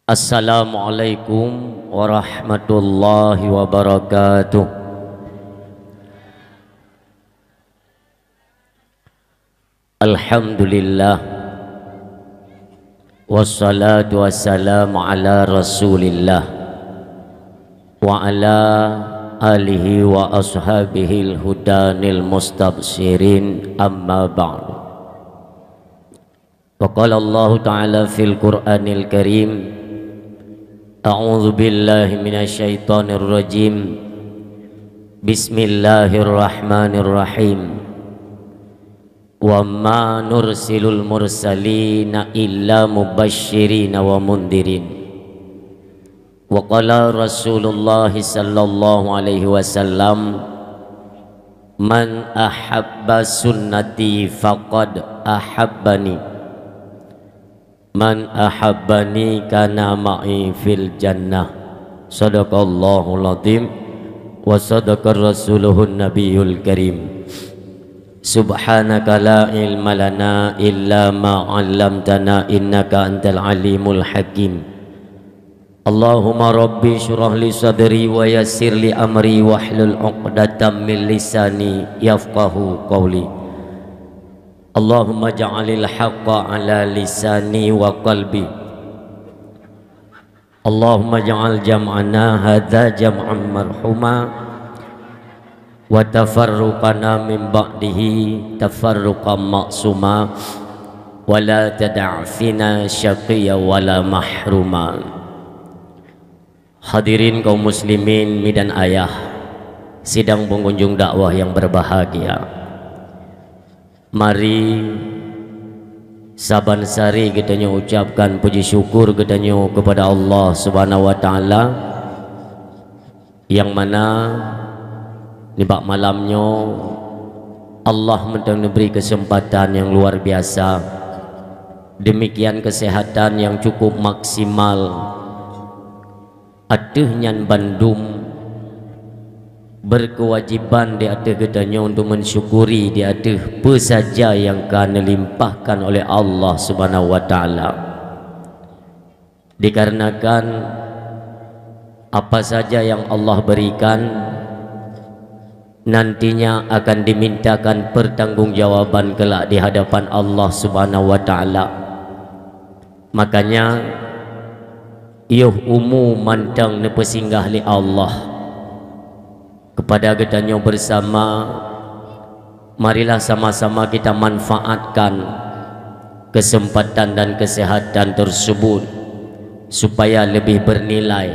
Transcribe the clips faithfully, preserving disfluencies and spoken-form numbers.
Assalamualaikum warahmatullahi wabarakatuh. Alhamdulillah. Wassalatu wassalamu ala Rasulillah wa ala alihi wa ashabihil hudanil mustabsyirin, amma ba'du. Wa qala Allahu ta'ala fil Qur'anil Karim, a'udzu billahi minasy syaithanir rajim. Bismillahirrahmanirrahim. Wa ma nursilul mursalina illa mubasysyirina wa mundzirin. Wa qala Rasulullah sallallahu alaihi wasallam, "Man ahabba sunnati faqad ahabbani. Man ahabbani kana ma'i fil jannah." Sadaqallahul azim wa sadaqa rasuluhun nabiyul karim. Subhanaka la ilma lana illa ma 'allamtana innaka antal alimul hakim. Allahumma rabbi syrah li sadri wa yassir li amri wahlul 'uqdatam min lisani yafqahu qawli. Allahumma ja'alil haqqa ala lisani wa qalbi. Allahumma ja'al jam'ana hadza jam'an marhuma wa tafarruqana min ba'dihi tafarruqan ma'suma, wa la tada' fina syaqiyya wa la mahruma. Hadirin kaum muslimin, mi dan ayah, sidang pengunjung dakwah yang berbahagia. Mari saban sari geutanyoe ucapkan puji syukur geutanyoe kepada Allah Subhanahu wa Ta'ala, nyang mana nibak malam nyoe Allah mantong neubri keuseumpatan nyang luar biasa, demikian keuseuhatan nyang cukup maksimal. Ateueh nyan bandum, beukeuwajiban di ateueh geutanyoe untuk mensyukuri di ateueh peue saja nyang ka neulimpahkan oleh Allah Subhanahu wa Ta'ala. Dikarenakan apa saja yang Allah berikan, nantinya akan dimintakan pertanggungjawaban kelak di hadapan Allah Subhanahu wa Ta'ala. Makanya, yoh umu mantong neupeusinggah lé Allah. Kepada geutanyoe bersama, marilah sama-sama kita manfaatkan kesempatan dan kesehatan tersebut supaya lebih bernilai.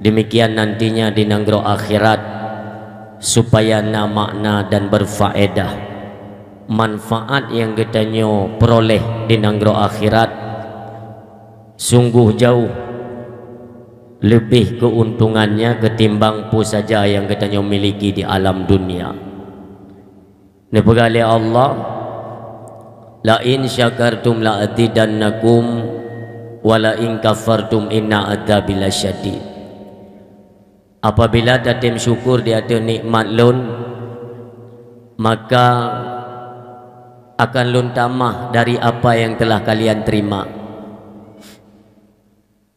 Demikian nantinya di nanggroe akhirat, supaya na makna dan berfaedah. Manfaat nyang geutanyoe peuroleh di nanggroe akhirat sungguh jauh leubeh keuntungannya ketimbang peue saja nyang geutanyoe miliki di alam dunia. Neupeugah lé Allah, "La in syakartum la azidannakum, wa la in kafartum inna adzabi lasyadid." Apabila tatem syukur di ateueh nikmat Lôn, maka akan Lôn tamah dari apa nyang telah kalian terima.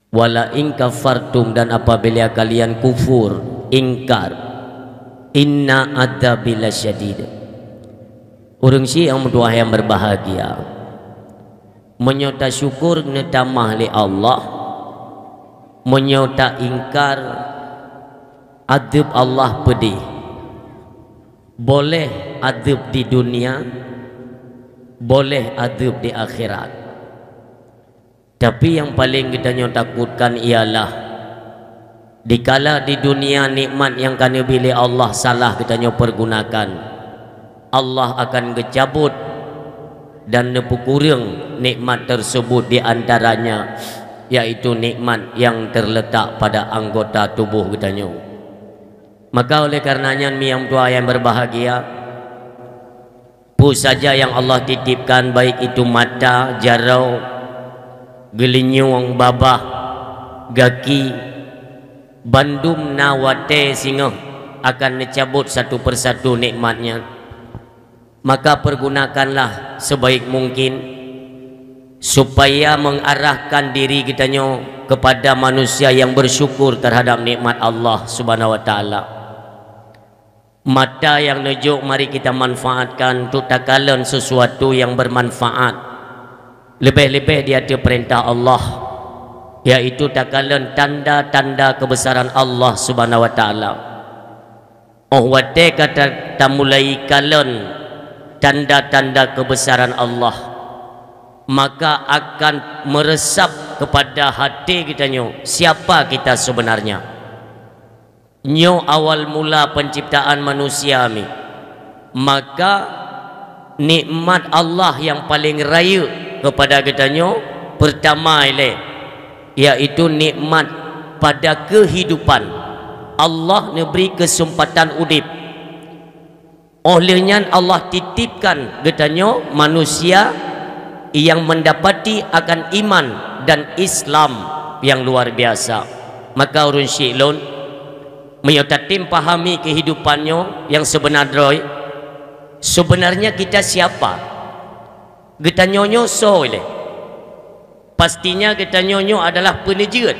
"Wa la in kafartum," dan apabila kalian kufur, ingkar, "inna adzabi lasyadid." Ureuëng syiek nyang meutuwah nyang berbahagia, meunyoe tasyukur neutamah lé Allah, meunyoe taingkar, adeueb Allah peudeh. Boleh adeueb di dunia, boleh adeueb di akhirat. Tapi nyang paleng geutanyoe takutkan ialah, dikala di dunia nikmat nyang ka neubri lé Allah salah geutanyoe pergunakan, Allah akan geucabot dan neupeukureueng nikmat tersebut, di antaranya yaitu nikmat nyang terletak pada anggota tuboh geutanyoe. Maka oleh karena nyan, mi nyang tuha nyang berbahagia, peue saja nyang Allah titipkan, baik itu mata, jaroe, geulinyueng, babah, gaki, bandum na watée singoh akan neucabot satu persatu nikmat nyan. Maka pergunakanlah sebaik mungkin. supaya mengarahkan diri geutanyoe kepada manusia yang bersyukur terhadap nikmat Allah Subhanahu wa Taala. Mata nyang neujok mari kita manfaatkan untuk takalon sesuatu yang bermanfaat, leubeh-leubeh di ateueh peurintah Allah, yaitu takalon tanda-tanda keubesaran Allah Subhanahu wa Taala. Óh watée ka ta-, tamulai kalon tanda-tanda keubesaran Allah, maka akan meresap kepada hati geutanyoe siapa kita sebenarnya. Nyoe awal mula penciptaan manusia mi. Maka nikmat Allah nyang paleng rayeuk kepada geutanyoe, peurtama ilée, yaitu nikmat pada keuhidupan. Allah neubri keuseumpatan udeb. Óh lheueh nyan Allah titipkan geutanyoe manusia nyang mendapati akan iman dan Islam nyang luar biasa. Maka ureuëng syik lôn, meunyoe tatem pahami keuhidupan nyoe nyang seubeuna droe, sebenarnya kita siapa? Geutanyoe nyoe soe lé? Pastinya geutanyoe nyoe adalah peuneujeuet,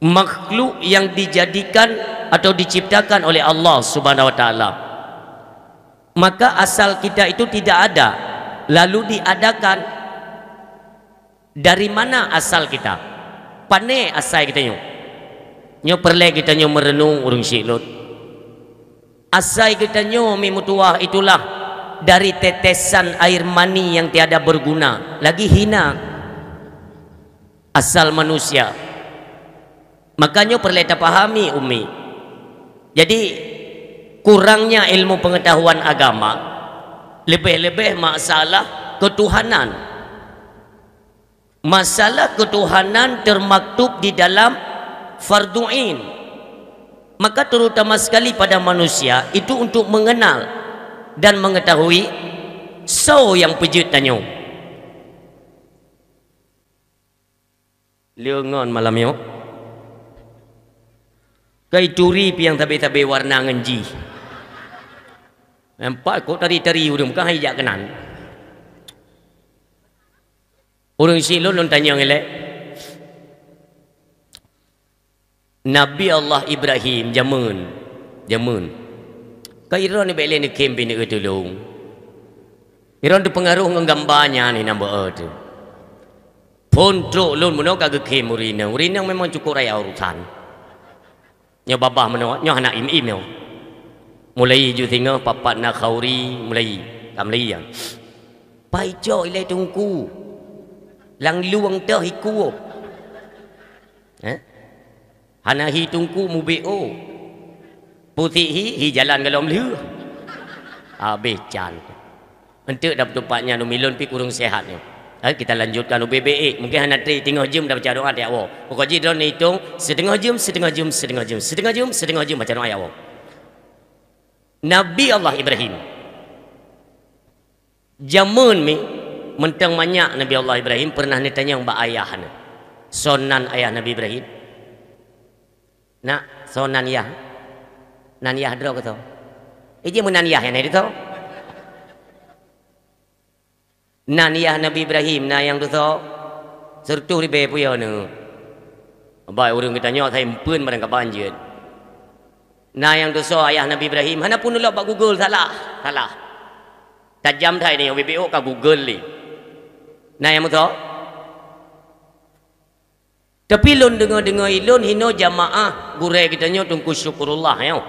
makhluk yang dijadikan atau diciptakan oleh Allah Subhanahu wa Taala. Maka asal kita itu tidak ada, lalu diadakan. Dari mana asal kita? Pane asai geutanyoe? Nyoe peureulée geutanyoe meureunong ureuëng syik lôn. Asai geutanyoe mi meutuwah itulah dari tetesan air mani yang tiada berguna, lagi hina. Asal manusia. Makanya peureulée tapahami, Umi. Jadi, kurangnya ilmu pengetahuan agama, leubeh-leubeh masalah ketuhanan. Masalah ketuhanan termaktub di dalam fardhu ain. Maka terutama sekali pada manusia itu untuk mengenal dan mengetahui soe nyang peujeuet tanyoe. Leungon malam nyoe. Kai turi piang tabe-tabe warna ngon jih. Nampak kok tari-tari ureuëng bukan hai jak keunan. Ureuëng syik lôn lôn tanyong ilée. Nabi Allah Ibrahim jameun, jameun. Ka iron ibek lé neukhém bak neue tulông. Iron teupeungaroh ngon gamba nyan inan beu teuh. Phon trok lôn bunoe ka geukhém ureuëng inong. Ureuëng inong memang cukup raya urusan. Nyoe babah meunoe, nyoe hana im-im nyoe. Mulai ju singoh papat na khauri, mulai ka mulai ya. Pai cok ilée teungku. Lam lueng teuh ikup. Eh? Hana hi teungku mubek o. Putik hi, hi jalan galom lheueh. Habéh can. Enteuk dap tupat nyan umi lôn pi kureueng sehat nyoe. Eh, kita lanjutkan ubé-bé ék. Mungkin hana tré teungoh jeuem dah baca doa tiap woe. Pokok jih droeneuh itong siteungoh jeuem, siteungoh jeuem, siteungoh jeuem, siteungoh jeuem, siteungoh jeuem baca doa ya woe. Nabi Allah Ibrahim. Jameun mi mantong manyak Nabi Allah Ibrahim pernah neutanyong bak ayah neuh. Soe nan ayah Nabi Ibrahim? Nak, soe nan yah? Nan yah droe keu soe? Iji meunan yah nyan na di soe? Nan yah Nabi Ibrahim na nyang tusoe, sireutoh ribée puyoe neuh. Bai ureuëng geutanyoe sai empeuen barang kaban jeuet. Na nyang tusoe ayah Nabi Ibrahim, hana pun ulok bak Google, salah, salah. Tajam that nyoe, ubé-bé ka Google lé. Na nyang meusoe? Tapi lôn deungoe-deungoe ilôn hinoe jamaah gurée geutanyoe Teungku Syukurullah nyoe.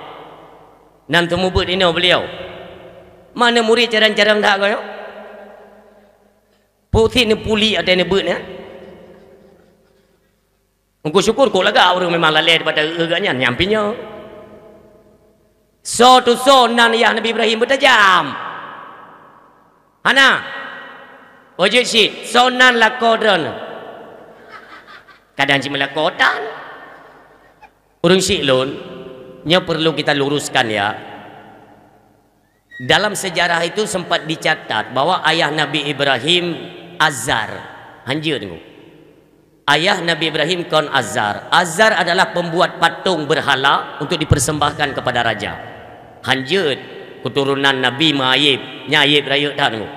Nan teumubeuet inoe beuliau. Mana murit carang-carang that nyoe? Putik neupuli ateueh neubeuet nyan. Teungku Syukur kok lagak ureuëng memang lalée daripada eu geuh nyan nyang pih nyoe. Soe tusoe nan yah Nabi Ibrahim beutajam? Hana. Oh jeuet cit, soe nan lakoe droeneuh? Kadang cit meulakoe tan. Ureuëng syik lôn, nyoe perlu kita luruskan ya. Dalam sejarah itu sempat dicatat bahwa ayah Nabi Ibrahim Azar. Hanjeuet deungoe. Ayah Nabi Ibrahim kon Azar. Azar adalah pembuat patung berhala untuk dipersembahkan kepada raja. Hanjeuet keturunan Nabi meuaib, nyan aib rayeuk that nyoe.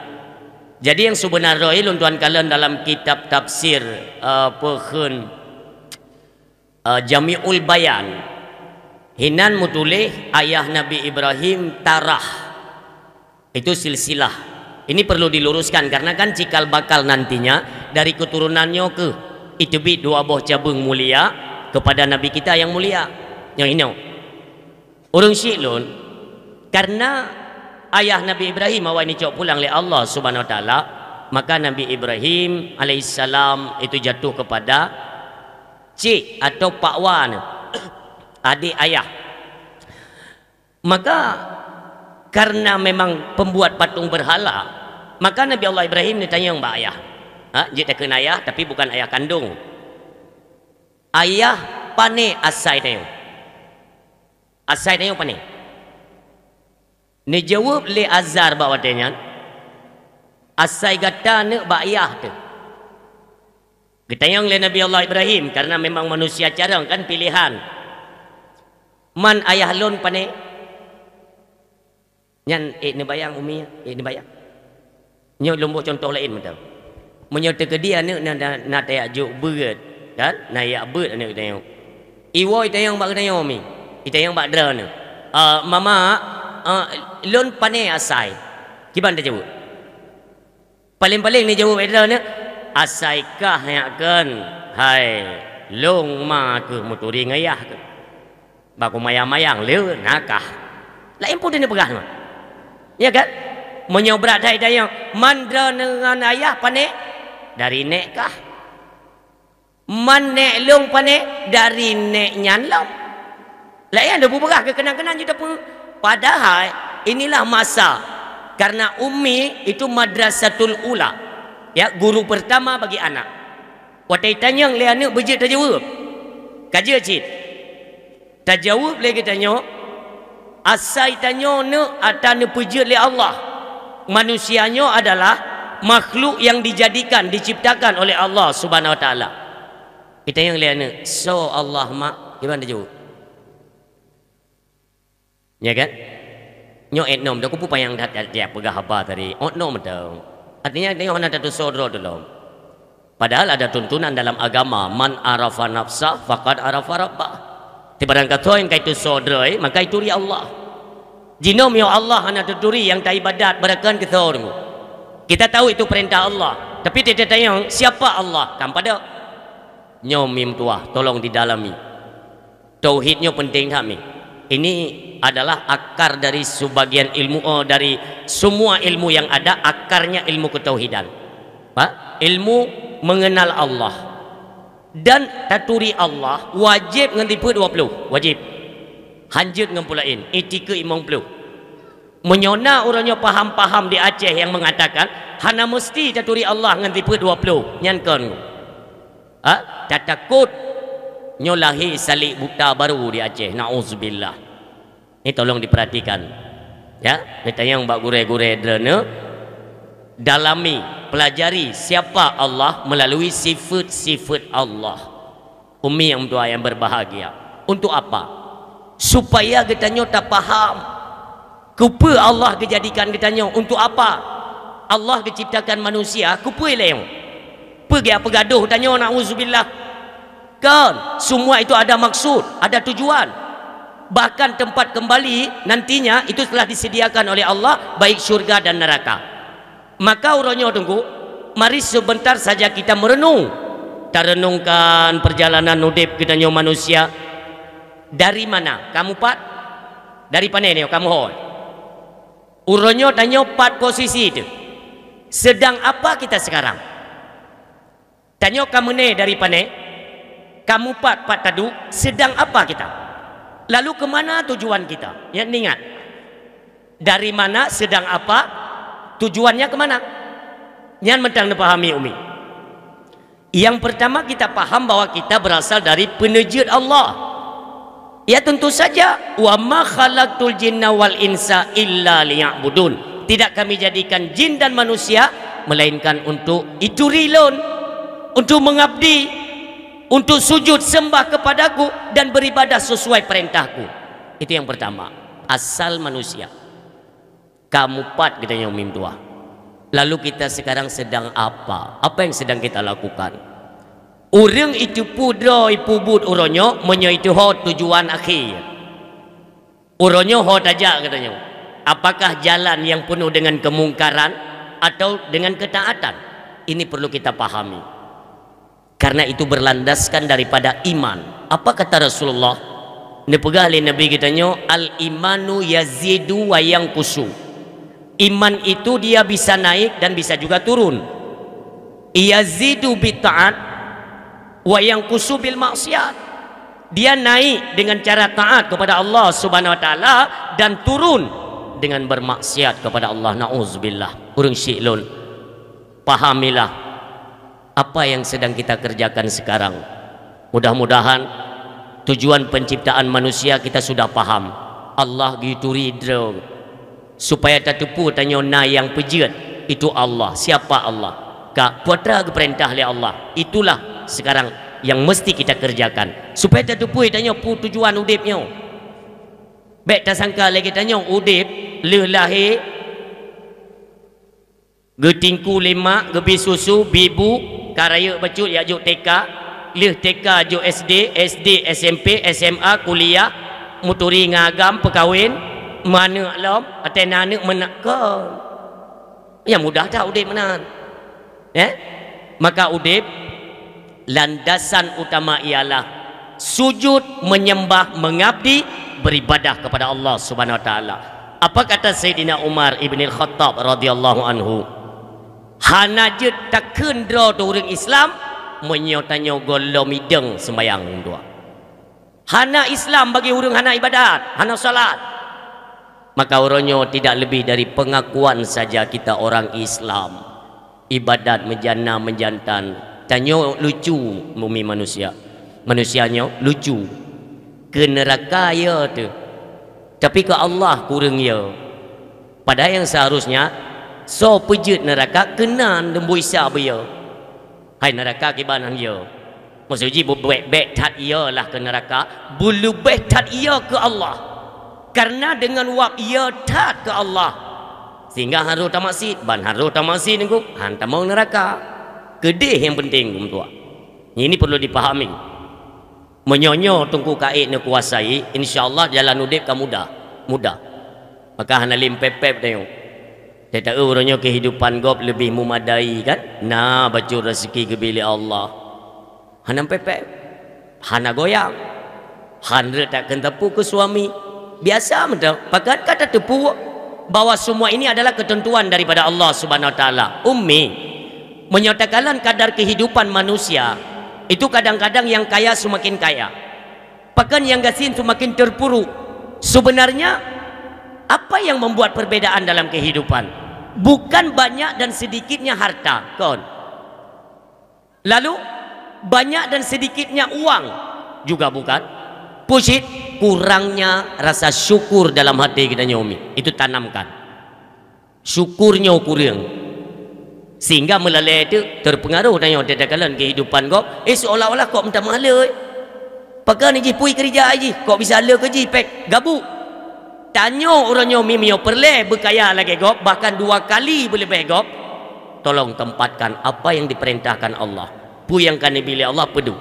Jadi nyang seubeuna droe lôn tuan kalon dalam kitab tafsir, eh, peue kheun, eh, Jami'ul Bayan. Hinan meutuléh ayah Nabi Ibrahim Tarah. Itu silsilah. Ini perlu diluruskan karena kan cikal bakal nantinya dari keturunan nyoe keuh iteubiet dua boh cabeueng mulia kepada Nabi kita yang mulia. Nyang inoe. Ureuëng syiek lôn, karena ayah Nabi Ibrahim awai neucok pulang lé Allah Subhanahu Wa Taala, maka Nabi Ibrahim alaihissalam itu jatuh kepada cik atau pakwa, adik ayah. Maka karena memang pembuat patung berhala, maka Nabi Allah Ibrahim neutanyong bak ayah. Ha, jeuet takheun ayah, tapi bukan ayah kandung. Ayah, pane asai tanyoe? Asai tanyoe pane? Neujaweueb lé Azar bak watée nyan, "Asai gata neuk bak yah teuh." Geutanyong lé Nabi Allah Ibrahim, karena memang manusia carông kan pilihan. "Man ayah lôn pane?" Nyan ék neubayang umi, ék neubayang. Nyoe lôn boh cuntoh laén mantong. Meunyoe teukeudi aneuëk na, na, na tajak jok beuet, kan? Na jak beuet aneuëk geutanyoe. Iwoe itanyong bak geutanyoe mi. Itanyong bak droeneuh. "Ah, mama, ah, lôn pane asai?" Kiban tajaweueb? Paléng-paléng neujaweueb droeneuh, "Asai kah nyak kon, hai lôn ma keuh meuturi ngon yah keuh." Bak kumayang-mayang le na kah. Laén peue neupeugah nyoe. Ya kan? Meunyoe brat that itanyong, "Man droeneuh ngon ayah pane?" "Dari nèk kah." "Man nèk lôn pane?" "Dari nèk nyan lom." Laén ada bubeurah keu keunan-keunan jeuet teupeu. Padahai inilah masa, karena ummi itu madrasatul ula. Ya, guru pertama bagi anak. Watée tanyong lé aneuëk beujeuet tajaweueb. Ka jeuet cit. Tajaweueb lé geutanyoe, asai tanyoe neuk ata neupeujeuet lé Allah. Manusia nyoe adalah makhluk yang dijadikan, diciptakan oleh Allah Subhanahu Wa Taala. Itanyong lé aneuëk, "Soe Allah, Mak?" Kiban tajaweueb? Ya kan? Nyoe oknum, dak kupeupanyang that jak peugah haba tadi. Oknum tu. Artinya, tanyoe hana tatusoe droe tulom. Padahal ada tuntunan dalam agama, "Man arafa nafsah faqad arafa rabbah." Ti barang kata nyang ka itusoe droe, maka ituri Allah. Jinoe meunyoe Allah hana tuturi nyang taibadat, beurakon keu soe teungku. Kita tahu itu perintah Allah, tapi teutatanyong, siapa Allah? Kan padub. Nyoe mim tuah, tolong didalami. Tauhid nyoe penting that mi. Ini adalah akar dari sebagian ilmu, eh, dari semua ilmu yang ada, akarnya ilmu ketauhidan. Pak, ilmu mengenal Allah. Dan taturi Allah wajéb ngon sifeuet dua ploh, wajéb. Hanjeuet ngon peue laén, itikeuet limong ploh. Meunyoe na uroe nyoe paham-paham di Aceh nyang mengatakan hana meusti taturi Allah ngon sifeuet dua ploh, nyan kon. Ha? Tatakot nyoe lahé salek buta baru di Aceh, nauzubillah. Ni tolong diperhatikan. Ya, neutanyong bak gurée-gurée droeneuh, dalami, pelajari siapa Allah melalui sifeuet-sifeuet Allah. Ummi nyang meutuah nyang berbahagia. Untuk apa? Supaya geutanyoe tapaham keupeue Allah geujadikan geutanyoe, untuk apa Allah geuciptakan manusia, keupeue lé nyoe. Peue geupeugadoh tanyoe, nauzubillah. Kan, semua itu ada maksud, ada tujuan. Bahkan tempat kembali nantinya itu telah disediakan oleh Allah, baik syurga dan neraka. Maka uroe nyoe teungku, mari sebentar saja kita merenung. Tarenungkan perjalanan udeb geutanyoe manusia. Dari mana? Kamu pat? Dari pane nyoe kamu hôi? Uroe nyoe tanyoe pat posisi teuh? Sedang apa kita sekarang? Tanyoe ka meuné dari pane, ka mupat pat taduek, sedang apa kita? Lalu ke mana tujuan kita? Ya, ingat. Dari mana, sedang apa, tujuannya ke mana? Nyan mantong neupahami, Umi. Yang pertama, kita paham bahwa kita berasal dari peneujeuet Allah. Ya, tentu saja, "Wa ma khalaqtul jinna wal insa illa liya'budun." Tidak Kami jadikan jin dan manusia melainkan untuk ituri Lôn, untuk mengabdi, untuk sujud sembah kepada-Ku dan beribadah sesuai perintah-Ku. Itu yang pertama, asal manusia. Ka mupat geutanyoe mim tuah. Lalu kita sekarang sedang apa? Apa yang sedang kita lakukan? Ureuëng iteupeue droe ipeubuet uroe nyoe meunyoe itu ho tujuan akhé. Uroe nyoe ho tajak geutanyoe. Apakah jalan yang penuh dengan kemungkaran atau dengan ketaatan? Ini perlu kita pahami. Karena itu berlandaskan daripada iman. Apa kata Rasulullah? Neupeugah lé Nabi geutanyoe, "Al-imanu yazidu wa yanqusu." Iman itu dia bisa naik dan bisa juga turun. Yazidu bit taat wa yanqusu bil maksiat. Dia naik dengan cara taat kepada Allah Subhanahu wa taala dan turun dengan bermaksiat kepada Allah. Nauzubillah. Ureuëng syiek lôn, pahamilah apa yang sedang kita kerjakan sekarang. Mudah-mudahan tujuan penciptaan manusia kita sudah paham. Allah geuturi droe supaya tateupeue tanyoe na nyang peujeuet, itu Allah. Siapa Allah? Ka peue atra geupeurintah lé Allah. Itulah sekarang yang mesti kita kerjakan supaya tateupeue tanyoe peue tujuan udeb nyoe. Bék tasangka lagée tanyoe udeb lheueh lahé, geutingku lé mak, geubi susu, bi bu, ka rayeuk bacut jak jok T K, lheueh T K jok S D, S D S M P, S M A, kuliah, meuturi ngon agam, peukawen, meuaneuk lom, watée na aneuk meunak kon. Nyang mudah that udeb meunan. Eh? Maka udeb, landasan utama ialah sujud, menyembah, mengabdi, beribadah kepada Allah Subhanahu wa taala. Apa kata Saidina Umar ibn al-Khattab radhiyallahu anhu? Hana jeuet takheun droe teuh ureuëng Islam meunyoe tanyoe gohlom idong seumayang dua. Hana Islam bagi ureuëng hana ibadat, hana salat. Maka uroe nyoe tidak lebih dari pengakuan saja kita orang Islam. Ibadat meujana meujantan. Tanyoe lucu, mumi manusia. Manusia nyoe lucu. Keu neuraka ya teuh. Tapi keu Allah kureueng ya. Padahai nyang seharusnya soe peujeuet neuraka keunan leumboi sa beuya. Hai neuraka kiban han ya. Maksud jih beubék-bék that iyalah keu neuraka, beuleubeh that iya keu Allah. Karena deungon wab iya that keu Allah, sehingga han roh tamaksiet, ban han roh tamaksiet nyoe han tamong neuraka. Keudeh nyang penting, geumeuntuak. Ini perlu dipahami. Meunyoe nyoe Teungku Kaék neukuasai, insya Allah jalan udeb ka mudah, mudah. Maka hana lé pép-pép tanyoe. Teuta uroe nyoe kehidupan gob leubeh mumadai kan? Na bacut raseuki geubri lé Allah. Hana pép-pép. Hana goyang. Han reutak keu teupeu keu suami. Biasa meudoe. Pakon ka tateupeue bahwa semua ini adalah ketentuan daripada Allah Subhanahu wa taala. Ummi, meunyoe takalon kadar kehidupan manusia, itu kadang-kadang yang kaya semakin kaya. Pakon nyang gasien seumaken teupuruk. Sebenarnya, apa yang membuat perbedaan dalam kehidupan? Bukan banyak dan sedikitnya harta, kon. Lalu, banyak dan sedikitnya uang, juga bukan. Peue cit, kurangnya rasa syukur dalam hati kita nyoe, Umi. Itu tanamkan. Syukur nyoe kureueng. Sehingga meulalé teuk teupeungaroh tanyoe teuka kalon keuhidupan gob, eh, seolah-olah kok meutamah le. Pakon jih pui keurija jih, kok bisa le keu jih pék gabuk. Tanyoe uroe nyoe mi meunyoe peureulée beukaya lagée gob, bahkan dua kali beuleubeh gob, tolong tempatkan apa yang diperintahkan Allah. Peue nyang ka neubi lé Allah peuduek.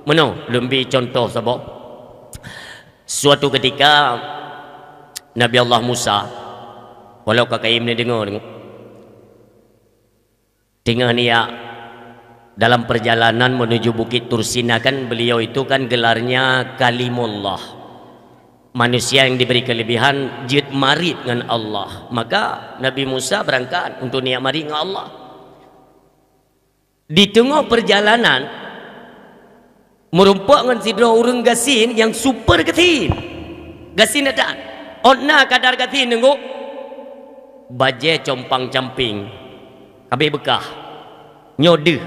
Meunoe, lôn bi contoh saboh. Suatu ketika, Nabi Allah Musa, walau ka kayém neudeungoe, teungoh neujak dalam perjalanan menuju Bukit Tursina, kan beliau itu kan gelarnya Kalimullah. Manusia yang diberi kelebihan jeuet marit ngon Allah. Maka Nabi Musa berangkat untuk neujak marit ngon Allah. Di teungoh peurjalanan, meurumpok ngon sidroe ureuëng gasien nyang super gasien. Gasien that-that. Ôt na kadar gasien teungku, bajée compang-camping, habéh beukah. Nyoe deuh,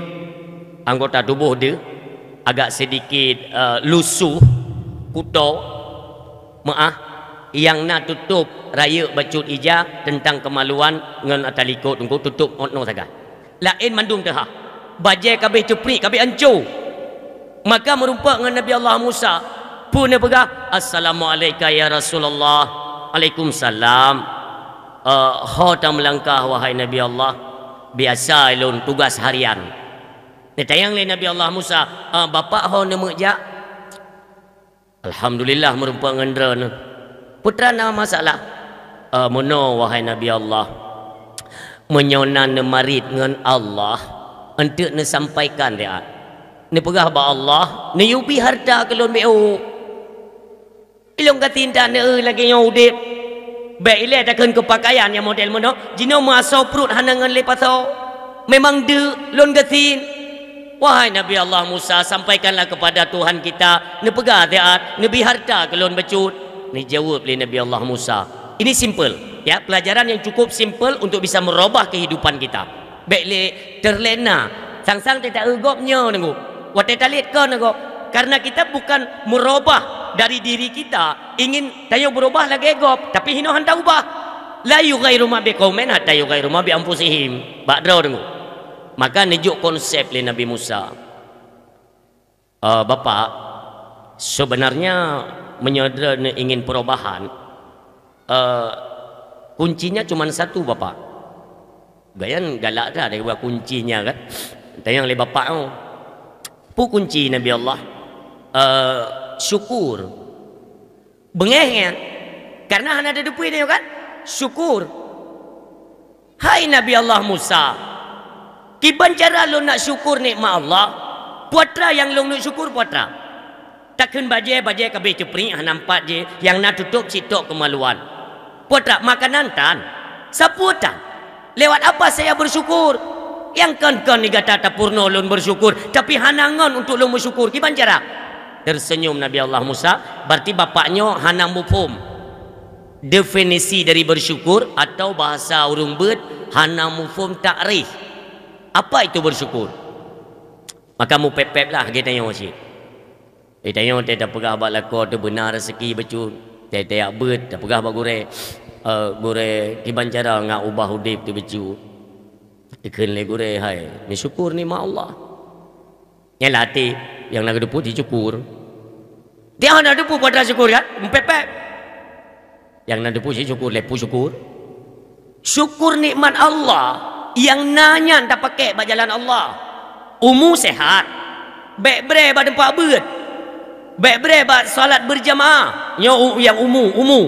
anggota tuboh deuh, agak sedikit, eh, lusuh, kuto, meuáh, nyang na tutôb rayeuk bacut ija teuntang keumaluan ngon ata likot teungku, tutôb ôt noe sagai. Laén mandum teuhah. Bajée kabéh cupriek, kabéh anco. Maka meurumpok ngon Nabi Allah Musa, peue neupeugah, "Assalamu'alaika ya Rasulullah." "Alaikumsalam." "Eh, ho tameulangkah, wahai Nabi Allah?" Biasa lôn tugas harian. Neutanyong lé Nabi Allah Musa, "Ah, Bapak ho neumeujak?" "Alhamdulillah, meurumpok ngon droeneuh." "Peue teuma na masalah?" "Ah, meunoe, wahai Nabi Allah. Meunyoe na neumarit ngon Allah, eunteuk neusampaikan siat. Neupeugah bak Allah, neuyue bi hareuta keu lôn beu." Ilôn gasien that neueu lagée nyoe udeb. Bék ilée takheun keu pakaian nyang model meunoe, jinoe meuasoe pruet hana ngon lé pasoe. Memang deuk lôn gasien. Wahai Nabi Allah Musa, sampaikanlah kepada Tuhan kita, neupeugah siat, neubi hareuta keu lôn bacut. Neujaweueb lé Nabi Allah Musa. Ini simple, ya, pelajaran yang cukup simple untuk bisa merubah kehidupan kita. Bék lé terlena. Sang-sang teuta-eu gob nyoe nunggu. Watée talét kon nunggu. Karena kita bukan merubah dari diri kita, ingin tanyoe berubah lagée gob, tapi hinoe hana ubah. La yughayyiru ma biqaumin hatta yughayyiru ma bi anfusihim. Bak droe nunggu. Maka neujok konsep lé Nabi Musa. Eh, Bapak, sebenarnya meunyoe droeneuh ingin perubahan, eh, kuncinya cuma satu, Bapak. Gobnyan galak that daripada kuncinya kan. Tanyong lé Bapak, oh. Peue kunci Nabi Allah? Eh, syukur. Beungéh nyan. Karena hana teupeue nyoe kan? Syukur. Hai Nabi Allah Musa, kiban cara lôn nak syukur nikmat Allah? Peue atra nyang lôn neuk syukur, peue atra? Takheun bajée, bajée ka abéh ceupriek hana meupat jih, nyang na tutob cit tok keumaluan. Peue atra? Makanan tan. Sapeue tan? Lewat apa saya bersyukur? Nyang kon-kon di gata tapeurunoe lôn bersyukur, tapi hana ngon untuk lôn bersyukur. Kiban cara? Tersenyum Nabi Allah Musa, berarti bapak nyoe hana muphom definisi dari bersyukur, atau bahasa ureuëng beuet, hana muphom takrif. Apa itu bersyukur? Maka mupép-pép lah geutanyoe cit. Eh, tanyoe teuh tapeugah bak lakoe teuh beuna raseuki bacut. Teuh tajak beuet, tapeugah bak gurée, "Eh, gurée, kiban cara ngat ubah udeb teuh bacut?" Dikheun lé gurée, "Hai, neusyukur nikmat Allah." Nyan lah até nyang na geuteupeue jisyukur. Dia hana teupeue peue atra syukur kan? Mupép-pép. Nyang na teupeue jisyukur, lé peue syukur. Syukur nikmat Allah nyang na nyan tapakék bak jalan Allah. Umu sehat. Bék brée bak teumpat beuet. Bék brée bak salat berjamaah. Nyoe u-, nyang umu, umu.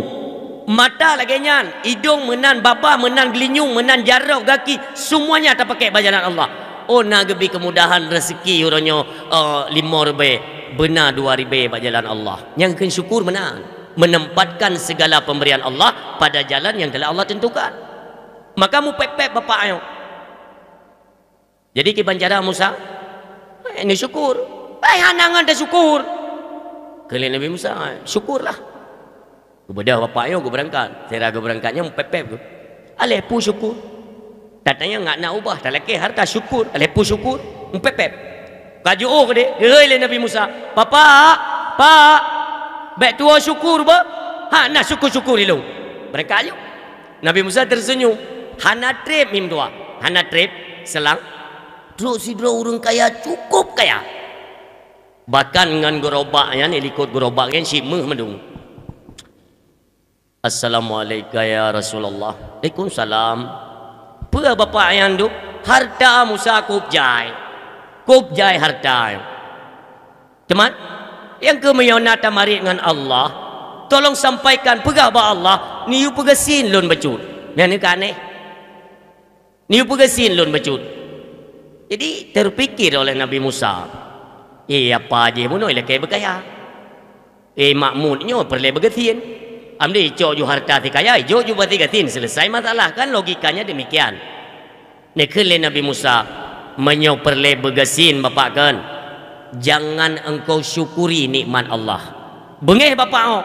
Mata lagée nyan, idong meunan, babah meunan, geulinyueng meunan, jaroe, gaki, semuanya tapakék bak jalan Allah. Oh, na geubi keumudahan raseuki uroe nyoe, eh, lima ribée, beuna dua ribée bak jalan Allah. Nyang kheun syukur meunan. Menempatkan segala pemberian Allah pada jalan yang telah Allah tentukan. Maka mupép-pép bapak nyoe. Jadi kiban cara Musa, eh, neusyukur. Eh, hana ngon tasyukur. Kheun lé Nabi Musa, eh, syukurlah. Geubeudôh bapak nyoe geubeurangkat. Sira geubeurangkat nyoe mupép-pép geuh. Aléh peue syukur. Tatanyong ngat na ubah, talakée hareuta syukur, aléh peue syukur, mupép-pép. Ka jiôh keudeh, geukheun lé Nabi Musa, "Bapak, Pak, bék tuwoe syukur beuh, hana syukur-syukur ilôn." Beurangkat ayue. Nabi Musa terseunyum, hana treb mim dua, hana treb, selang. Trok sidroe ureuëng kaya, cukup kaya. Bahkan ngon geurobak nyan, ilikot geurobak nyan, cit méuh mandum. "Assalamualaikum ya Rasulullah." "Waalaikumsalam." "Peue bapak nyan duek?" "Hareuta Musa kôb jai. Kôb jai hareuta." Teuma, nyang keuh meunyoe na tamarit ngon Allah, tolong sampaikan, peugah bak Allah, "Neuyue peugasien lôn bacut." Nyan ka aneh. "Neuyue peugasien lôn bacut." Jadi, terpikir oleh Nabi Musa, "Eh, apa jih bunoe ilakée beukaya? Eh, makmud nyoe peureulée beugasien. Amdé icok ju hareuta sikaya, ijok ju bak sigasien, selesai masalah." Kan logikanya demikian. Neukheun lé Nabi Musa, "Meunyoe peureulée beugasien, Bapak, kon, jangan engkau syukuri nikmat Allah." Beungéh bapak nyoe,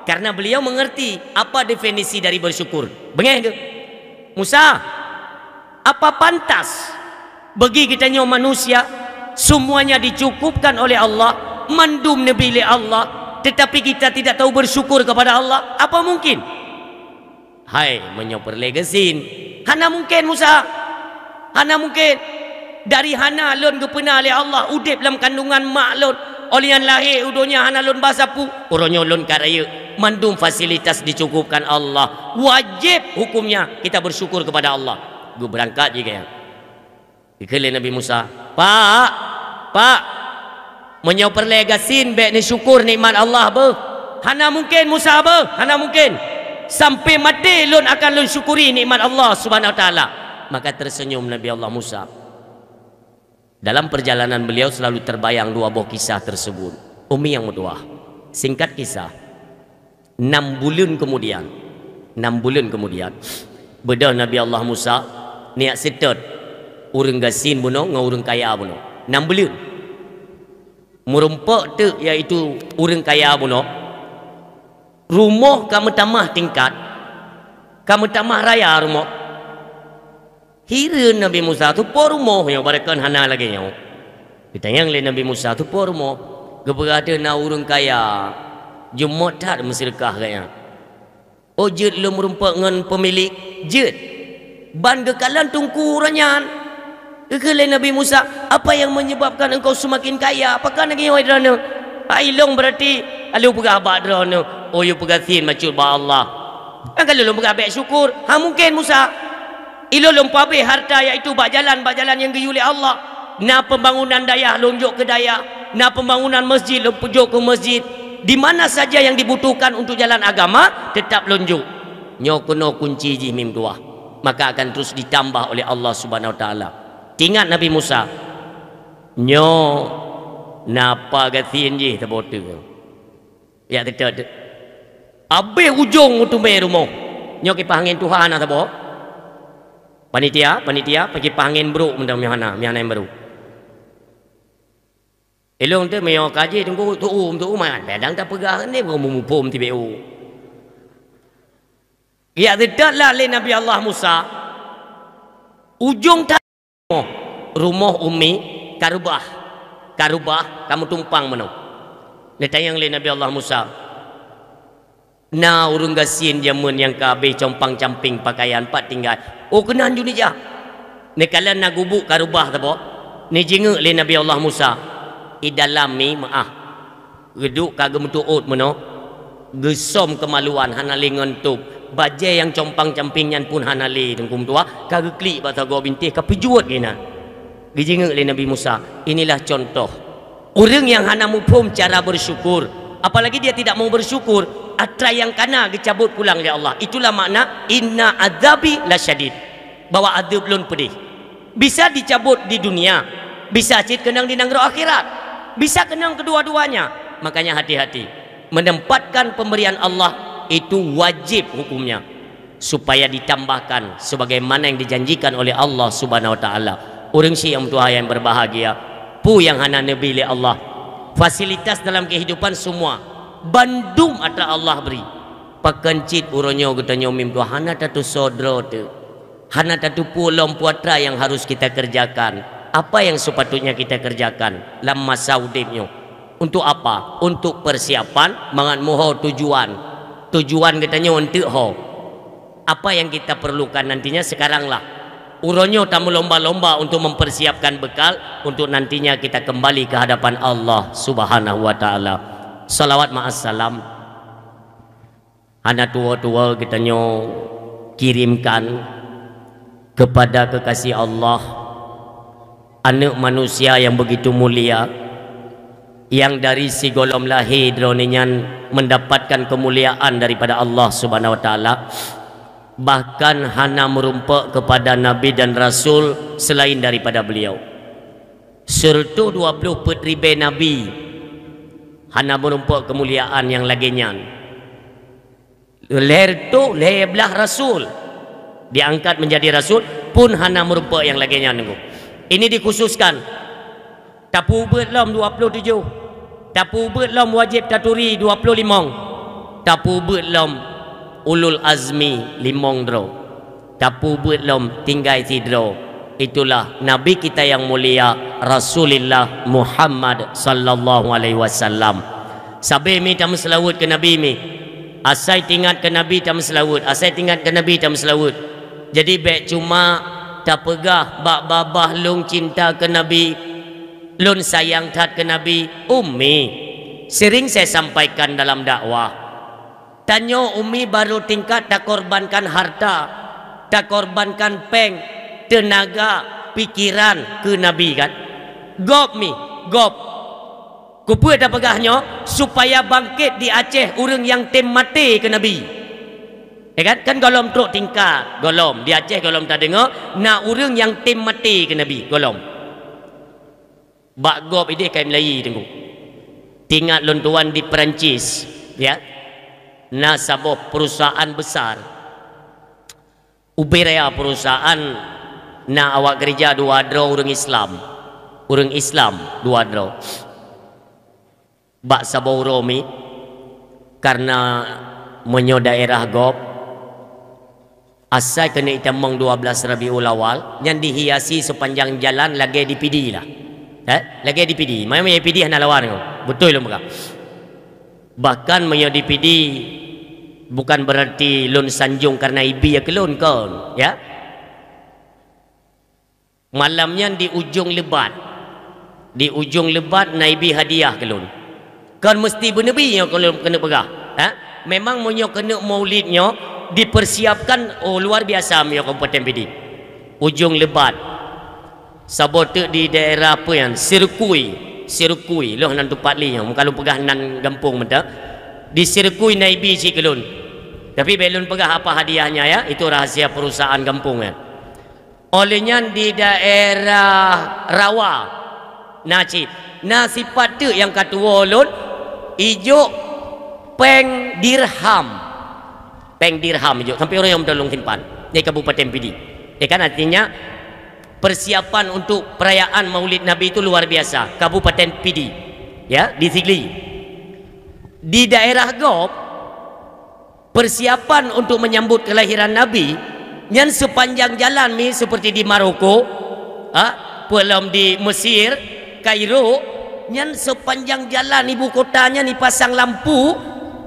karena beliau mengerti apa definisi dari bersyukur. Beungéh geuh. "Musa, apa pantas bagi geutanyoe manusia, semuanya dicukupkan oleh Allah, mandum neubri lé Allah, tetapi kita tidak tahu bersyukur kepada Allah? Apa mungkin?" "Hai, meunyoe peureulée gasien, hana mungken, Musa. Hana mungken. Dari hana lôn geupeuna lé Allah udeb lam kandungan mak lôn. Óh lheueh nyan lahé u donya hana lôn ba sapeue. Uroe nyoe lôn ka rayeuk. Mandum fasilitas dicukupkan Allah. Wajéb hukumnya kita bersyukur kepada Allah." Geubeurangkat jih gaya. Dikheun lé Nabi Musa, "Pak, Pak, meunyoe peureulée gasien bék neusyukur nikmat Allah beuh. Hana mungken Musa beuh, hana mungken. Sampai maté lôn akan lôn syukuri nikmat Allah Subhanahu wa Taala." Maka tersenyum Nabi Allah Musa. Dalam perjalanan beliau selalu terbayang dua boh kisah tersebut. Umi nyang meutuwah. Singkat kisah, enam buleuen kemudian, enam buleuen kemudian, beudôh Nabi Allah Musa neujak seutôt ureuëng gasien bunoe ngon ureuëng kaya bunoe. Enam buleuen. Meurumpok teuk, yaitu ureuëng kaya bunoe, rumoh ka meutamah tingkat, ka meutamah raya rumoh. Hireuen Nabi Musa, "Teupeue rumoh nyoe, barokon hana lagée nyoe?" Geutanyong lé Nabi Musa, "Teupeue rumoh?" Geupeugah, "Deuh na ureuëng kaya, jeumot that meuseudeukah gobnyan." "Oh, jeuet lôn meurumpok ngon peumilék?" "Jeuet." "Ban geukalon teungku uroe nyan." Geukheun lé Nabi Musa, "Apa yang menyebabkan engkau semakin kaya? Apakah lagée nyoe droeneuh?" "Hai lôn, beurati lôn peugah bak droeneuh, oh, yue peugasien bacut bak Allah. Kan ka lôn peugah bék syukur." "Hana mungken, Musa. Ilôn lôn peuhabéh harta, yaitu bak jalan, bak jalan nyang geuyue lé Allah. Na pembangunan dayah, lôn jok keu dayah. Na pembangunan masjid, lôn jok keu masjid. Di mana saja yang dibutuhkan untuk jalan agama, tetap lôn jok." Nyoe keunoe kunci jih, Mi meutuwah. Maka akan terus ditambah oleh Allah Subhanahu wa Taala. Teuingat Nabi Musa, nyoe na apa gasien jih saboh teuk. Jak teutot. Abéh ujong meuteumé rumoh. Nyoe kipah angén tuha na saboh. Panitia, panitia, kipah angén brok mantong, meuhana, meuhana nyang barô. Ilôn teuk meunyoe ka jih teungku tuum, tuum, man, kadang tapeugah ni, muphom tibée u. Jak teutot lah lé Nabi Allah Musa. Ujong ta- rumoh, rumoh umi ka reubah, ka reubah, ka meutumpang meunoe. Neutanyong lé Nabi Allah Musa, "Na ureuëng gasien jameun nyang ka abéh compang-camping pakaian, pat tinggai?" "Oh, keunan ju neujak." Neukalon na gubuk ka reubah saboh, neujingeuk lé Nabi Allah Musa, "I dalam, Mi, meuáh." Geuduek ka geumeuteuôt meunoe, geusöm keumaluan hana lé ngon tôb. Bajée nyang compang-camping nyan pun hana lé, Teungku meutuwah, ka geuklik bak sagoe bintéh, ka peujuet inan. Geujingeuk lé Nabi Musa, inilah contoh ureuëng nyang hana muphom cara bersyukur, apalagi dia tidak mau bersyukur, atra nyang kana geucabot pulang lé Allah. Itulah makna, "Inna adzabi lasyadid." Bahwa adeueb lôn peudeh. Bisa dicabut di dunia, bisa cit keunong di nanggroe akhirat. Bisa keunong kedua-duanya. Makanya hati-hati. Menempatkan pemberian Allah itu wajib hukumnya, supaya ditambahkan sebagaimana yang dijanjikan oleh Allah Subhanahu wa Taala. Ureuëng syiek nyang meutuwah nyang berbahagia, peue nyang hana neubri lé Allah? Fasilitas dalam kehidupan semua, bandum atra Allah bri. Pakon cit uroe nyoe geutanyoe Mi meutuwah hana tatusoe droe teuk. Hana tateupeue lom peue atra nyang harus kita kerjakan. Apa yang sepatutnya kita kerjakan lam masa udeb nyoe? Untuk apa? Untuk persiapan mangat meuho tujuan. Tujuan geutanyoe eunteuk ho. Apa yang kita perlukan nantinya sekaranglah. Uroe nyoe tameulomba-lomba untuk mempersiapkan bekal untuk nantinya kita kembali ke hadapan Allah Subhanahu wa Taala. Salawat ma'as salam. Hana tuwoe-tuwoe geutanyoe kirimkan kepada kekasih Allah, aneuk manusia yang begitu mulia, yang dari sigohlom lahé droeneuh nyan mendapatkan kemuliaan daripada Allah Subhanahu wa Taala, bahkan hana meurumpok kepada nabi dan rasul selain daripada beliau. Sireutôh dua ploh peuet ribée nabi hana meurumpok kemuliaan nyang lagée nyan. Lhée reutôh lhée blaih rasul diangkat menjadi rasul pun hana meurumpok nyang lagée nyan, Teungku. Ini dikhususkan. Tapeubeuet lom dua ploh tujoh. Tapeubeuet lom wajéb taturi dua ploh limong. Tapeubeuet lom ulul azmi limong droe. Tapeubeuet lom tinggai sidroe. Itulah Nabi kita yang mulia, Rasulullah Muhammad sallallahu alaihi wasallam. Sabe mi tameuseulaweuet keu Nabi mi. Asai tingat keu Nabi tameuseulaweuet, asai tingat keu Nabi tameuseulaweuet. Jadi bék cuma tapeugah bak babah lôn cinta keu Nabi, lôn sayang that keu Nabi, ummi. Sering saya sampaikan dalam dakwah. Tanyoe ummi baru tingkat takorbankan harta, takorbankan péng, teunaga, pikeran keu Nabi kan. Gob mi, gob. Keupeue tapeugah nyoe? Supaya bangkét di Aceh ureuëng nyang tem maté keu Nabi. Ya kan? Kan gohlom trok tingkat, gohlom. Di Aceh gohlom tadeungoe, na ureuëng nyang tem maté keu Nabi, gohlom. Bak gob idéh kai Melayu, Teungku. Teuingat lôn tuan di Perancis, ya. Na saboh perusahaan besar. Ubé raya perusahaan na awak keureuja dua droe ureuëng Islam. Ureuëng Islam dua droe. Bak saboh uroe mi, kareuna meunyoe daerah gob, asai keuneuk itamong dua belas Rabiul Awal, nyan dihiasi sepanjang jalan lagée di Pidie lah. Eh, lagée di Pidie. Memang di Pidie hana lawan nyoe. Beutôi lôn peugah. Bahkan meunyoe di Pidie, bukan berarti lôn sanjong kareuna ibi keu lôn, kon, ya. Malam nyan di Ujong Lebat. Di Ujong Lebat na ibi hadiah keu lôn. Kon meusti beuneubi nyoe keu lôn keuneuk peugah, ha? Memang meunyoe keuneuk Maulid nyoe dipersiapkan, oh, luar biasa meunyoe Kabupaten Pidie. Ujong Lebat. Saboh teuk di daerah apa nyan? Sirkui. Sirkui. Lôn hana tupat lé nyoe. Meuka lôn peugah nan gampông mantong. Di Sirkui na ibi cit keu lôn. Tapi bék lôn peugah apa hadiahnya, ya. Itu rahasia perusahaan gampông nyan. Óh lheueh nyan di daerah Rawa na cit. Na sipat teuk nyang ka tuwoe lôn, ijok péng dirham. Péng dirham ijok sampai uroe nyoe mantong lôn simpan di Kabupaten Pidie. Ya kan, artinya persiapan untuk perayaan Maulid Nabi itu luar biasa. Kabupaten Pidie, ya, di Sigli. Di daerah gob, persiapan untuk menyambut kelahiran Nabi, nyan sepanjang jalan mi seperti di Maroko, ha, peulom di Mesir, Kairo, nyan sepanjang jalan ibu kota nyan dipasang lampu,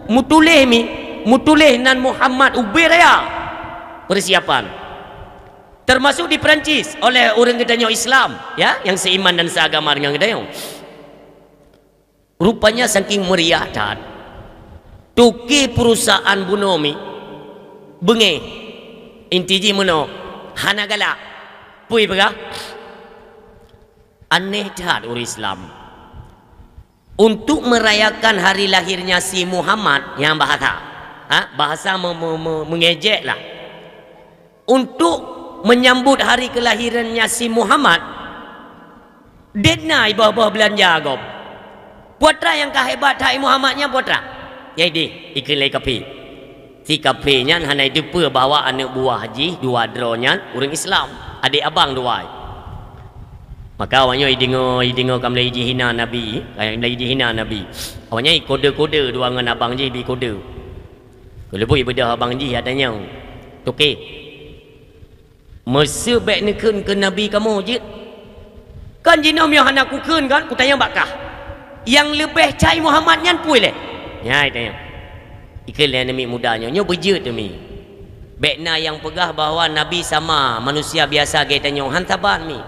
mutuléh mi, mutuléh nan Muhammad ubé raya. Persiapan. Termasuk di Perancis oleh ureuëng geutanyoe Islam, ya, yang seiman dan seagama dengan geutanyoe. Rupanya saking meriah that, toke perusahaan bunoe mi beungéh, inti jih meunoe, hana galak. Peue peugah? Aneh that ureuëng Islam. Untuk merayakan hari lahirnya si Muhammad, nyang bahasa, ha? Bahasa me-, me-, me-, mengejek lah. Untuk menyambut hari kelahirannya si Muhammad, dét na iboh-boh beulanja gob. Peue atra nyang ka hebat that i Muhammad nyan, peue atra? Nyang idéh, ikheun lé kafé. Si kafé nyan hana jiteupeue bahwa aneuëk buah jih dua droe nyan ureuëng Islam, adék abang dua. Maka awaknyoe ideungoe, ideungoe ka mulai jihina Nabi, ka mulai jihina Nabi. Awaknyan ikode-kode dua ngon abang jih, bi kode. Keuleubeh beudôh abang jih, ya, tanyong, "Toke, meuseu bék neukheun keu Nabi kamoe jeuet?" "Kan jinoe meunyoe hana kukheun kan, kutanyong bak kah. Nyang leubeh cai Muhammad nyan peue lé?" Nyan tanyong. Ikheun lé aneuk miet muda nyoe, "Nyoe beujeuet mi. Bék na nyang peugah bahwa Nabi sama manusia biasa lagée tanyoe, han saban mi.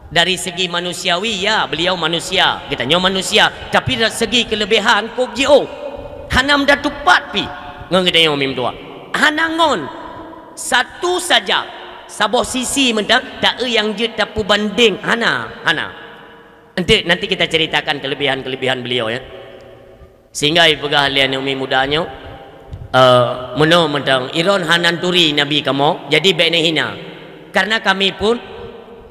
Dari segi manusiawi, ya, beliau manusia, geutanyoe manusia, tapi dari segi keuleubaihan kôb jiôh. Hana meudateupat pih ngon geutanyoe mi meutuah. Hana ngon satu saja, saboh sisi mantong, taeu nyang jeuet tapeubandeng, hana, hana." Nanti, nanti kita ceritakan kelebihan-kelebihan beliau, ya. Sehingga ipeugah lé aneuk miet muda nyoe, eh, meunoe mantong, "Ilôn hana turi Nabi kamoe, jadi bék neuhina. Karena kami pun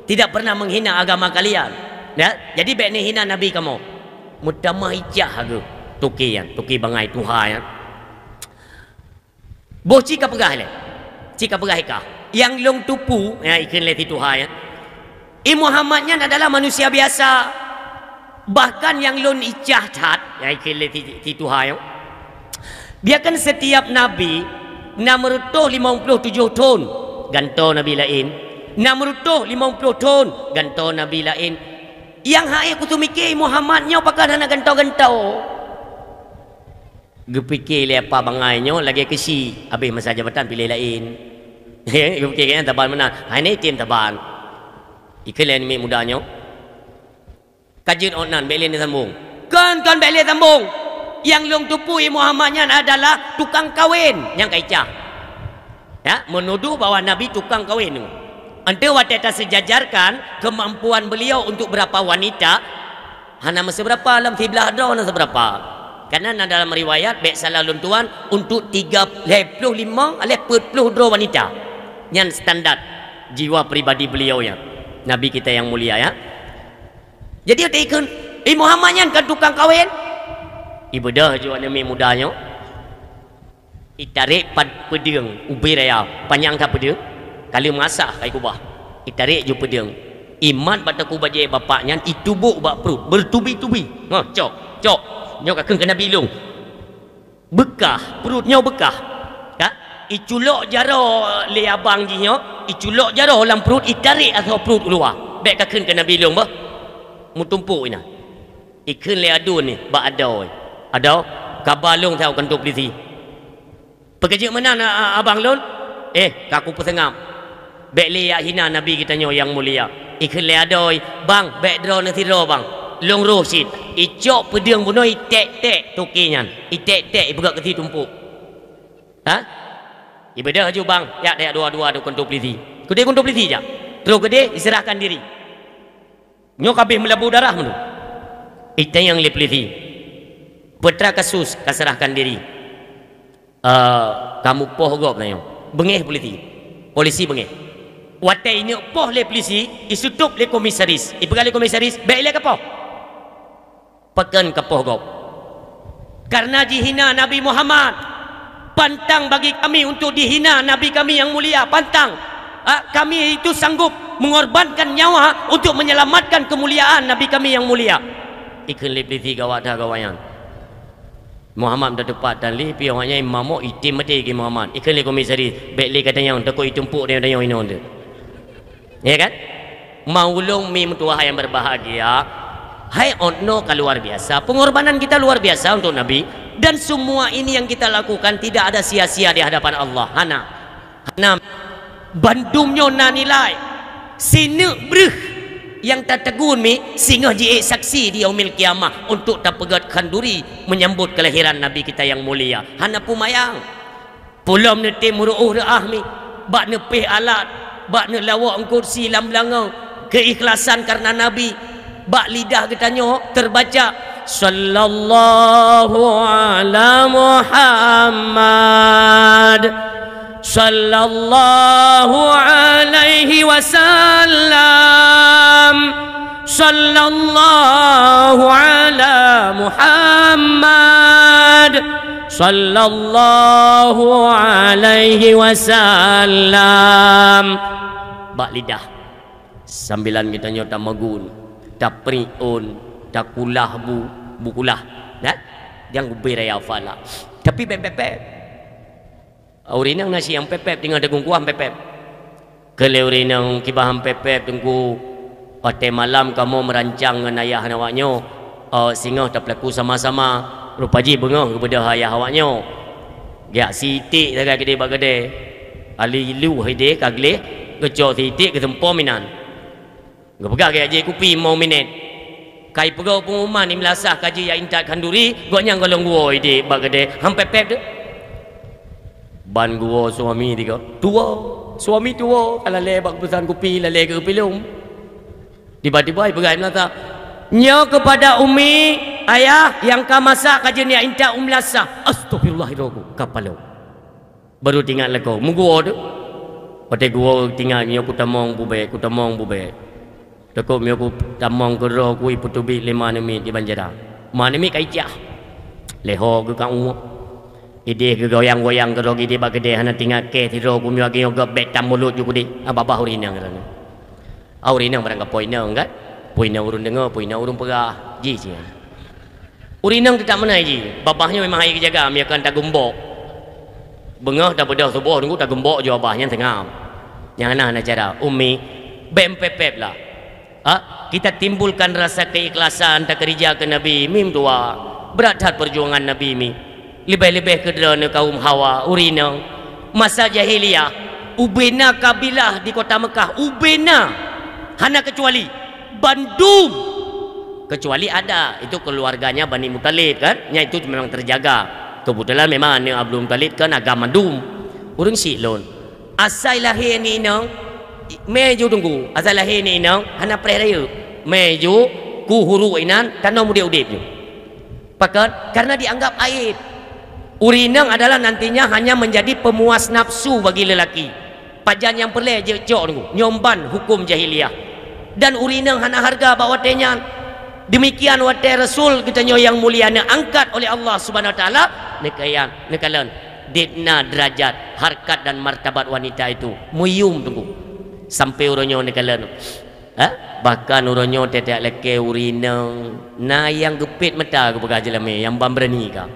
tidak pernah menghina agama kalian. Ya, jadi bék neuhina Nabi kamoe." Meutamah icah geuh toke nyan, toke bangai tuha nyan. Boh cit ka peugah lé. Cit ka peugah ikah. Nyang lôn tupu, ya, ikheun lé si tuha nyan, "I Muhammad nyan adalah manusia biasa. Bahkan nyang lôn icah that," ya, ikheun lé si, si tuha nyan, "biarkan setiap nabi enam ratus lima puluh tujuh thon gantoe nabi laén, enam ratus lima puluh thon gantoe nabi laén. Nyang han ék kuteumike Muhammad nyoe pakon hana gantoe-gantoe." Geupike lé apa bangai nyoe lagée keusi habéh masa jabatan piléh laén. Geupike nyan taban meunan, hai nyan item taban. Ikheun lé aneuk miet muda nyoe, "Ka jeuet ôt nan, bék lé neusambong." "Kon, kon bék lé sambong. Nyang lôn tupu i Muhammad nyan adalah tukang kawen nyang ka icah." Ya, menuduh bahwa Nabi tukang kawen tu. Enteuk watée taseujajarkan keumampuan beliau untuk beurapa wanita, hana meuseubeurapa, lam siblaih droe na seubeurapa. Karena na dalam riwayat, bék salah lôn tuan, untuk tiga, lhée ploh limong, lhée peuet ploh droe wanita. Nyan standar jiwa pribadi beliau nyan. Nabi kita yang mulia, ya. Jadi, watée ikheun, "Eh, Muhammad nyan kan tukang kawén?" Ibeudôh ju aneuk miet muda nyoe. Itarek pad-, peudeueng ubé raya, panyang that peudeueng, ka lheueh meuasah ka ikubah. Itarek ju peudeueng. Imat bak teungku bajée bapak nyan, itubôk bak pruet, beutubi-tubi. Ngoh, cok, cok. Nyoe ka kheun keu Nabi lôn. Beukah, pruet nyoe beukah. Ka? Iculok jaroe lé abang jih nyoe, iculok jaroe lam pruet, itarek asoe pruet u luwa. Bék ka kheun keu Nabi lôn beuh. Meutumpôk inan. Ikheun lé aduen nyan bak adoe, "Adoe, kaba lôn saboh kantô peulisi." "Peue keujeuet meunan, a-, a-, abang lôn?" "Eh, ka kupeuseungab. Bék lé jak hina Nabi geutanyoe nyang mulia." Ikheun lé adoe, "Bang, bék droeneuh sidroe, bang. Lôn roh cit." Icok peudeueng bunoe, iték-ték toke nyan. Iték-ték, ipeugét keu situmpôk. Ha? Ibeudôh ju bang, jak, jak dua-dua tu kantô peulisi. Keudeh kantô peulisi jak. Troh keudeh, iseurahkan diri. Nyoe ka abéh meulabu darah meunan. Itanyong lé peulisi. Peue teuma kasus, ka seurahkan diri. Eh, kamoe poh gob tanyoe. Beungéh peulisi. Polisi beungéh. Watée ineuk poh lé peulisi, iseutôb lé komisaris. Ipeugah lé komisaris, "Bék ilée kapoh." Pakon kapoh gob? Karena jihina Nabi Muhammad. Pantang bagi kami untuk dihina Nabi kami yang mulia, pantang. Ah, kami itu sanggup mengorbankan nyawa untuk menyelamatkan kemuliaan Nabi kami yang mulia. Ikheun lé peulisi gawat that gawat nyan. Muhammad meuteupat dan lé piôh awaknyan mamok item maté keu Muhammad. Ikheun lé komisaris, "Bék lé katanyong, takot itumpôk tanyoe-tanyoe inoe teuh." Ya kan? Maulung mi meutuwah yang berbahagia, hai otno ka luar biasa. Pengorbanan kita luar biasa untuk Nabi. Dan semua ini yang kita lakukan tidak ada sia-sia di hadapan Allah. Hana. Hana. Bandum nyoe na nilai. Sineuk breuh nyang tategun mi singoh jiék saksi di Yaumil Qiyamah untuk tapeugét khanduri menyambut kelahiran Nabi kita yang mulia. Hana peumayang. Pulom neutem meuruôh reuah mi, bak neupéh alat, bak neulawok eungkôt si lam beulangong, keuikhlasan kareuna Nabi, bak lidah geutanyoe teubaca, "Sallallahu ala Muhammad, sallallahu alaihi wasallam." Sallallahu ala Muhammad, sallallahu alaihi wasallam. Bak lidah. Sambilan geutanyoe tamagun, tapriun, takulah bu, bu kulah. Nah, nyang ubé raya falak. Tapi pép-pép-pép. Ureueng inong na si nyang pép-pép, teungoh teungku kuah pép-pép. Kheun lé ureueng inong, "Kiban pép-pép, Teungku? Watèe malam kamoe meurancang ngon ayah awak nyoe, eh, singoh tapeulaku sama-sama. Rupa jih beungoh geubeudôh ayah awak nyoe. Geujak si iték sagai keudéh bak keudè. Ali lu idéh ka gleh, geucok si iték geuseumpo meunan." Geupeugah keu jak jép kupi limong minèt. Ka jipeugöt peungumuman di meulasah ka jijak intat khanduri, gobnyan goh lom geuwoe idéh bak keudè, han pép-pép teuh. Ban geuwoe suami tiga. Tuwoe, suami tuwoe, ka lalè bak pesan kupi, lalè keu pilom. Tiba-tiba jipeugah di meulasah, "Nyoe keupada umi, ayah nyang ka masak ka jeuet jak intat u meulasah." Astagfirullah, ka palom. Baru teuingat lakoe, meuguwoe teuh. Watèe guwoe teuingat, nyoe kutamong bubèe, kutamong bubèe. Takot meunyoe kutamong keudroe, kui peuteubiet lé ma aneuk miet di banjara. Ma aneuk miet ka icah. Lé ho geuh ka ueh. Idéh geugoyang-goyang keudroe idéh bak keudè, hana teuingat kèe sidroe, kumeunyoe lagèe nyoe geuh bèk tamulot ju keudéh. Ah, babah ureueng inong keunoe. Ah, ureueng inong barangkapeue inong kan? Peue inong ureueng deungö, peue inong ureueng peugah. Jih siat. Ureueng inong teutap meunan jih, babah nyoe memang han geujaga, meunyoe kon tageumbok. Beungoh tabeudôh suboh nunggu tageumbok ju babah nyan seungab. Nyang hana, hana cara. Umi, bèk pép-pép lah. Ha? Kita timbulkan rasa keikhlasan, takeurija keu Nabi, mi meutuwah. Brat that peujuangan Nabi mi. Leubeh-leubeh keu droeneuh kaum hawa, ureueng inong. Masa jahiliyah, ubena kabilah di kota Mekah, ubena. Hana keucuali. Bandum. Kecuali ada, itu keluarganya Bani Muthalib kan, nya itu memang terjaga. Kebetulan memang aneuk Abdul Muthalib kan agam mandum. Ureueng syiek lôn. Asai lahé ngon inong, Mé ju teungku, asai lahé ni inong hana preh rayeuk. Mé ju ku huru inan tanoh udeb-udeb ju. Pakon? Karena dianggap aib. Ureueng inong adalah nantinya hanya menjadi pemuas nafsu bagi lelaki. Pajan nyang peureulée jeuet cok teungku, nyoe ban huköm jahiliyah. Dan ureueng inong hana hareuga bak watée nyan. Demikian watée Rasul geutanyoe nyang mulia neuangkat oleh Allah Subhanahu Wa Taala, neukayang, neukalon, debna derajat, harkat dan martabat wanita itu meuyum teungku. Sampai uroe nyoe neukalon. Ha? Bahkan uroe nyoe tieb-tieb lakée ureueng inong na nyang geupet mata geupeugah jeulamé nyang ban beurani ka.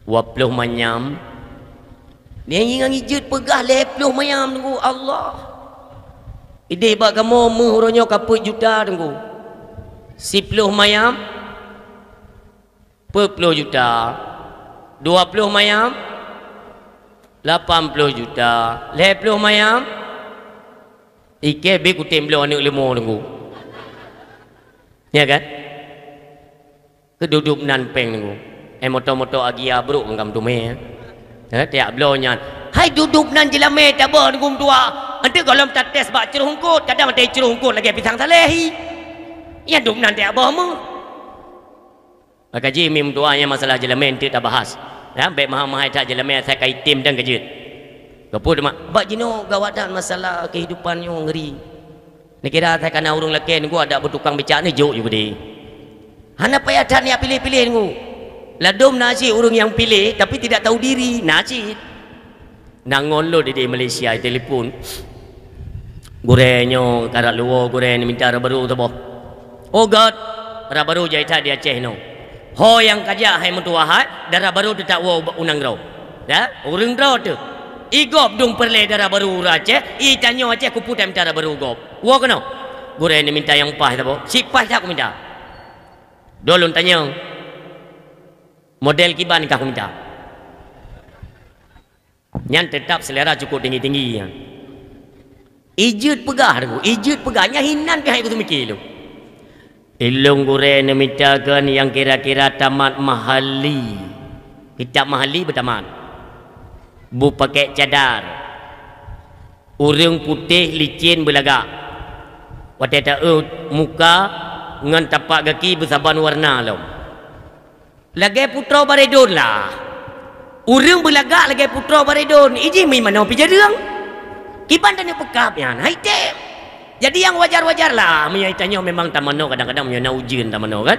Dua ploh manyam. Nyang ingat jeuet peugah lhée ploh manyam teungku, Allah. Ideh bak kamoe méuh uroe nyoe ka peuet juta teungku. Siploh manyam, peuet ploh juta. Dua ploh manyam, lapan ploh juta. Lhée ploh manyam, ikée bit kutem bloe aneuëk leumo teungku. Ya kan? Keu dudoe nan péng teungku. Eh, moto-moto Agia brok ngam tumé, eh. Eh, tieb bloe nyan. Hai dudoe nan jeulamé tabah teungku meutuah. Ante gohlom tates bak cruh eungkot, kadang ante cruh eungkot lagée pisang saleh hi. Ya dum nan tieb boh méuh. Maka jih mi meutuah nyang masalah jeulamé ante tabahas. Ya, bék mahai-mahai that jeulamé asai ka item dan keujeuet. Keupeue teuma? Bak jinoe gawat that masalah kehidupan nyoe ngeri. Neukira asai kana ureuëng lakée teungku adak beutukang becak neujok ju geude. Hana payah that neujak piléh-piléh teungku. Ladom na cit ureuëng nyang piléh tapi tidak tahu diri, na cit. Na ngon lôn di Malaysia telepon. Gurée nyoe karap luwoe gurée ni minta dara barô saboh. Oh God, dara barô jai that di Aceh nyoe. Ho nyang kajak hai meutuah hai, dara barô teutab woe u nanggroe. Ya, ureuëng droe teuh. Igob dong peureulée dara barô ureuëng Aceh, itanyoe Aceh kuputai minta dara barô gob. Woe keunoe. Gurée ni minta nyang paih saboh. Sipaih that kuminta. Dua lôn tanyong. Model kiban kah kuminta. Nyan teutab selera cukup tinggi-tinggi nyan. Ijeuet peugah teungku, ijeuet peugah. Nyan hinan pih hai kuteumiki lôn. Ilôn gurée neumita keu nyang kira-kira tamat Mahalli. Kitab Mahalli beutamat. Bupakek cadar. Ureuëng putéh licén beulagak. Watée taeu muka ngon tapak gaki beusaban warna lom. Lagée putroe baredon lah. Ureuëng beulagak lagée putroe baredon, ijih meuimanoe pih jareueng. Kiban tanyoe peukab nyan, hai tem. Jadi nyang wajar-wajar lah, meunyoe tanyoe memang tamanoe kadang-kadang meunyoe na ujeuen tamanoe kan.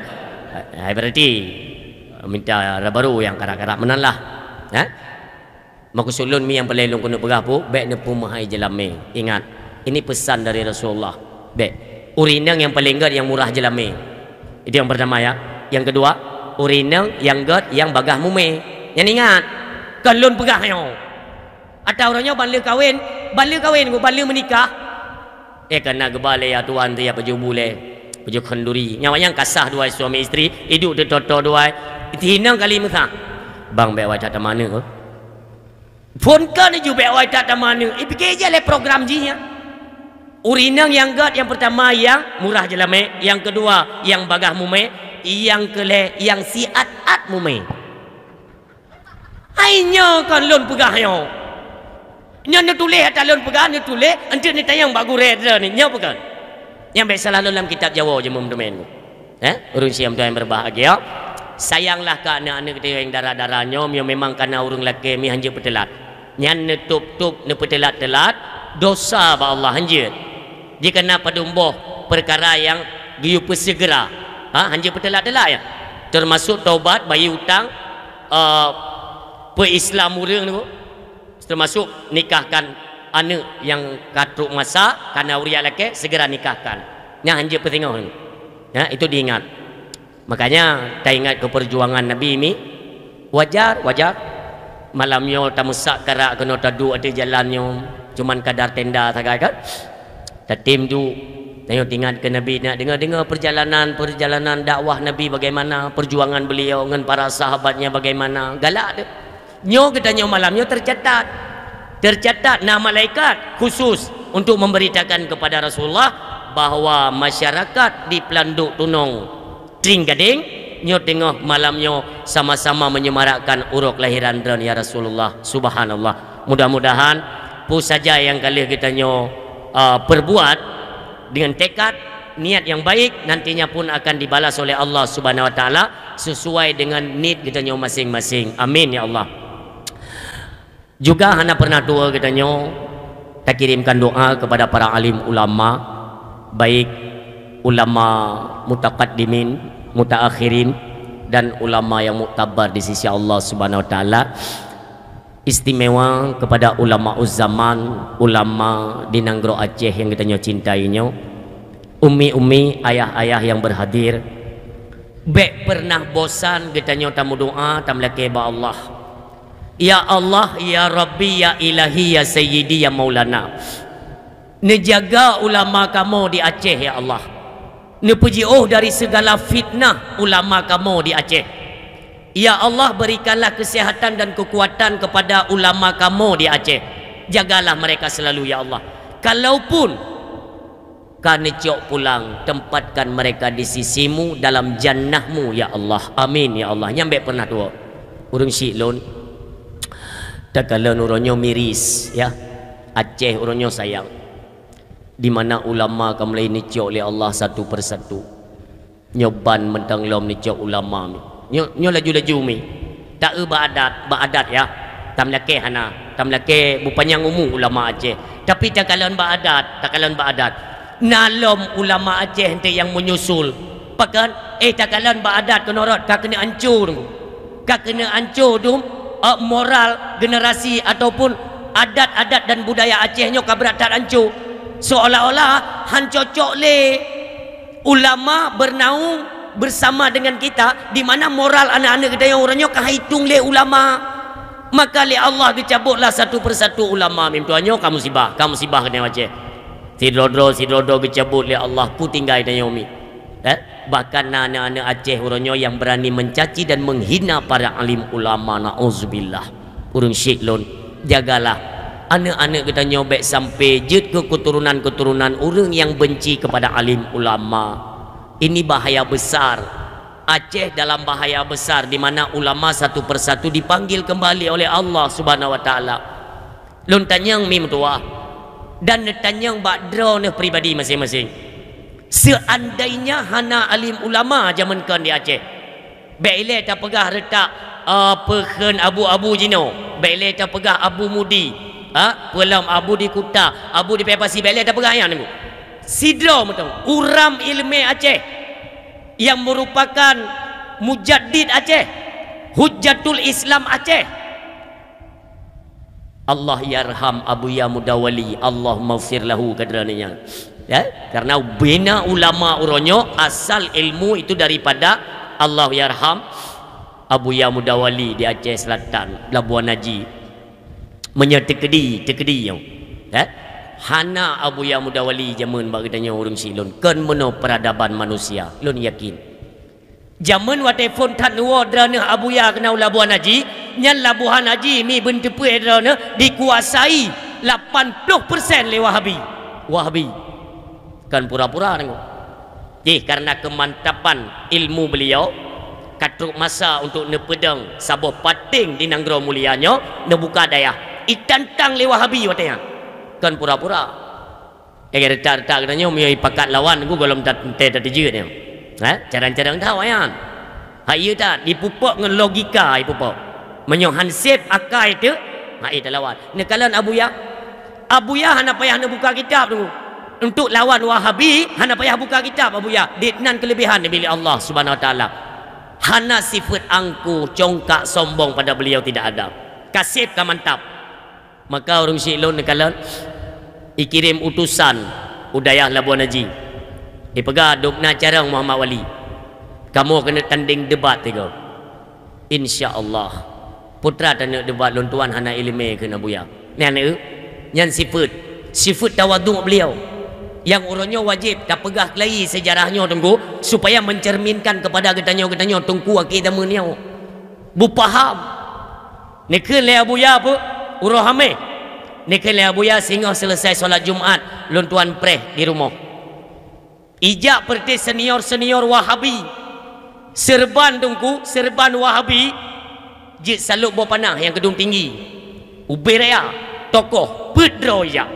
Hai berarti minta dara barô nyang karap-karap meunan lah. Ha? Meukeusut lôn mi nyang paleng lôn keuneuk peugah pu, bék neupeumeuhai jeulamé. Ingat, ini pesan dari Rasulullah. Bék. Ureuëng inong nyang paleng gét nyang murah jeulamé. Itu yang pertama ya. Yang kedua, ureuëng inong nyang gét nyang bagaih mumé. Nyan ingat, kon lôn peugah nyoe. Atawa uroe nyoe ban lheueh kawen, ban lheueh kawen, ban lheueh meunikah. Eh, kana geuba lé ya tuan tu ya baju bulée, baju khanduri. Nyawa nyang kasah dua suami isteri, idup teutoto dua. Itu hinang kali meusa. Bang bék wai that tamanoe. Phon ka neujubek wai that tamanoe, ipike ija lé program jih nyan. Ureuëng inong nyang gét nyang pertama nyang murah jeulamé, nyang keudua nyang bagaih mumé, nyang keulhée nyang siat-at mumé. Hai nyoe kon lôn peugah nyoe. Nyoe neutuléh ata lôn peugah, neutuléh, enteuk neutanyong bak gurée droeneuh nyoe peugah. Nyang bék salah lôn lam kitab Jawoe jeuem meudemen. Eh, ureuëng siam tuan yang berbahagia, sayanglah keu aneuëk-aneuëk geutanyoe nyang dara-dara nyoe, nyoe memang kana ureuëng lakée mi hanjeuet peuteulat. Nyan neutôb-tôb neupeuteulat-teulat, dosa bak Allah hanjeuet. Jikana padum boh peukara nyang geuyue peuseugera, ha, hanjeuet peuteulat-teulat ya. Teumasuk tobat, bayeue utang, eh, peuislam ureuëng tu. Teumasuk nikahkan aneuëk nyang ka trok masa, kana ureuëng lakée, segera nikahkan. Nyan hanjeuet peusingoh. Ya, itu diingat. Makanya taingat keu perjuangan Nabi mi. Wajar, wajar. Malam nyoe tameusak karak keunoe taduek ateueh jalan nyoe, cuman kadar tenda sagai kan. Tatem duek, tanyoe teuingat keu Nabi, nak deungoe-deungoe perjalanan-perjalanan dakwah Nabi bagaimana, perjuangan beliau ngon para sahabatnya bagaimana, galak deh. Nyoe geutanyoe malam nyoe teucatat. Teucatat na malaikat khusus untuk memberitakan kepada Rasulullah bahwa masyarakat di Pelanduk Tunong Tring Gadeng nyoe teungoh malam nyoe sama-sama menyemarakkan uroe kelahiran droen ya Rasulullah. Subhanallah. Mudah-mudahan Peue saja nyang ka lheueh geutanyoe, uh, perbuat dengan tekad, niat yang baik, nantinya pun akan dibalas oleh Allah Subhanahu Wa Taala sesuai dengan nit geutanyoe masing-masing. Amin ya Allah. Juga hana pernah tuwoe geutanyoe takirimkan doa kepada para alim ulama, baik ulama mutaqaddimin, mutaakhirin, dan ulama yang muktabar di sisi Allah Subhanahu Wa Taala. Istimewa kepada ulama zaman, ulama di nanggroe Aceh yang geutanyoe cintai nyoe, umi-umi, ayah-ayah yang berhadir, bèk pernah bosan geutanyoe tameudoa, tameulakèe bak Allah. Ya Allah, ya Rabbi, ya Ilahi, ya Sayyidi, ya Maulana. Neujaga ulama kamoe di Aceh, ya Allah. Neupeujiôh dari segala fitnah ulama kamoe di Aceh. Ya Allah, berikanlah kesehatan dan kekuatan kepada ulama kamoe di Aceh. Jagalah mereka selalu, ya Allah. Kalaupun ka neucok pulang, tempatkan mereka di sisimu dalam jannah-Mu, ya Allah. Amin, ya Allah. Nyan bèk pernah tuwoe. Ureueng syiek lôn, takalon uroe nyoe miris, ya. Aceh uroe nyoe sayang. Di mana ulama ka mulai neucok lé Allah satu persatu. Nyoe ban mantong lom neucok ulama mi. Nyoe, nyoe laju-laju mi. Ta-eu bak adat, bak adat ya. Tameulakèe hana, tameulakèe beupanyang umu ulama Aceh. Tapi takalon bak adat, takalon bak adat. Na lom ulama Aceh enteuk nyang menyusul. Pakon? Eh, takalon bak adat keunoe rot ka keuneuk ancô. Ka keuneuk ancô dum, eh, moral generasi ataupun adat-adat dan budaya Aceh nyoe ka brat that ancô. Seolah-olah han cocok lé ulama bernaung bersama dengan kita, di mana moral aneuk-aneuk geutanyoe uroe nyoe ka haitung lé ulama. Maka lé Allah geucabutlah satu persatu ulama. Mim tuan nyoe ka musibah, ka musibah geutanyoe Aceh. Sidroe-droe, sidroe-droe geucabut lé Allah, peue tinggai tanyoe mi. Eh? Bahkan na aneuk-aneuk Aceh uroe nyoe yang berani mencaci dan menghina para alim ulama, na'uzubillah. Ureueng syiek lôn, jagalah aneuk-aneuk geutanyoe bèk sampai jeuet keu keturunan-keturunan ureueng yang benci kepada alim ulama. Ini bahaya besar. Aceh dalam bahaya besar di mana ulama satu persatu dipanggil kembali oleh Allah Subhanahu Wa Taala. Lôn tanyong mi meutuwah dan neutanyong bak droeneuh pribadi maséng-maséng. Seandainya hana alim ulama jameun kon di Aceh, bèk ilèe tapeugah reutak, eh, peukheun abu-abu jinoe, bèk ilèe tapeugah Abu Mudi, ha, peulom Abu di Kuta, Abu di Paya Pasi, bèk ilèe tapeugah nyan. Sidroe mantong uram ileumèe Aceh yang merupakan mujaddid Aceh, hujjatul Islam Aceh. Allah yarham Abuya Mudawali, Allahummaghfir lahu, kata nyan. Ya, karena bina ulama uroe nyoe asal ilmu itu daripada Allah yarham Abuya Mudawali di Aceh Selatan, Labuan Haji. Meunyoe teukeudi, teukeudi nyoe. Ya? Hana Abuya Mudawali jameun bak geutanyoe ureueng syiek lôn, kon meunoe peradaban manusia, lôn yakin. Jameun watèe phôn that neuwoe droeneuh Abuya keunoe u Labuhan Haji, nyan Labuhan Haji mi beunteupeu droeneuh dikuasai lapan ploh persen lé Wahabi. Wahabi. Kon pura-pura deungoe. Jih, karena keumantapan ilmu beliau, ka trok masa untuk neupeudong saboh paténg di nanggroe mulia nyoe, neubuka dayah. Itantang lé Wahabi watèe nyan. Kon pura-pura. Eh, reutak-reutak geutanyoe meunyoe ipakat lawan, gohlom tat-, teuntèe tateujeut nyoe. Ha? Carông-carông that awaknyan. Ha, iya that, ipupok ngon logika ipupok. Meunyoe han sép akai teuh, ha, eh, talawan. Neukalon Abuya. Abuya hana payah neubuka kitab tu. Untuk lawan Wahabi, hana payah buka kitab Abuya. Dit nan keulebihan milék Allah Subhanahu Wa Taala. Hana sifeuet angkuh, congkak, sombong pada beliau tidak ada. Ka sép, ka mantap. Maka ureueng syiek lôn neukalon, ikirém utosan u dayah Labuhan Haji. Ipeugah, "Dubna carông Muhammad Wali. Kamoe keuneuk tandeng debat tiga." "Insya Allah. Peue treuk taneuk debat lôn tuan hana ileumèe," kheun Abuya. Nyan, eh, nyan sifeuet, sifeuet tawadhu beliau. Nyang uroe nyoe wajéb tapeugah keulayi seujarah nyoe Teungku, supaya mencerminkan kepada geutanyoe, geutanyoe Teungku akhé zaman nyoe. Beupaham. Neukheun lé Abuya peue? Uroe Hamèh. Neukheun lé Abuya singoh seuleusai salat Jumat, lôn tuan preh di rumoh. Ijak peureté senior-senior Wahabi. Seureuban Teungku, seureuban Wahabi, jeuet salôb boh panah nyang keudong tinggi. Ubé raya. Tokoh, peuet droe jak.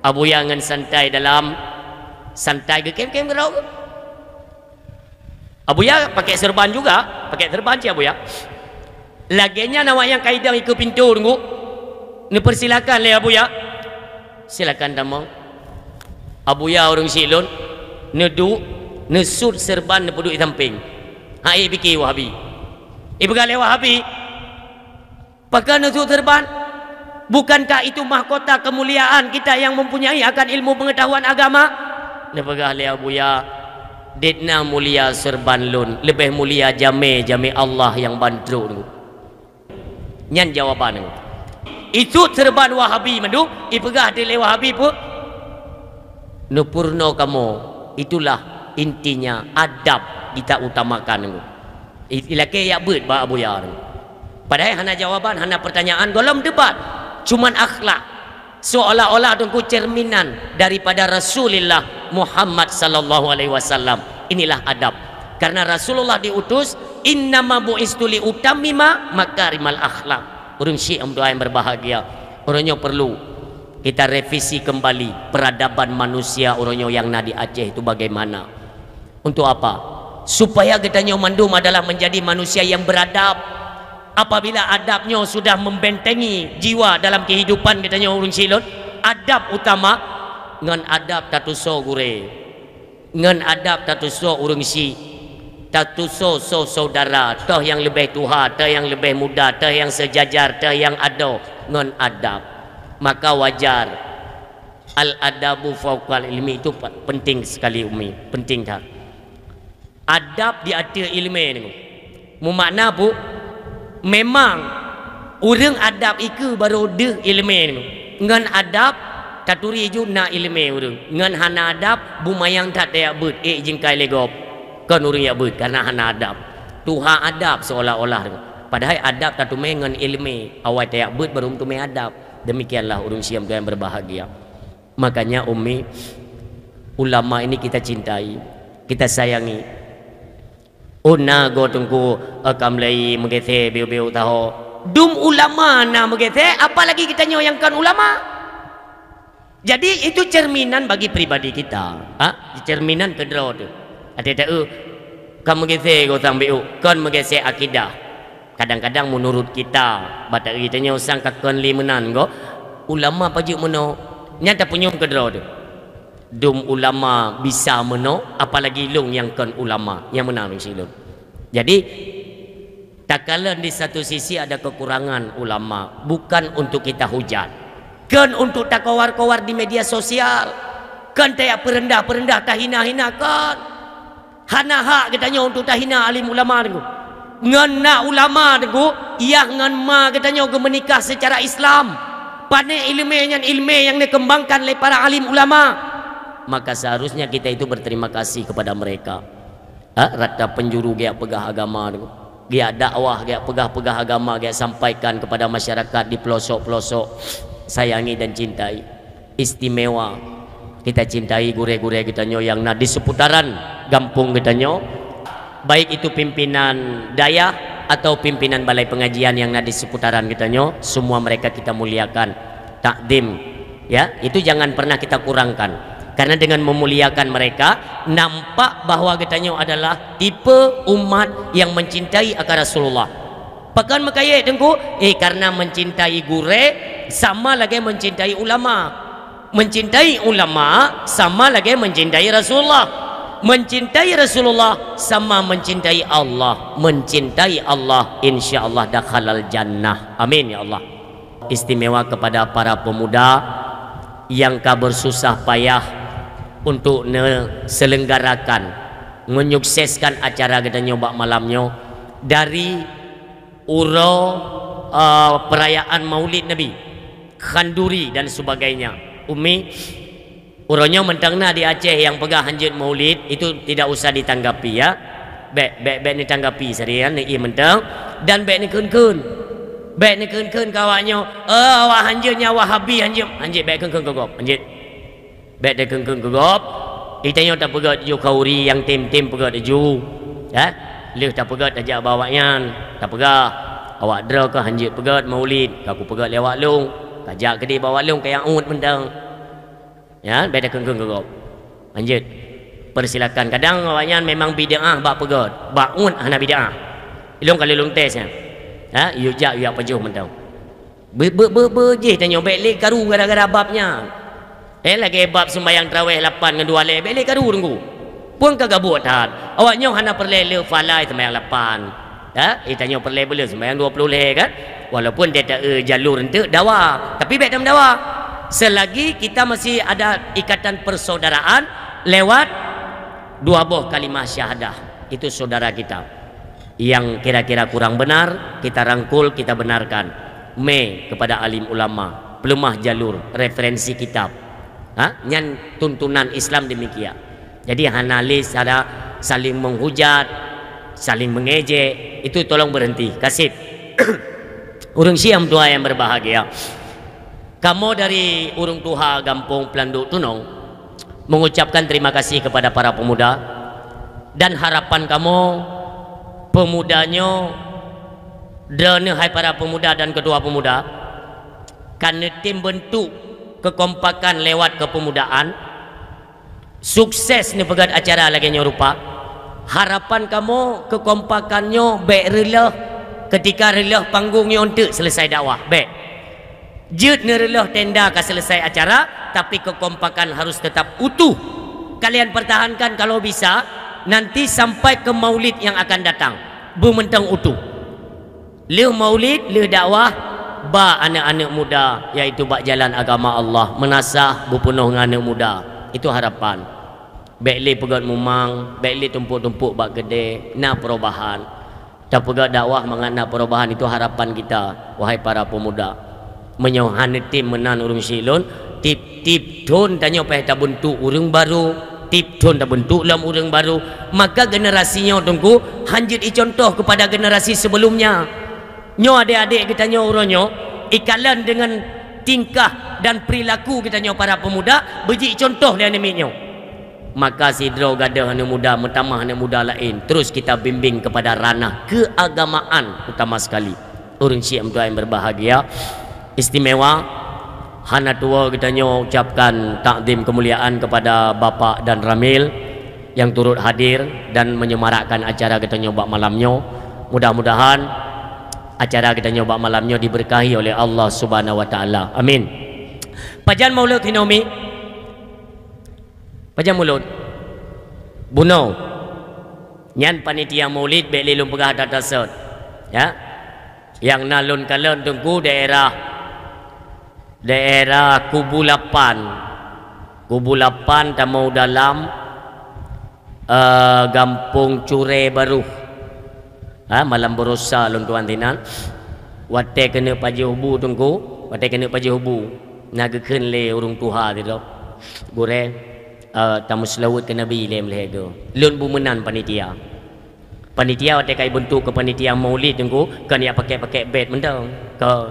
Abuya ngon santai dalam, santai geukém-kém keudroe. Abuya pakai serban juga, pakai serban cit Abuya. Lagée nyan awak nyang ka idong ikeue pintoe teungku. Neupersilakan lé Abuya. Silakan tamong. Abuya ureuëng syiek lôn, neuduek, neusut serban neupeuduek di sampéng. Hai pike Wahabi. Ipeugah lé Wahabi, Pakon neusut serban? Bukankah itu mahkota kemuliaan kita yang mempunyai akan ilmu pengetahuan agama? Neupeugah lé Abuya, "Deuh na mulia serban lôn, leubeh mulia jamé-jamé Allah nyang ban trok." Nyan jawaban. Isut serban Wahabi mandum, ipeugah lé Wahabi peue? Neupurno kamoe, itulah intinya adab kita utamakan. I-, ilakée jak beuet bak Abuya. Padahai hana jawaban, hana pertanyaan, gohlom debat. Cuman akhlak. Seolah-olah teungku cerminan daripada Rasulullah Muhammad sallallahu alaihi wasallam. Inilah adab. Karena Rasulullah diutus, "Innama bu'istu li utammima makarimal akhlak." Ureuëng syiek, ureuëng tuan yang berbahagia, uroe nyoe perlu kita revisi kembali peradaban manusia uroe nyoe nyang na di Aceh itu bagaimana. Untuk apa? Supaya geutanyoe mandum adalah menjadi manusia yang beradab. Apabila adab nyoe sudah membentengi jiwa dalam kehidupan geutanyoe ureuëng syiek lôn, adab utama, ngon adab tatusoe gurée, ngon adab tatusoe ureuëng syiek, tatusoe soe saudara, toh nyang leubeh tuha, toh nyang leubeh muda, toh nyang seujajar, toh nyang adoe, ngon adab. Maka wajar. Al-adabu fauqal ilmi itu pe-, penting sekali, Umi, penting that. Adab di ateueh iéleumé nyoe. Meumakna peue? Memang ureuëng adab ikeue barô deuh iéleumé nyoe. Ngon adab taturi ju na iéleumé ureuëng. Ngon hana adab bumayang that tajak beuet, ék jingkai lé gob. Kon ureuëng jak beuet karena hana adab. Tuha adab seolah-olah. Padahai adab tateumé ngon iéleumé. Awai tajak beuet barô meuteumé adab. Demikianlah ureuëng syiek yang berbahagia. Makanya, Umi, ulama ini kita cintai, kita sayangi. Oh, na goe teungku, eh, ka mulai meugeusé biu-biu taho. Dum ulama na meugeusé, apalagi geutanyoe nyang kon ulama. Jadi, itu cerminan bagi pribadi kita. Ha? Cerminan keudroe teuh. Até taeu, ka meugeusé goe sang biu, kon meugeusé akidah. Kadang-kadang menurut kita, bak taeu tanyoe sang ka kon lé meunan goe, ulama pajoh meunoe, nyan tapeunyum keudroe teuh. Dum ulama bisa meunoe, apalagi lôn nyang kon ulama, nyang meunan ureuëng syiek lôn. Jadi, takalon di satu sisi ada kekurangan ulama, bukan untuk kita hujat. Kon untuk takowar-kowar di media sosial. Kon tajak peureundah-peureundah, tahina-hina, kon. Hana hak geutanyoe untuk tahina alim ulama teungku. Ngon na ulama teungku, yah ngon ma geutanyoe geumeunikah secara Islam. Pané iéleumé nyan iéleumé nyang neukeumbangkan lé para alim ulama. Maka seharusnya kita itu berterima kasih kepada mereka. Ha, rata penjuru geujak peugah agama teungku. Geujak dakwah, geujak peugah-peugah agama, geujak sampaikan kepada masyarakat di pelosok-pelosok. Sayangi dan cintai. Istimewa. Kita cintai gurée-gurée geutanyoe nyang na di seputaran gampông geutanyoe, baik itu pimpinan dayah atau pimpinan balai pengajian nyang na di seputaran geutanyoe, semua mereka kita muliakan, takdim, ya, itu jangan pernah kita kurangkan. Karena dengan memuliakan mereka, nampak bahwa geutanyoe adalah tipe umat yang mencintai akan Rasulullah. Pakon meukayek teungku? Eh, karena mencintai gurée sama lagée mencintai ulama. Mencintai ulama sama lagée mencintai Rasulullah. Mencintai Rasulullah sama mencintai Allah. Mencintai Allah, insya Allah dakhalal jannah. Amin ya Allah. Istimewa kepada para pemuda yang ka bersusah payah untuk neuselenggarakan, menyukseskan acara geutanyoe bak malam nyoe dari uroe, eh, perayaan Maulid Nabi, khanduri dan sebagainya. Umi, uroe nyoe mantong na di Aceh nyang peugah hanjeuet Maulid, itu tidak usah ditanggapi, ya. Bék, bék, bék neutanggapi saria, neuié mantong, dan bék neukheun-kheun. Bék neukheun-kheun keu awak nyoe, "Eh, awak hanjeuet nyan Wahabi hanjeuet." Hanjeuet, bék kheun-kheun keu gob, hanjeuet. Bék takheun-kheun keu gob. Di tanyoe tapeugét ju khanduri nyang tem-tem peugét ju. Ya? Lheueh tapeugét tajak bak awaknyan, tapeugah, "Awak droe ka hanjeuet peugét Maulid, ka kupeugét lé awak lôn." Kajak keudeh bak lôn kajak uet mantong. Ya, beda kengkeng keu gob. Lanjut. Persilakan. Kadang awaknyan memang bid'ah bak peugöt, bak uet hana bid'ah. Ilôn ka lôn tes nyan. Ha, yue jak yue jak pajoh mantong. Be-, be-, be-, beujih tanyoe bék lé karu gara-gara bab nyan. Eh, lagèe bab sembahyang tarawih lapan ngon dua lhèe, bék lé karu teungku. Pun ka gabuk that. Awaknyoe hana peureulèe le falai sembahyang lapan. Ya, eh, tanyoe peureulèe beuleuh sembahyang dua puluh lhèe kan? Walaupun dia tak, eh, jalur enteuk dawa, tapi bék tameudawa. Selagi kita masih ada ikatan persaudaraan lewat dua boh kalimah syahadah, itu saudara kita. Yang kira-kira kurang benar, kita rangkul, kita benarkan. Mé kepada alim ulama, peuleumah jalur, referensi kitab. Ha? Nyan tuntunan Islam demikian. Jadi hana lé cara saling menghujat, saling mengejek, itu tolong berhenti. Kaseb. Ureueng syiah meutuah yang berbahagia. Kamoe dari ureueng tuha gampông Planduk Tunong mengucapkan terima kasih kepada para pemuda dan harapan kamoe pemuda nyoe, droeneuh hai para pemuda dan ketua pemuda, ka neutem bentuk kekompakan lewat kepemudaan, sukses neupeugöt acara lagèe nyoe rupa. Harapan kamoe kekompakan nyoe bék reuloh, ketika reuloh panggong nyoe enteuk selesai dakwah, bék. Jeuet neureuloh tenda ka selesai acara, tapi kekompakan harus tetap utuh. Kalian pertahankan kalau bisa, nanti sampai ke maulid yang akan datang. Beumantong utuh. Lheueh maulid, lheueh dakwah, ba aneuk-aneuk muda, yaitu bak jalan agama Allah, meunasah, beupeunoh ngon aneuk muda. Itu harapan. Bék lé peugöt mumang, bék lé tumpuk-tumpuk bak keudè, na perubahan. Tapeugah dakwah mangat na perubahan, itu harapan kita, wahai para pemuda. Meunyoe hana tem meunan ureueng syiek lôn, tiep-tiep thon tanyoe payah tabentuk ureueng barô, tiep thon tabentuk lom ureueng barô, maka generasi nyoe teungku hanjeuet icontoh kepada generasi sebelumnya. Nyoe adék-adék geutanyoe uroe nyoe, ikalon deungon tingkah dan perilaku geutanyoe para pemuda, beujeuet icontoh lé aneuk miet nyoe. Maka sidroe gadôh aneuk muda, meutamah aneuk muda laén, terus kita bimbing kepada ranah keagamaan utama sekali. Ureueng syiek meutuah yang berbahagia, istimewa, hana tuwoe geutanyoe ucapkan takzim kemuliaan kepada Bapak dan Ramil yang turut hadir dan menyemarakkan acara geutanyoe bak malam nyoe. Mudah-mudahan acara geutanyoe bak malam nyoe diberkahi oleh Allah Subhanahu wa Taala. Amin. Pajan mulod hinoe mi? Pajan mulod? Bunoe. Nyan panitia maulid bék lé lôn peugah that-that sot. Ya. Nyang na lôn kalon teungku daerah, daerah Kubu Lapan. Kubu Lapan tamong dalam, eh, Gampông Curé Barôh. Ha, malam baroesa lôn tuan sinan. Watèe keuneuk pajoh bu teungku, watèe keuneuk pajoh bu, na geukheun lé ureueng tuha sidroe, "Gurèe, eh, tameuseulaweuet keu Nabi lé meulihe goe." Lôn bu meunan panitia. Panitia watèe ka ibentuk keu panitia maulid teungku, kon jak pakèk-pakèk bét mantong. Kon.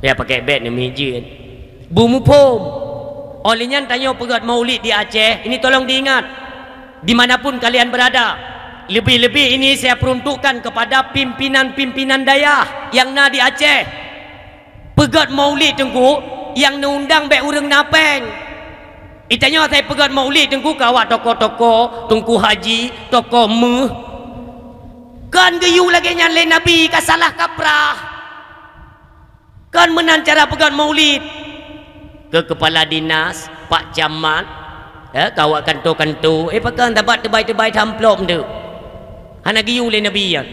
Jak pakèk bét neumijeuet. Bu muphom. Óh lheueh nyan tanyoe peugöt maulid di Aceh, ini tolong diingat. Di mana pun kalian berada, lebih-lebih ini saya peruntukkan kepada pimpinan-pimpinan dayah nyang na di Aceh. Peugöt maulid teungku, nyang neuundang bék ureueng na pèng. Geutanyoe asai peugöt maulid teungku ka awak tokoh-tokoh, teungku haji, tokoh méuh. Kon geuyue lagèe nyan lé Nabi, ka salah kaprah. Kon meunan cara peugöt maulid. Keu keupala dinas, pak camat, eh, keu awak kanto-kanto, eh, pakon tabat teubai-teubai amplop teuk. Hana geuyue lé Nabi nyan.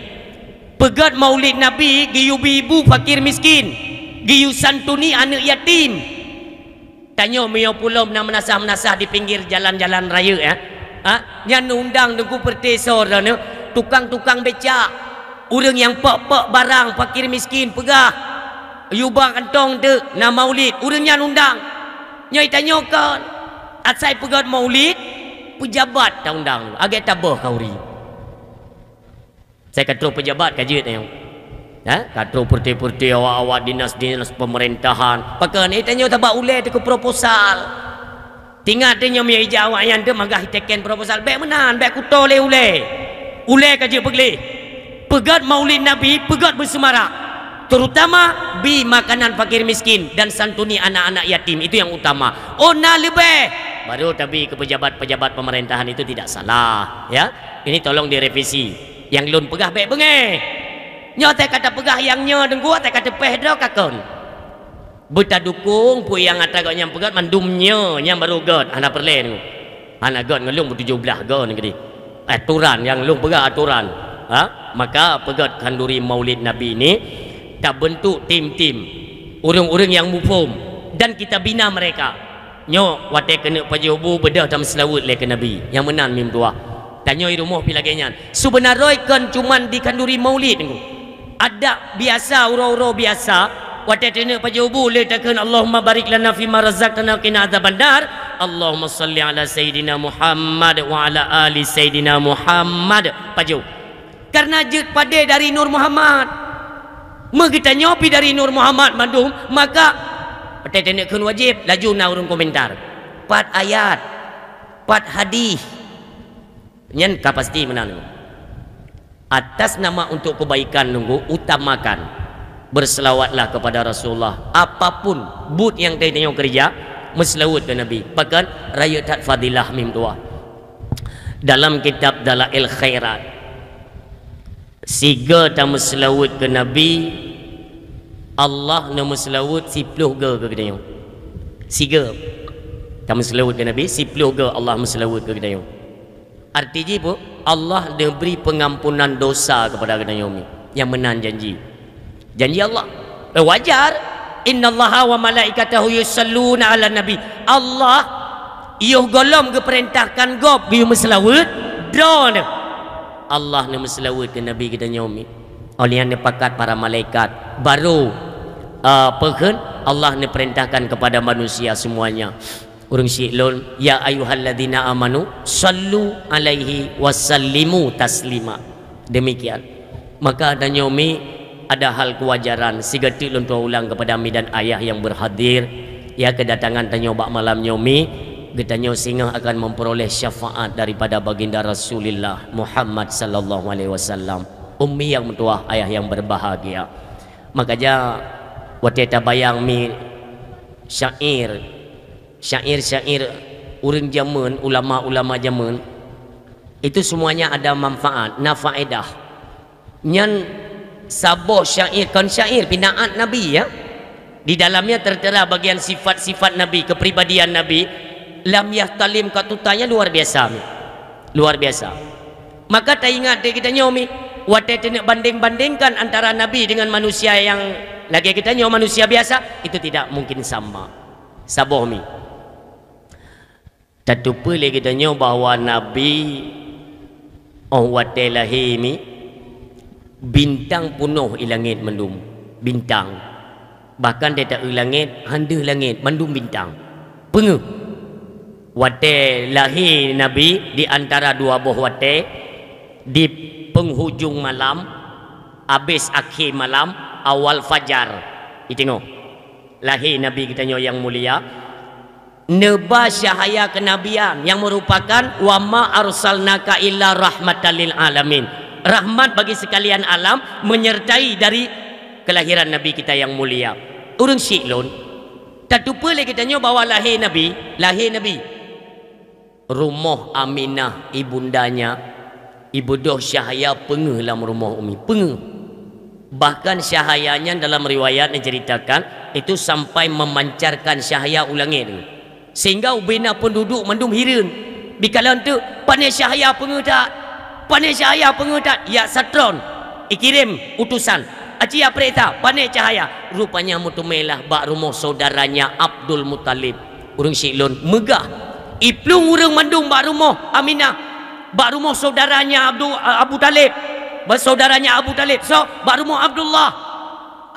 Peugöt maulid Nabi geuyue ibu-ibu fakir miskin, geuyue santuni aneuk yatim. Tanyoe meunyoe pulom na meunasah-meunasah di pinggir jalan-jalan rayeuk, eh. Ha? Nyan undang teungku peureute soe droeneuh, tukang-tukang becak, ureueng nyang pok-pok barang fakir miskin peugah, "Yue ba kantong teuk na maulid," ureueng nyan undang. Nyoe tanyoe kon, asai peugöt maulid, peujabat taundang, agak taböh khauri. Asai ka troh peujabat ka jeuet nyoe. Ha? Ka troh peureute-peureute awak-awak dinas-dinas pemerintahan. Pakon, eh, tanyoe tabak ulèe teuh keu proposal. Tingat teuh nyoe meunyoe ija awaknyan teuh magah iteken proposal. Bèk meunan, bèk kuto lé ulèe. Ulèe ka jeuet peugleh. Peugöt maulid Nabi, peugöt beuseumarak. Terutama bi makanan fakir miskin dan santuni anak-anak yatim, itu yang utama. Oh, na leubeh, baru tabi ke pejabat-pejabat pemerintahan, itu tidak salah, ya. Ini tolong direvisi. Nyang lôn peugah bék beungéh. Nyoe teuka tapeugah nyang nyoe deungku, teuka teupéh droe ka kon. Beutadukong peue nyang atra gobnyan peugah, mandum nyoe nyang baru gét, hana peureulée deungku. Hana gét ngon lôn beutujoh blaih gét nyoe keudeh. Aturan nyang lôn peugah aturan. Ha? Maka peugét khanduri Maulid Nabi ni tabentuk tim-tim, ureuëng-ureuëng nyang muphom, dan kita bina mereka. Nyoe watée keuneuk pajoh bu beudôh tameuseulaweuet lé keu Nabi. Nyang meunan mim tuah. Tanyoe i rumoh pi lagée nyan. Seubeuna droe kon cuman di khanduri Maulid deungku. Adak biasa, uroe-uroe biasa, watée taneuk pajoh bu lé takheun, "Allahumma barik lana fima razaqtana wa qina adzabannar. Allahumma shalli ala Sayyidina Muhammad wa ala ali Sayyidina Muhammad." Pajoh. Karena jeuet padé dari Nur Muhammad. Meugeutanyoe pi dari Nur Muhammad mandum, maka watée taneuk kheun wajéb, laju na ureuëng komentar. Pat ayat, pat hadih. Nyan ka pasti meunan. Atas nama untuk kebaikan nunggu, utamakan. Berselawatlah kepada Rasulullah. Apapun buet nyang tanyoe keureuja, meuseulaweuet keu Nabi. Bahkan rayeuk that fadilah mim tuah. Dalam kitab Dalail Khairat, siga tameuseulaweuet keu Nabi, Allah neumeuseulaweuet siploh go keu geutanyoe. Siga tameuseulaweuet keu Nabi, siploh go Allah meuseulaweuet keu geutanyoe. Arti jih peue? Allah neubri peungampunan dosa keupada geutanyoe mi. Nyang meunan janji. Janji Allah. Eh, wajar. "Innallaha wa malaikatahu yusalluna 'alan nabi." Allah yoh gohlom geupeurintahkan gob geuyue meuseulaweuet, droeneuh Allah neumeuseulaweuet keu Nabi geutanyoe mi. Óh lheueh nyan neupakat para malaikat, baru, eh, peukheun Allah neupeurintahkan kepada manusia semuanya. Ureuëng syiek lôn, "Ya ayyuhalladzina amanu, sallu alaihi wa sallimu taslima." Demikian. Maka tanyoe mi ada hal kewajaran, siga teuk lôn tuan ulang kepada mi dan ayah yang berhadir, ya, kedatangan tanyoe bak malam nyoe mi, geutanyoe singoh akan memperoleh syafaat daripada baginda Rasulullah Muhammad sallallahu alaihi wasallam. Ummi yang meutuah, ayah yang berbahagia. Maka ja, watée tabayang mi syair, syair-syair ureuëng jameun, ulama-ulama jameun, itu semuanya ada manfaat, na faedah. Nyan saboh syair, kon syair, pinaat Nabi, ya. Di dalamnya tertera bagian sifat-sifat Nabi, kepribadian Nabi, lam yahtalim katutannya luar biasa, mi. Luar biasa. Maka taingat dek geutanyoe mi, watée taneuk banding-bandingkan antara Nabi dengan manusia yang lagée geutanyoe manusia biasa, itu tidak mungkin sama. Saboh mi. Tateupeue lé geutanyoe bahwa Nabi óh watée lahé mi, bintang punoh i langét mandum. Bintang. Bahkan di taeu langét, han deuh langét, mandum bintang. Peungeuh. Watée lahé Nabi di antara dua boh watée, di penghujung malam, abéh akhé malam, awal fajar. Iteungoh. Lahé Nabi geutanyoe nyang mulia, neuba cahaya kenabian nyang meurupakan, "Wa ma arsalnaka illa rahmatan lil alamin." Rahmat bagi sekalian alam menyertai dari kelahiran Nabi kita yang mulia. Ureuëng syiek lôn, tateupeue lé geutanyoe bahwa lahé Nabi, lahé Nabi, rumoh Aminah ibundanya, ibeudôh cahaya peungeuh lam rumoh umi, peungeuh. Bahkan cahaya nyan dalam riwayat diceritakan, itu sampai memancarkan cahaya u langét. Sehingga ubena penduduk mandum hireuen. Dikalon teuk, "Pane cahaya peungeuh that? Pane cahaya peungeuh that?" Ya satron, ikirém utusan, "Aci ya peuriksa, pane cahaya?" Rupanya meuteumé lah bak rumoh saudaranya Abdul Muthalib. Ureuëng syiek lôn meugah. Iplueng ureuëng mandum bak rumoh Aminah, bak rumoh saudaranya Abdu-, Abu Thalib, bak saudaranya Abu Thalib, so, bak rumoh Abdullah.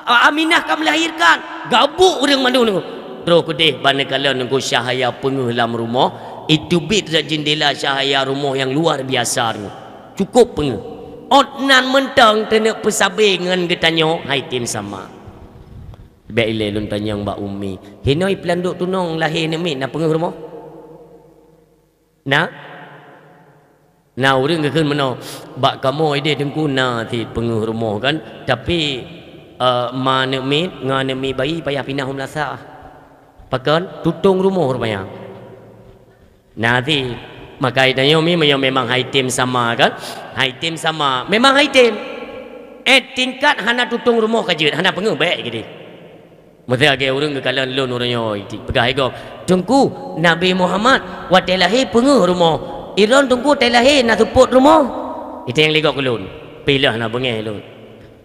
A-, Aminah ka melahirkan, gabuk ureuëng mandum nyoe. Troh keudeh bak neukalon nyoe cahaya peungeuh lam rumoh, iteubiet rot jeundela cahaya rumoh nyang luar biasa nyoe. Cukup peungeuh. Ôt nan mantong teuneuk peusabe ngon geutanyoe, hai tem sama. Bék ilée lôn tanyong bak umi, "Hinoe i Peulandok Tunong lahé neumiet na peungeuh rumoh?" Na? Na ureuëng geukheun meunoe, "Bak kamoe ideh Teungku na cit peungeuh rumoh kan, tapi Eh, ma aneuk miet ngon aneuk miet bayi payah pinah u meulasah. Pakon? Tutong rumoh rupanya. Nah, ti, maka tanyoe mi meunyoe memang hai tem sama kan? Hai tem sama. Memang hai tem. Eh, tingkat hana tutong rumoh ka jeuet, hana peungeuh bèk geude. Meusé lagèe ureueng geukalon lôn uroe nyoe, ti, peugah lé gob, "Teungku, Nabi Muhammad watèe lahé peungeuh rumoh. Ilôn Teungku watèe lahé na seupôt rumoh." Iteng lé gob keu lôn. Pilah na beungèh lôn.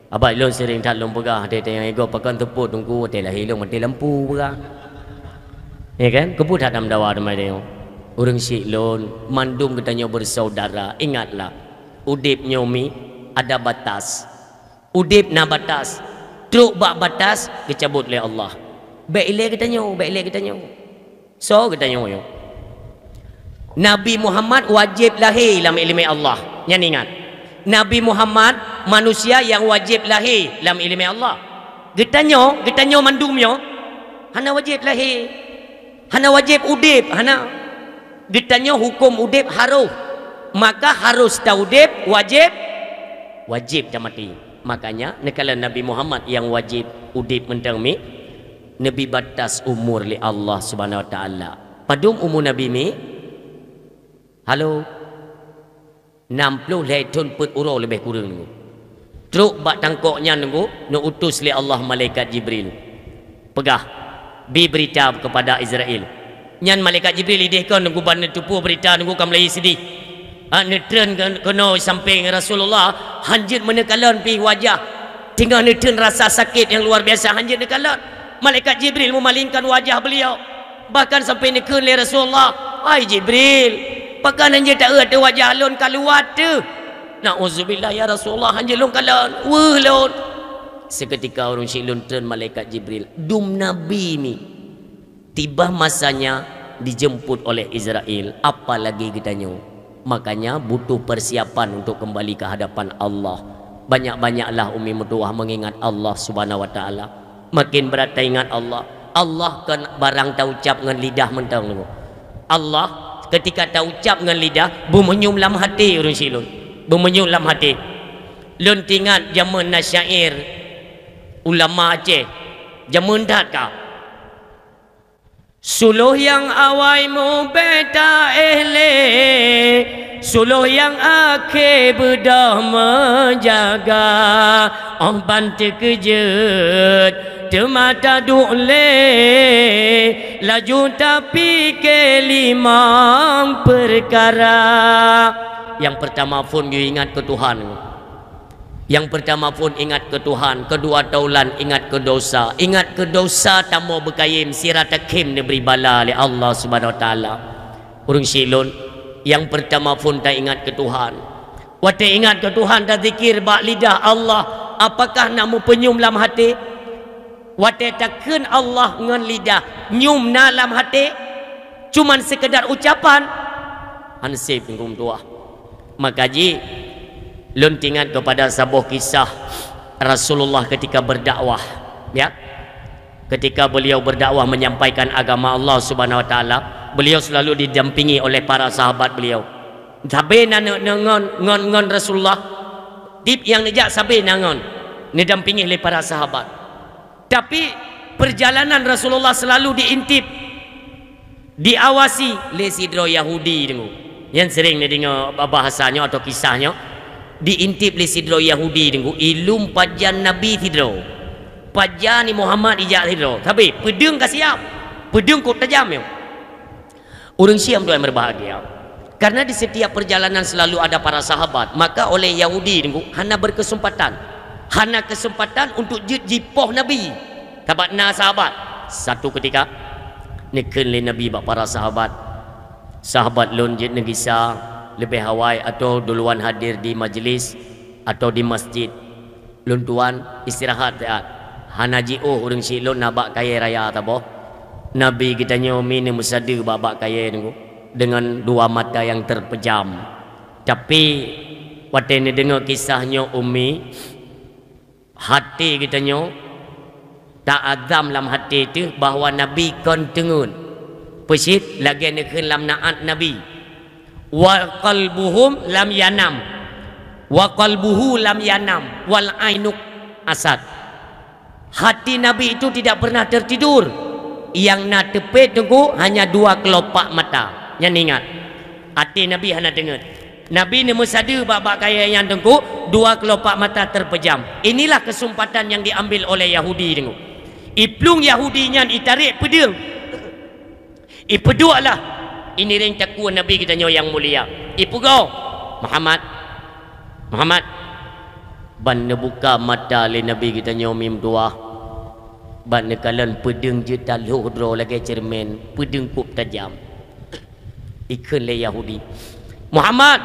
Abah lôn sering that lôn peugah, watèe tanyong lé gob, "Pakon seupôt Teungku, watèe lahé lôn maté lampu," peugah. Ya kan? Keupeue that tameudawa teuma tanyoe? Ureueng syik lôn, mandum geutanyoe bersaudara. Ingatlah, udép nyoe mi ada batas. Udép na batas. Trok bak batas geucabot lé Allah. Bèk ilèe geutanyoe, bèk ilèe geutanyoe. Soe geutanyoe nyoe? Nabi Muhammad wajéb lahé lam ileumèe Allah. Nyan ingat. Nabi Muhammad manusia nyang wajéb lahé lam ileumèe Allah. Geutanyoe, geutanyoe mandum nyoe hana wajéb lahé. Hana wajéb udép, hana. Geutanyoe huköm udép harôh. Maka harôh taudép, wajéb, wajéb tamaté. Makanya, neukalon Nabi Muhammad nyang wajéb udép mantong mi, neubri batas umur lé Allah Subhanahu wa Taala. Padum umu Nabi mi? Halo? Nam ploh lhèe thon peuet uroe leubeh kureueng nyoe. Trok bak tangkok nyan nyoe, neuutus lé Allah malaikat Jibril. Peugah, "Bi beurita keupada Israel." Nyan malaikat Jibril idéh kon nyoe ban neuteupeue beurita nyoe ka meulayeue sidéh. Ha, neutreun keu-, keunoe sampéng Rasulullah, hanjeuet meuneukalon pih wajah. Teungoh neutreun rasa sakét nyang luar biasa, hanjeuet neukalon. Malaikat Jibril meumalingkan wajah beliau. Bahkan sampai neukheun lé Rasulullah, "Hai Jibril, pakon hanjeuet taeu ateueh wajah lôn ka luwat teuh?" "Nauzubillah ya Rasulullah, hanjeuet lôn kalon, weueh lôn." Seketika ureueng syik lôn treun malaikat Jibril. Dum Nabi mi, tiba masanya dijemput oleh Israel, apalagi geutanyoe. Makanya butuh persiapan untuk kembali ke hadapan Allah. Banyak-banyaklah umi meutuwah mengingat Allah Subhanahu wa Taala. Makin brat taingat Allah. Allah kon barang taucap ngon lidah mantong nyoe. Allah, ketika taucap ngon lidah, beumeunyum lam até ureueng syik lôn. Beumeunyum lam até. Lôn teuingat jameun na syair ulama Aceh. Jameun that ka. Suloh nyang awai mubé taéh lé, suloh nyang akhé beudôh meujaga. Óh ban teukeujeuet teuma taduek lé, laju tapike limong peukara. Nyang peurtama phon geuingat keu Tuhan. Nyang peurtama phon ingat keu Tuhan, keudua taulan ingat keu dosa. Ingat keu dosa tamong beukayém, sira takhém neubri bala lé Allah Subhanahu wa Taala. Ureueng syik lôn, nyang peurtama phon taingat keu Tuhan. Watée ingat keu Tuhan, tazikir bak lidah Allah, apakah na meupeunyum lam até? Watée takheun Allah ngon lidah, nyum na lam até? Cuman sekedar ucapan? Hana sép, Teungku meutuah. Maka jih, lôn teuingat keupada saboh kisah Rasulullah ketika berdakwah, ya. Ketika beliau berdakwah menyampaikan agama Allah Subhanahu wa Taala, beliau selalu didampingi oleh para sahabat beliau. Sabe na ngon, ngon, ngon Rasulullah, tiep nyang neujak sabe na ngon, neudampingi lé para sahabat. Tapi, perjalanan Rasulullah selalu diintip, diawasi lé sidroe Yahudi, Teungku. Nyan sering neudeungoe bahasa nyoe atau kisah nyoe. Diintip lé sidroe Yahudi, Teungku, ilum pajan Nabi sidroe. Pajan ni Muhammad ijak sidroe. Tapi, peudeueng ka siap. Peudeueng kok tajam nyoe. Ureueng syik meutuah meubahgia. Karena di setiap perjalanan selalu ada para sahabat, maka oleh Yahudi, Teungku, hana berkesempatan. Hana kesempatan untuk jeuet jipoh Nabi. Sabab na sahabat. Satu ketika, neukheun lé Nabi bak para sahabat, "Sahabat lôn jeuet neugisa, leubeh awai atau duluan hadir di majlis atau di masjid. Lôn tuan istirahat siat." Hana jiôh ureueng syik lôn na bak kayée raya saboh. Nabi geutanyoe mi neumeusadeue bak, bak kayée nyoe deungon dua mata nyang teupejam. Tapi, watée neudeungoe kisah nyoe, Ummi, até geutanyoe taazam lam até teuh bahwa Nabi kon teungeut. Peucit lagée neukheun lam naát Nabi, "Wa qalbuhum lam yanam, wa qalbuhu lam yanam, wal ainu asad." Hati Nabi itu tidak pernah tertidur. Yang na teupet Teungku hanya dua kelopak mata. Nyan ingat. Até Nabi hana teungeut. Nabi neumeusadeue bak-bak kayée nyan Teungku, dua kelopak mata terpejam. Inilah kesempatan yang diambil oleh Yahudi Teungku. Iplueng Yahudi nyan itarek peudeueng. Ipeuduek lah. Iniréng takue Nabi geutanyoe nyang mulia. Ipeugah, "Muhammad, Muhammad." Ban neubuka mata lé Nabi geutanyoe mi meutuwah. Ban neukalon peudeueng jeuet taloh droe lagée ceureumen, peudeueng kôb tajam. Ikheun lé Yahudi, "Muhammad,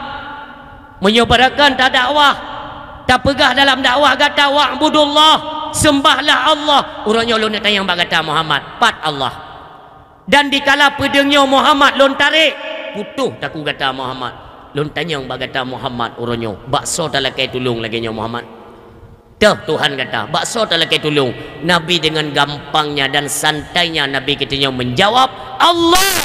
meunyoe barakan tadakwah, tapeugah dalam dakwah gata, 'Wa'budullah, seumbahlah Allah,' uroe nyoe lôn neutanyong bak gata, Muhammad, pat Allah? Dan dikala peudeueng nyoe Muhammad lôn tarek, putôh takue gata Muhammad. Lôn tanyong bak gata Muhammad uroe nyoe, bak soe talakée tulông lagée nyoe Muhammad? Toh Tuhan gata, bak soe talakée tulông?" Nabi dengan gampangnya dan santainya Nabi geutanyoe menjawab, "Allah!"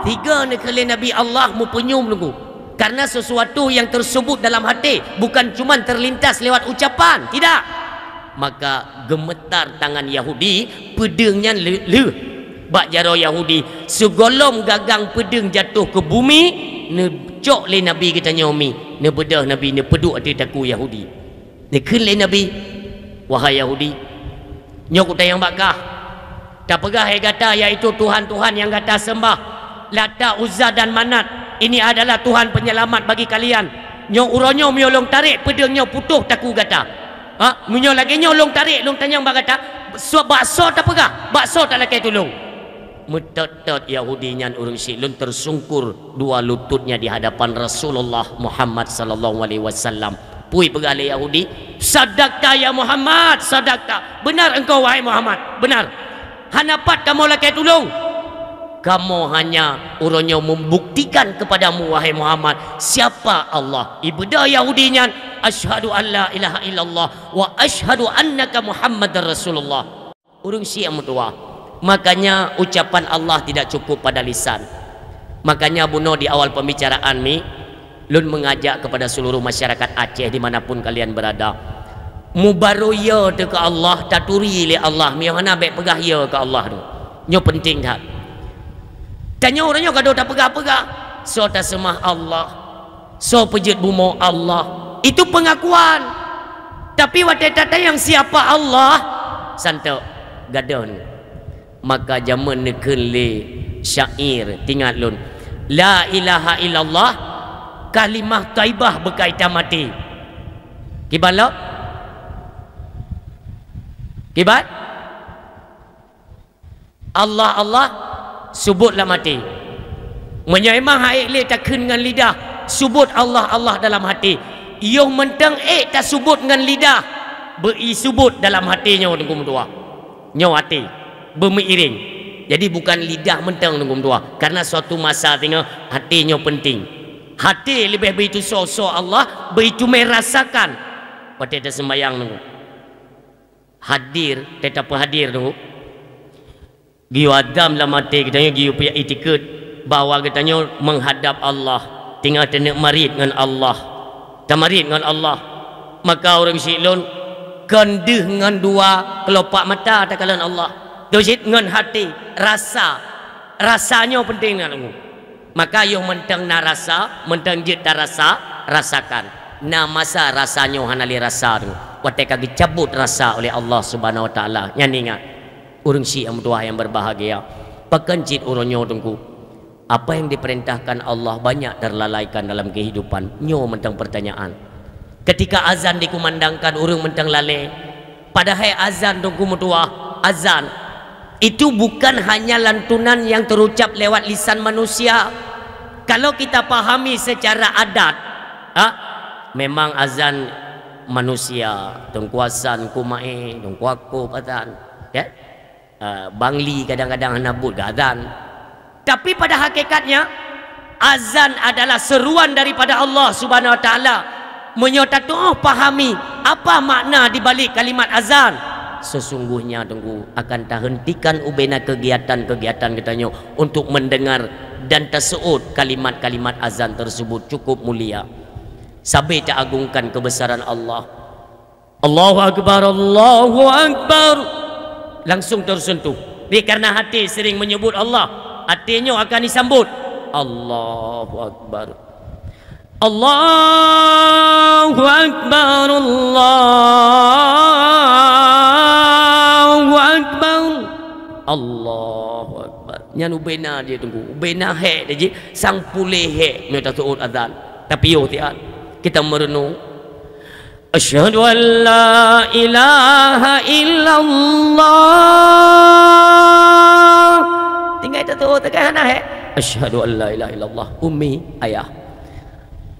Tiga neukheun lé Nabi Allah meupeunyum Teungku. Karena sesuatu yang tersebut dalam hati bukan cuman terlintas lewat ucapan, tidak. Maka gemetar tangan Yahudi, peudeueng nyan lheueh, lheueh bak jaroe Yahudi, sigohlom gagang peudeueng jatoh keu bumi, neucok lé Nabi geutanyoe mi, neubeudôh Nabi, neupeuduek ateueh takue Yahudi. Neukheun lé Nabi, "Wahai Yahudi, nyoe kutanyong bak kah. Tapeugah lé gata, yaitu tuhan-tuhan nyang gata seumbah, Lata, Uzza dan Manat, ini adalah Tuhan penyelamat bagi kalian. Nyoe uroe nyoe meunyoe lôn tarek peudeueng nyoe putôh takue gata. Ha, meunyoe lagée nyoe lôn tarek, lôn tanyong bak gata, soe, bak soe tapeugah, bak soe talakée tulông?" Meutot-tot Yahudi nyan ureuëng syiek lôn tersungkur dua lututnya di hadapan Rasulullah Muhammad sallallahu alaihi wasallam. Peue ipeugah lé Yahudi, "Sadaqta ya Muhammad, sadaqta. Benar engkau wahai Muhammad, benar. Hana pat kamoe lakée tulông. Kamoe hanya uroe nyoe membuktikan kepadamu wahai Muhammad, siapa Allah." Ibeudôh Yahudi nyan, "Asyhadu an la ilaha illallah wa asyhadu annaka Muhammadar Rasulullah." Ureuëng syiek meutuwah. Makanya ucapan Allah tidak cukup pada lisan. Makanya bunoe di awal pembicaraan mi, lôn mengajak kepada seluruh masyarakat Aceh di mana pun kalian berada. Mubaroe yo teuh keu Allah, taturi lé Allah, meunyoe hana bék peugah yo keu Allah tu. Nyoe penting that. Tanyoe uroe nyoe ka dua tapeugah-peugah, soe taseumah Allah, soe peujeuet bumoe Allah, itu pengakuan. Tapi watée tatanyong siapa Allah, santok, gadôh nyoe. Maka jameun neukheun lé syair, tingat lôn, "La ilaha illallah, kalimah thaibah beukai tamaté." Kiban lom? Kiban? Allah, Allah, subot lam até. Meunyoe memang hana ék lé takheun ngon lidah, subot Allah, Allah dalam até. Yoh mantong ék tasubot ngon lidah, beu-i subot dalam até nyoe Teungku meutuwah. Nyoe até, beumeuiréng. Jadi bukan lidah mantong Teungku meutuwah. Karena suatu masa singoh até nyoe penting. Até leubeh beu-i tusoe-soe Allah, beu-i teumé rasakan. Watée taseumbayang Teungku. Hadir, teutap hadir tu. Geuyue azam lam até geutanyoe, geuyue piyak itikeuet bahwa geutanyoe meuhadab Allah, teungoh taneuk marit ngon Allah, tamarit ngon Allah. Maka ureuëng syiek lôn, kon deuh ngon dua keulopak mata takalon Allah. Teucit ngon até, rasa. Rasa nyoe penting na Teungku. Maka yoh mantong na rasa, mantong jeuet tarasa, rasakan. Na masa rasa nyoe hana lé rasa tu, watée ka geucabot rasa oleh Allah Subhanahu Wa Taala. Nyan ingat, ureuëng syiek nyang meutuwah nyang berbahagia, pakon cit uroe nyoe Teungku, apa yang diperintahkan Allah banyak terlalaikan dalam kehidupan. Nyoe mantong pertanyaan. Ketika azan dikumandangkan, ureuëng mantong lalée. Padahai azan Teungku meutuwah, azan itu bukan hanya lantunan yang terucap lewat lisan manusia. Kalau kita pahami secara adat, ha, memang azan manusia, Teungku Hasan, Teungku Mae, Teungku Yakub azan, ya. Ah, Bang Li kadang-kadang hana buet geuazan. Tapi pada hakikatnya, azan adalah seruan daripada Allah Subhanahu Wa Taala. Meunyoe tatuoh pahami apa makna di balik kalimat azan, sesungguhnya Teungku akan tahentikan ubena kegiatan-kegiatan geutanyoe untuk mendengar dan taseuôt kalimat-kalimat azan tersebut cukup mulia. Sabe taagungkan kebesaran Allah. Allahu Akbar, Allahu Akbar. Langsung tersentuh. Jadi karena hati sering menyebut Allah, hati nyoe akan disambut. Allahu Akbar. Allahu Akbar, Allahu Akbar. Allahu Akbar. Nyan ubena dia tunggu. Ubena hek dia ji, sang puléh hek meu taseuôt azan. Tapi yoh tiat. Kita merenung. Asyhadu an la ilaha illallah. Tinggai tatu'oh teuka hana hek. Asyhadu an la ilaha illallah. Ummi, ayah.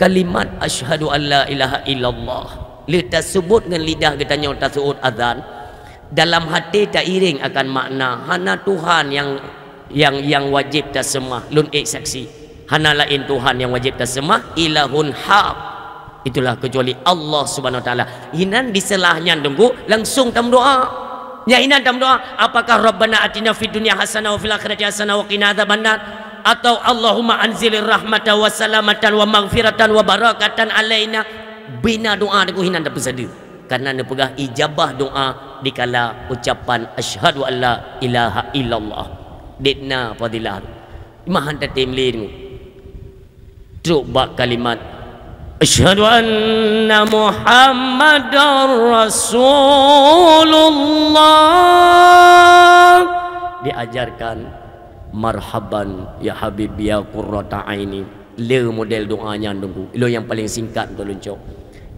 Kalimat asyhadu an la ilaha illallah. Le tasebut ngon lidah geutanyoe taseuôt azan. Dalam hati tairing akan makna, hana Tuhan nyang, nyang, nyang wajéb taseumah, lôn ék saksi. Hana laén Tuhan nyang wajéb taseumah, ilahun haq. Itulah kecuali Allah Subhanahu wa Taala. Inan diseulaih nyan tunggu, langsung tameudoa. Nya inan tameudoa, apakah Rabbana atina fid dunya hasanah wa fil akhirati hasanah wa qina adzabannar? Atau Allahumma anzilir rahmata wa salamatan wa maghfiratan wa barakatan alaina? Bina doa tunggu inan tapeusadeue. Karena neupeugah ijabah doa dikala ucapan asyhadu an la ilaha illallah. Dek na fadilah. Imahan tatem lé nyoe. Trok bak kalimat asyhadu anna Muhammadar Rasulullah. Diajarkan marhaban ya habib ya qurrata aini. Le model doa nyan tunggu. Ilo nyang paling singkat untuk leuncok.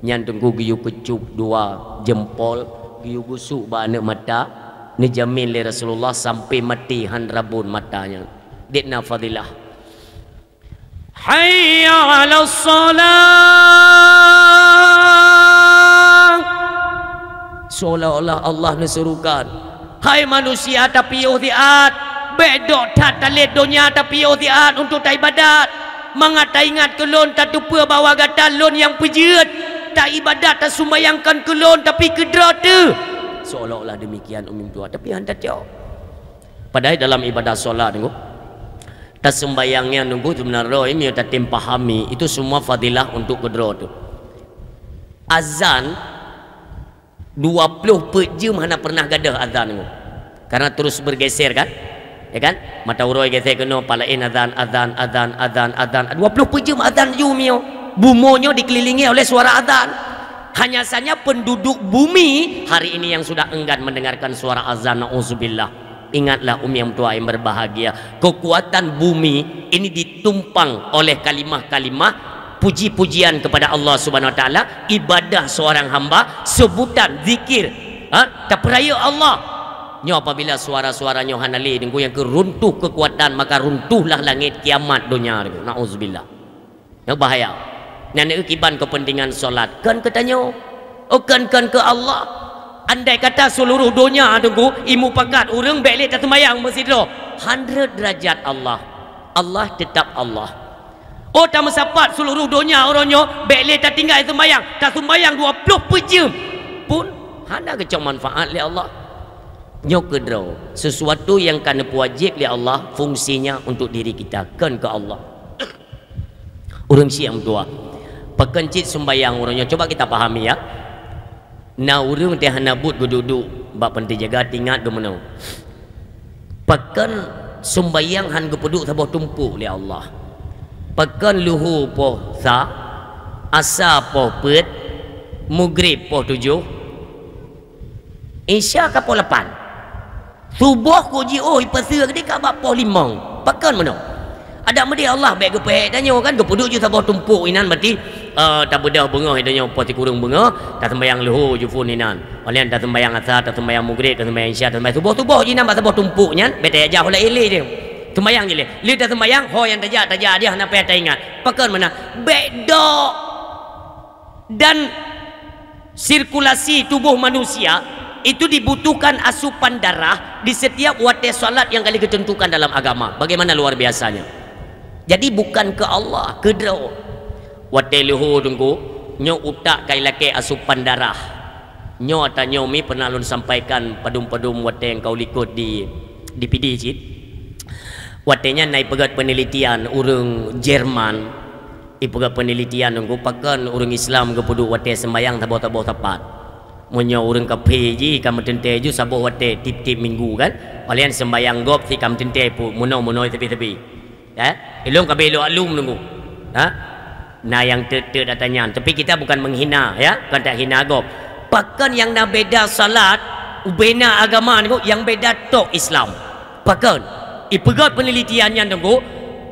Nyan tunggu geuyue keucup dua jempol, geuyue gusuk bak aneuk mata, neujamin lé Rasulullah sampai mati han rabon mata nyan. Dek na fadilah. Hayya 'alas shalah. Seolah-olah Allah neusuruhkan, hai manusia, tapiôh siat, bék dok that talét donya tapiôh siat untuk taibadat. Mangat taingat keu lôn, tateupeue bahwa gata lôn nyang peujeuet, taibadat, tasumbayangkan keu lôn, tapi keudroe teuh. Seolah-olah demikian, Umi Tuha, tapi han tatiok. Padahai dalam ibadah solat nunggu, tasumbayang nyan nunggu, seubeuna droe meunyoe tatem pahami, itu semua fadilah untuk keudroe teuh. Azan dua ploh peuet jeuem hana pernah gadôh azan nyoe. Karena terus bergeser kan? Ya kan? Mata uroe geser keunoe, palaén azan, azan, azan, azan, azan. Dua ploh peuet jeuem azan ju mio. Bumoe nyoe dikelilingi oleh suara azan. Hanya saja penduduk bumi hari ini yang sudah enggan mendengarkan suara azan, nauzubillah. Ingatlah, Umi Tuha yang berbahagia, kekuatan bumi ini ditumpang oleh kalimah-kalimah puji-pujian kepada Allah Subhanahu wa Taala, ibadah seorang hamba, sebutan, zikir, ha, tapeurayeuk Allah. Nyoe apabila suara-suara nyoe hana lé, nunggu nyang keu runtuh kekuatan, maka runtuhlah langit, kiamat, donya, nunggu. Nauzubillah. Nyoe bahaya. Nyan kiban kepentingan solat. Kon keu tanyoe. Oh, kon, kon keu Allah. Andai kata seluruh donya tunggu, imupakat ureuëng bék lé tasumbayang meusidroe. Hundred derajat Allah. Allah tetap Allah. Oh, tameusapat seluruh donya uroe nyoe, bék lé tatinggai sumbayang, tasumbayang dua ploh peuet jeuem pun hana geucok manfaat lé Allah. Nyoe keudroe, sesuatu yang ka neupeuwajéb lé Allah, fungsinya untuk diri kita, kon keu Allah. Ureuëng syiek meutuah. Pakon cit sumbayang uroe nyoe, cuba kita pahami ya. Na ureuëng teuh hana buet geuduek-duek bak panti jaga, teuingat geumeunyoe. Pakon sumbayang han geupeuduek saboh tumpôk lé Allah? Pakon luho poh sa, asa poh peuet, mugrib poh tujoh, isya ka poh lapan. Suboh kok jiôh ipaseue geude ka bak poh limong. Pakon meunoe? Adak meudeh Allah bék geupeuhek tanyoe kan, geupeuduek ju saboh tumpôk inan berarti, eh, tabeudôh beungoh tanyoe poh sikureueng beungoh, tasumbayang luho ju phon inan. Óh lheueh nyan tasumbayang asa, tasumbayang mugrib, tasumbayang isya, tasumbayang suboh-suboh ji inan bak saboh tumpôk nyan, bék tajak-jak ho laén lé je. Sumbayang je lé. Lé tasumbayang, ho nyang tajak, tajak dia hana payah taingat. Pakon meunan? Bék dok. Dan sirkulasi tubuh manusia itu dibutuhkan asupan darah di setiap watée salat yang ka lheueh geuteuntukan dalam agama. Bagaimana luar biasanya? Jadi bukan keu Allah, keu droe. Watée luho teungku, nyoe utak ka ilakée asupan darah. Nyoe ata nyoe mi pernah lôn sampaikan padum-padum watée nyang ka u likot di, di Pidie cit. Watée nyan na ipeugét penelitian ureuëng Jerman. Ipeugét penelitian nunggu pakon ureuëng Islam geupeuduek watée sembahyang saboh-saboh sapat. Meunyoe ureuëng kafé jih ka meuteuntèe ju saboh watèe tiep-tiep minggu kan, paléng seumbahyang gob sit ka meuteuntèe pun meunoe-meunoe tepi-tepi. Ya, ilong ka belo alum nunggu. Ha? Nah, yang tet-tet ata nyan. Tapi kita bukan menghina, ya, bukan tak hina gob. Pakon nyang na beda salat, ubena agama nunggu, yang beda tok Islam. Pakon? Ipeugöt penelitian nyan nunggu,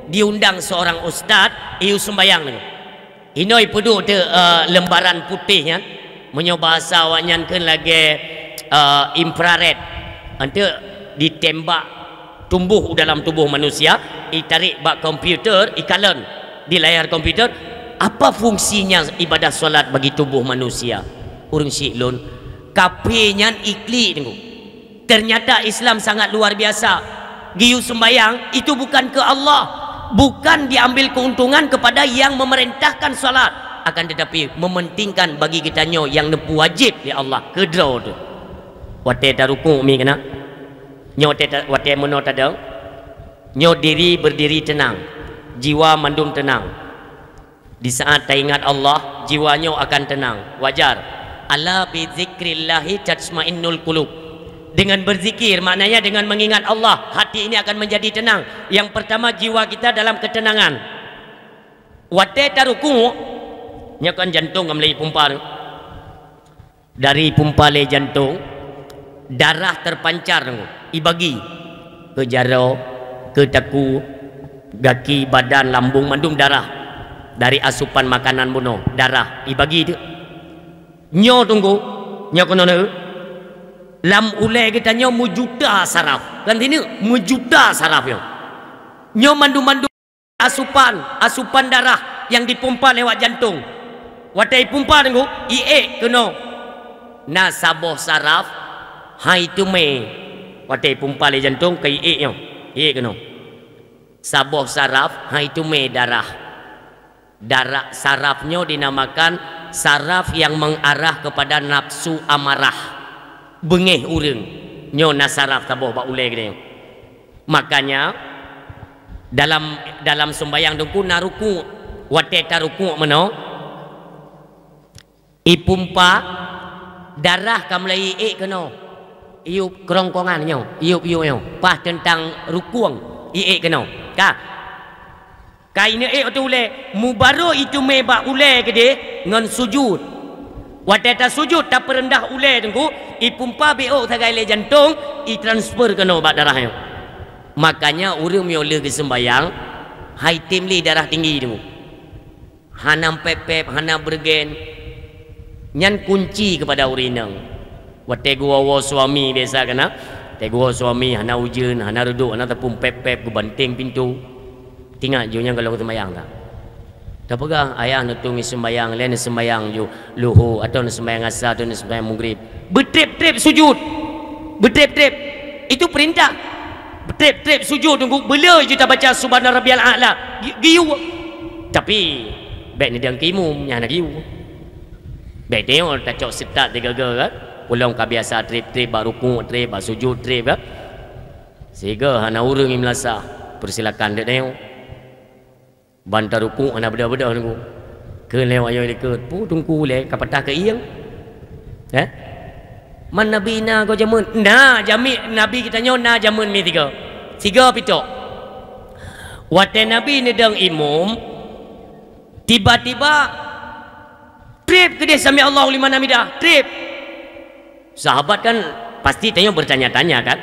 diundang seorang ustaz, iyu seumbahyang nunggu. Inoe peuduek teu, eh, lembaran putéh nyan, meunyoe bahasa awak nyan kheun lagèe, eh, infrared. Enteuk ditembak tumbuh u dalam tubuh manusia, itarék bak komputer, ikalon di layar komputer, apa fungsinya ibadah salat bagi tubuh manusia? Ureuëng syiek lôn, kafé nyan iklik teungku. Ternyata Islam sangat luar biasa. Geuyue seumbahyang itu bukan keu Allah, bukan diambil keuntungan kepada yang memerintahkan salat, akan tetapi mementingkan bagi geutanyoe nyang neupeuwajéb lé Allah keu droe teuh. Watèe taruku' mi keunan, nyoe watèe ta-, watèe meunoe tadong, nyoe diri berdiri tenang, jiwa mandum tenang. Di saat taingat Allah, jiwa nyoe akan tenang. Wajar. "Ala bi dzikrillahi tatmainnul qulub." Dengan berzikir, maknanya dengan mengingat Allah, hati ini akan menjadi tenang. Yang pertama, jiwa kita dalam ketenangan. Watèe taruku', nyoe kan jantong ka meulai pumpa. Dari pumpa lé jantong, darah terpancar, ibagi keu jaroe, keu takue, gaki, badan, lambung, mandum darah. Dari asupan makanan bunoe, darah ibagi teuk. Nyoe teungku, nyoe keunoe, lam ulèe geutanyoe meujuta saraf. Kan sineuk, meujuta saraf nyoe. Nyoe mandum-mandum asupan, asupan darah nyang dipumpa lewat jantong. Watèe ipumpa teungku, iék keunoe. Na saboh saraf hai teumé. Watèe ipumpa lé jantong ka iék nyoe, iék keunoe. Saboh saraf hai teumé darah. Darah saraf nyoe dinamakan saraf yang mengarah kepada nafsu amarah. Beungéh ureuëng. Nyoe na saraf saboh bak ulèe geutanyoe. Makanya, dalam, dalam seumbahyang teungku na ruku'. Watèe taruku' meunoe, ipumpa darah ka mulai iék keunoe. Iyup keurongkongan nyoe, iyup-iyup nyoe. Paih teuntang rukueng, iék keunoe. Ka. Ka ineuk ék watèe ulèe, mubarô iteumé bak ulèe keudéh ngon sujud. Watèe tasujud, tapeureundah ulèe teungku, ipumpa beuôk sagai lé jantong, itransfer keunoe bak darah nyoe. Makanya ureuëng meunyoe lheueh geuseumbahyang, hai tem lé darah tinggi teungku. Hana pép-pép, hana beureugen. Nyan kunci keupada ureuëng inong. Watèe geuwoe-woe suami biasa keunan, watèe geuwoe suami hana ujeuen, hana reudôk, hana teupeu pép-pép, geubanténg pintoe. Tingat ju nyan goh lom seumbahyang ta. Tapeugah, "Ayah, neutueng seumbahyang, lé neuseumbahyang ju luhô, atawa neuseumbahyang asa, atawa neuseumbahyang maghrib." Beutrép-trép sujud. Beutrép-trép. Itu perintah. Beutrép-trép sujud teungku, beuleu ju tabaca subhana rabbiyal a'la. Gi-, geuyue. Tapi, bèk neudong keu imum, nyan hana geuyue. Bèk teungoh tacok seutôt tiga-tiga kan. Ulôn ka biasa trép-trép bak ruku', trép bak sujud, trép kan. Sigoe hana ureuëng meulasa, peusilakan dek teungoh. Ban taruku' hana beudôh-beudôh teungku. Keu lewat nyoe likot, "Peue teungku lé ka patah keuieng?" Eh? Man Nabi na goe jameun? Na, jamé Nabi geutanyoe na jameun mi tiga. Tiga pitok. Watèe Nabi neudong imum, tiba-tiba trép keudéh sami Allahu liman hamidah, trép. Sahabat kan pasti tanyoe bertanya-tanya kan?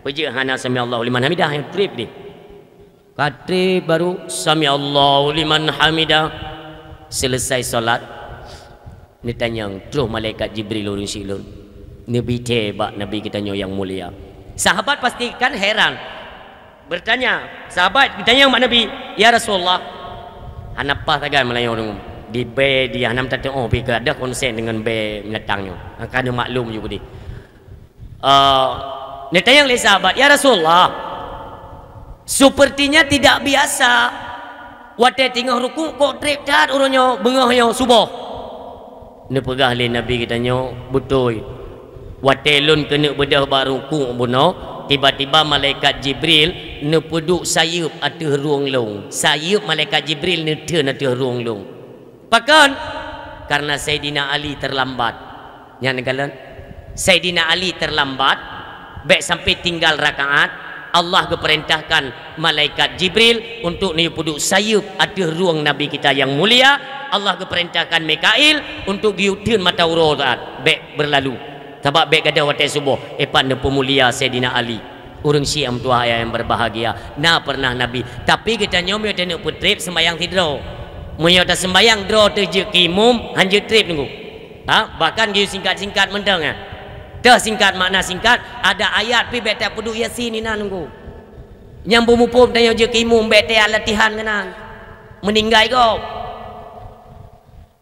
Peue jeuet hana sami Allahu liman hamidah nyang trép deh? Ka trép baru sami Allahu liman hamidah. Selesai salat, neutanyong troh malaikat Jibril ureuëng syiek lôn. Neubi thèe bak Nabi geutanyoe nyang mulia. Sahabat pasti kan heran. Bertanya, sahabat geutanyong bak Nabi, "Ya Rasulullah, hana paih sagai meulayeue ureuëng di bèe di hana meutateuoh pih keu adak konsen deungon bèe binatang nyoe." Ka neumaklum ju keudéh. Eh, neutanyong lé sahabat, "Ya Rasulullah, sepertinya tidak biasa. Watèe teungoh ruku' kok trép that uroe nyoe beungoh nyoe suboh." Neupeugah lé Nabi geutanyoe, "Beutôi. Watèe lôn keuneuk beudôh bak ruku' bunoe, tiba-tiba malaikat Jibril neupeuduek sayeuep ateueh rueng lôn. Sayeuep malaikat Jibril neutheun ateueh rueng lôn." Pakon? Karena Saidina Ali terlambat. Nyan kalon, Saidina Ali terlambat, bèk sampai tinggal rakaat, Allah geupeurintahkan malaikat Jibril untuk neuyue peuduek sayeuep ateueh rueng Nabi kita nyang mulia, Allah geupeurintahkan Mikail untuk geuyue theun mata uroe saat bèk beurlalu. Sabab bèk gadôh watèe suboh, eh, pat neupeumulia Saidina Ali. Ureueng syiek meutuwah ayah nyang berbahagia, na pernah Nabi. Tapi geutanyoe meunyoe taneuk peutrép seumbahyang sidroe. Meunyoe taseumbahyang droe teuh jeuet keu imum, han jeuet trép nunggu. Ha, bahkan geuyue singkat-singkat mantong, ha. Teuh singkat makna singkat, ada ayat pih bèk tapeuduek Yasin inan nunggu. Nyang beumuphom tanyoe jeuet keu imum bèk teuyak latihan keunan. Meuninggai gob.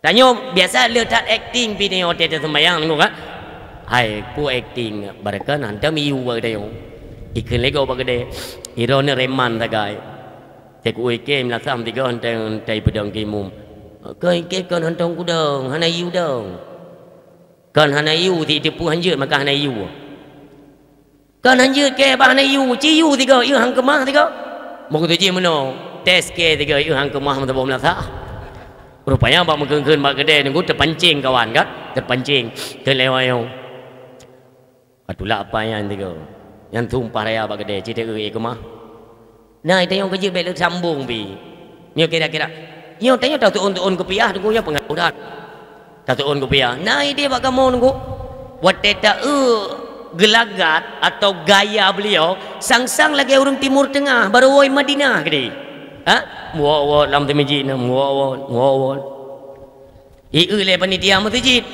Tanyoe biasa le that akting pih tanyoe watèe taseumbahyang nunggu kan. Hai, peue akting, barokon hantom iyue bak tanyoe. Ikheun lé gob bak keudè. Droeneuh reman sagai. Teuk uikém lasam tiga hantong tai peudong keu imum. Kon ikém kon hantong kudong, hana iyue dong. Kon hana iyue, di teupeu hanjeuet maka hana iyue. Kon hanjeuet kèe bah hana iyue, ci iyue tiga, yeuh han keumah tiga. Meukeujih meunoe, tes kèe tiga, yeuh han keumah meusaboh meulasah. Rupanya bak meukeun-keun bak keudè nunggu teupancing kawan kan, teupancing. Keu lewat nyoe. Ka tulak apa nyan tiga. Nyan tumpah raya bak keudè, ci teu eu keumah. Nah, tanyoe keujeuet bèk lé sambong pih. Nyoe kira-kira. Nyoe tanyoe tatuon-tuon kupiah teungku nyoe peungaruh that. Tatuon kupiah. Nah, idéh bak kamoe teungku. Watèe ta-eu geulagat atau gaya beliau, sang-sang lagèe ureueng Timur Teungah, barô woe Madinah keudéh. Ha? Muwot-wot lam teumijik na, muwot-wot, muwot-wot. Ieu lé panitia meuseujid.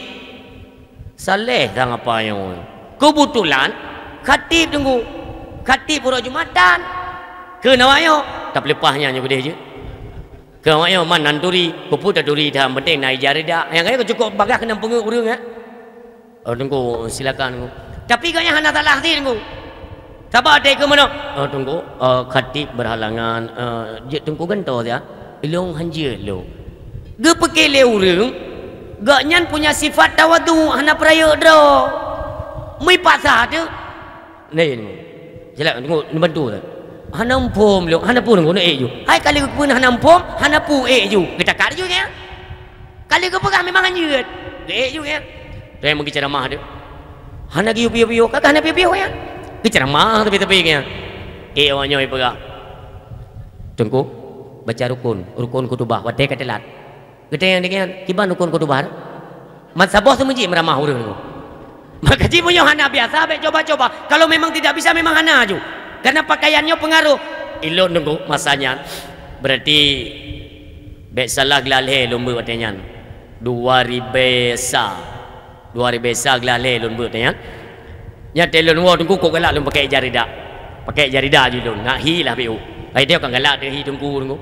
Saleh sang apa nyoe. Keubeutulan, khatib teungku. Khatib uroe Jumatan. Keu awak nyoe, tapeuleupah nyan nyoe keudéh jeuet. Keu awak nyoe man nan turi, peue-peue taturi that, penting na ija rida. Nyang kayém cukôp bagaih keunan peungeuet ureueng, eh. Oh, teungku, silakan, teungku. Tapi gobnyan hana salah sit, teungku. Saban teuka meunoe, "Oh, teungku, eh, khatib berhalangan, eh, jeuet teungku gantoe siat." "Ilôn han jeuet lôn." Geupeuké lé ureueng, gobnyan punya sifat tawadhu, hana peurayeuk droe. Meupaksa teuh. Nyan, silakan, teungku, neubantu that. "Hana muphom lôn, hana peue teungku, neuék ju." Hai ka lheueh geupeue hana muphom, hana peue ék ju. Geutakat ju nyan. Ka lheueh geupeugah memang han jeuet. Geuék ju nyan. Trép meugeuceuramah teuh. Hana geuyue piôh-piôh, ka hana piôh-piôh nyan. Geuceuramah tapi-tapi nyan. Ék awak nyoe peugah. Teungku, baca rukun, rukun khutubah, watèe ka teulat. Geutanyong deungon, "Kiban rukun khutubah?" Masa boh teumeuji meuramah ureueng tu. Maka jih meunyoe hana biasa, bèk coba-coba. Kalau memang tidak bisa, memang hana aju. Karena pakaian nyoe pengaruh. Ilôn nunggu masa nyan. Berarti bèk salah geulalhé lôn beuet watèe nyan. Dua ribèe sa. Dua ribèe sa geulalhé lôn beuet watèe nyan. Nyan teuh lôn woe teungku kok galak lôn pakai ija rida. Pakai ija rida ju lôn. Nak hi lah piôh. Hai dia kan galak teuh hi teungku, teungku.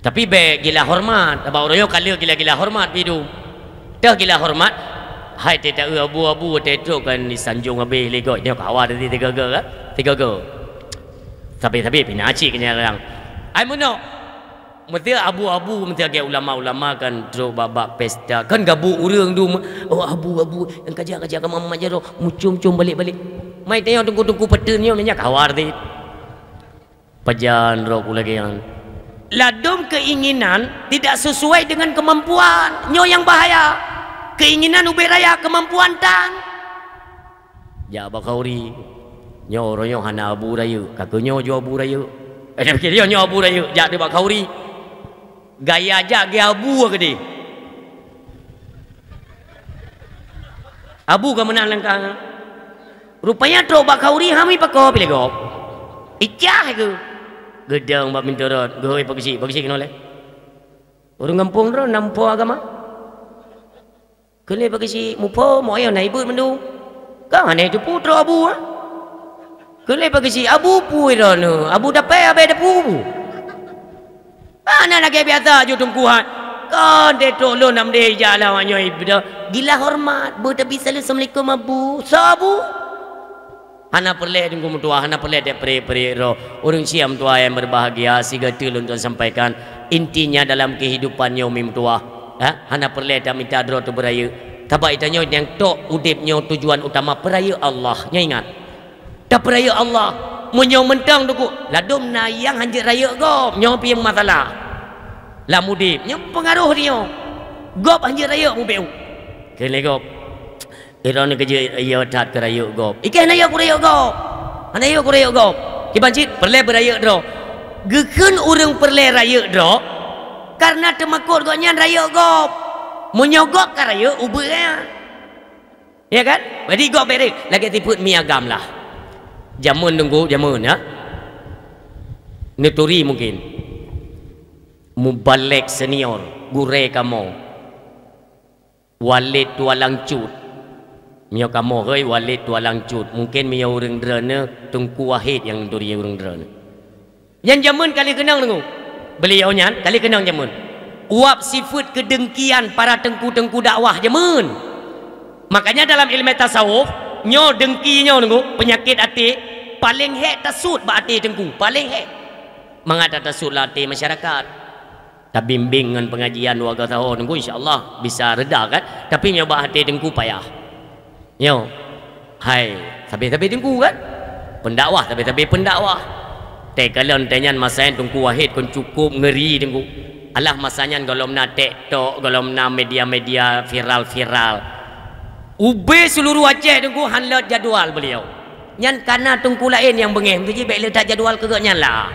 Tapi bèk gila hormat, sabab ureueng nyoe ka lheueh gila-gila hormat pih dum. Teuh gila hormat, hai teuh ta-eu abu-abu teuh trok kan disanjong habéh lé gob nyoe kawa tadi tiga-tiga, tiga. Tapi-tapi pih na cit keunyang larang. Ai meunoe, meuseu abu-abu meuseu lagèe ulama-ulama kan trok bak-bak pesta, kan gabuk ureueng dum, "Oh abu-abu, nyang kajak-kajak ka mamat jaroe, mucom-com balek-balek." Mai tanyoe teungku-teungku peuteuh nyoe meunyo kawa tadi. Pajan droe ku lagèe nyan. Ladôm keinginan tidak sesuai dengan kemampuan. Nyoe nyang bahaya. Keinginan ubé raya, kemampuan tan. Jak bak khauri. Nyoe uroe nyoe hana abu rayeuk. Ka keuh nyoe ju abu rayeuk. Eh, nyoe abu rayeuk. Jak teuh bak khauri. Gaya jak geuabu keudéh. Abu ka meunan langkah. Rupanya trok bak khauri hami pakoe pih lé gob. Icah keuh. Geudong bak pintoe rot, geuhôi Pak Geuchik, Pak Geuchik keunoe lé. Ureueng gampông droe na muphom agama. Kheun lé Pak Geuchik, muphom, mok ayo na ibeuet mandum. Ka hana teupeu trok abu, ah. Kheun lé Pak Geuchik, abu peue droeneuh, abu dapée abée dapu. Hana lagèe biasa ju teungku hai. Kon teutrok lôn nam deh ija lam nyoe ibda. Gila hormat, beutabi salam assalamualaikum abu. Soe abu? Hana peureulèe teungku meutuah, hana peureulèe teupreh-preh roh. Ureueng syiek meutuah nyang berbahagia, sigoe teuk lôn tuan sampaikan. Intinya dalam kehidupan nyoe mi meutuah, ha? Hana peureulèe tamita droe teuh beurayeuk. Sabab geutanyoe nyang tok udeb nyoe tujuan utama peurayeuk Allah. Nyoe ingat. Tapeurayeuk Allah. Meunyoe mantong teungku, ladôm na nyang hanjeuet rayeuk gob, nyoe pih masalah. Lam udeb, nyoe peungaroh di nyoe. Gob hanjeuet rayeuk mubacut. Kheun lé gob. Droeneuh keujeuet, yo that keu rayeuk gob. Ikei hana yo keu rayeuk gob. Hana yo keu rayeuk gob. Kiban cit peureulée beurayeuk droe. Geukheun ureuëng peureulée rayeuk droe kareuna teumakot gobnyan rayeuk gob. Meunyoe gob ka rayeuk, ubeut nyan. Ya kan? Jadi gob beri lagée tipeuet mi agam lah. Jameun nunggu jameun ya. Neuturi mungkin. Mubalek senior, gurée kamoe. Walid Tualang Cut. Meunyoe kamoe hôi Walid Tualang Cut, mungkin meunyoe ureuëng droeneuh Teungku Wahid nyang neuturi ureuëng droeneuh. Nyan jameun kali keunong nunggu. Beliau nyan kali keunong jameun. Uap sifeuet keudengkian para teungku-teungku dakwah jameun. Makanya dalam ilmu tasawuf, nyoe dengki nyoe nunggu, penyakit até, paléng hék tasut bak até teungku, paléng hék. Mangat tasut lam até masyarakat. Tabimbing ngon pengajian dua tiga tahun nunggu, insya Allah bisa reda kan. Tapi meunyoe bak até teungku payah. Nyoe. Hai, sabé-sabé teungku kan? Pendakwah, sabé-sabé pendakwah. Teukalon teuh nyan masa nyan Teungku Wahid kon cukup ngeri teungku. Alah masa nyan golom na TikTok, golom na media-media viral-viral. Ubé seluruh Aceh teungku han lot jadwal beliau. Nyan kana teungku laén nyang beungéh, meuji bék le that jadwal keu gobnyan lah.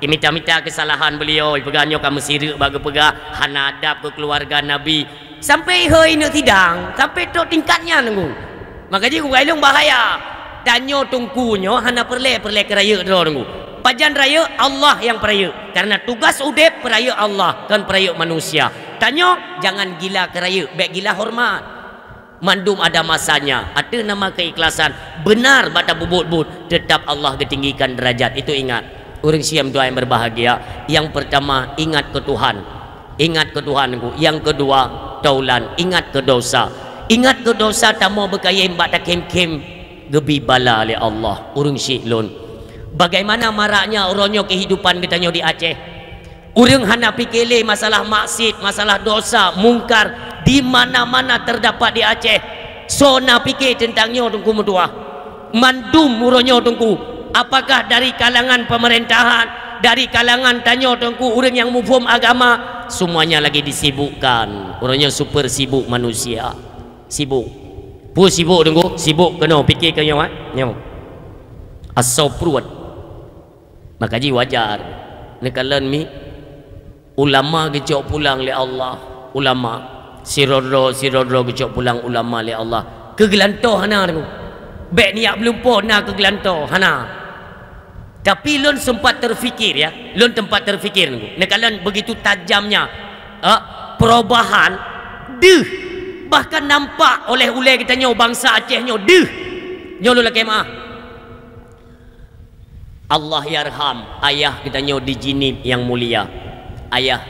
Imita-mita kesalahan beliau, ipeugah nyoe ka meusireuk bak geupeugah hana adab keu keuluwarga Nabi. Sampai ihôi ineuk sidang, sampai trok tingkat nyan teungku. Maka jih kupeugah ilong bahaya. Tanyoe teungku nyoe hana peureulée-peureulée keu rayeuk droe teungku. Pajan rayeuk? Allah nyang peurayeuk. Karena tugas udeb peurayeuk Allah, kon peurayeuk manusia. Tanyoe jangan gila keu rayeuk, bék gila hormat. Mandum ada masanya. Ateueh nama keikhlasan, benar bak tapubuet buet, tetap Allah geutinggikan derajat. Itu ingat. Ureuëng syiek meutuah nyang berbahagia, yang pertama ingat keu Tuhan. Ingat keu Tuhan, Teungku. Yang kedua, taulan, ingat keu dosa. Ingat keu dosa, tamoe beukayém bak takhém-khém, geubi bala lé Allah, ureuëng syiek lôn. Bagaimana maraknya uroe nyoe kehidupan geutanyoe di Aceh. Ureuëng hana pike lé masalah maksiet, masalah dosa, mungkar, di mana-mana terdapat di Aceh. Soe na pike teuntang nyoe, Teungku meutuah? Mandum uroe nyoe, Teungku, apakah dari kalangan pemerintahan, dari kalangan tanyoe, Teungku, ureuëng nyang muphom agama, semuanya lagi disibukkan. Uroe nyoe super sibuk manusia. Sibuk. Peue sibuk, Teungku? Sibuk keunoe, pike keu nyoe, eh? Nyoe. Asoe pruet. Maka jih wajar. Neukalon mi, ulama geucok pulang lé Allah. Ulama. Sidroe-droe, sidroe-droe geucok pulang ulama lé Allah. Keu geulantoe hana, Teungku. Bék nijak beulumpoe na keu geulantoe, hana. Tapi lôn sempat terfikir, ya. Lôn sempat terfikir, Teungku. Neukalon begitu tajamnya, eh, perubahan, deuh. Bahkan nampak oleh ulée geutanyoe bansa Aceh nyoe, deuh. Nyoe lôn lakée meu'ah. Allahyarham ayah geutanyoe di Jeunieb nyang mulia. Ayah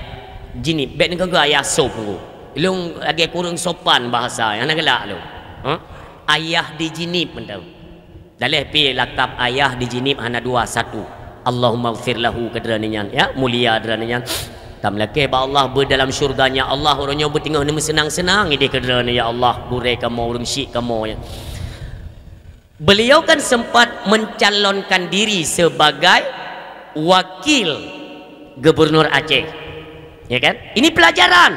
Jeunieb, bék neukeue ayah sop, Teungku. Lôn lagée kureueng sopan bahasa, hana galak lôn. Ha? Ayah di Jeunieb mantong. Daleh pi lakab ayah di Jeunieb hana dua, satu. Allahummaghfir lahu keu droeneuh nyan, ya, mulia droeneuh nyan. Tameulakée bak Allah, beu dalam syurga-Nya Allah, uroe nyoe beuteungoh neumeuseunang-seunang idéh keu droeneuh, ya Allah, gurée kamoe, ureuëng syiek kamoe, ya. Beliau kan sempat mencalonkan diri sebagai wakil gubernur Aceh. Ya kan? Ini pelajaran.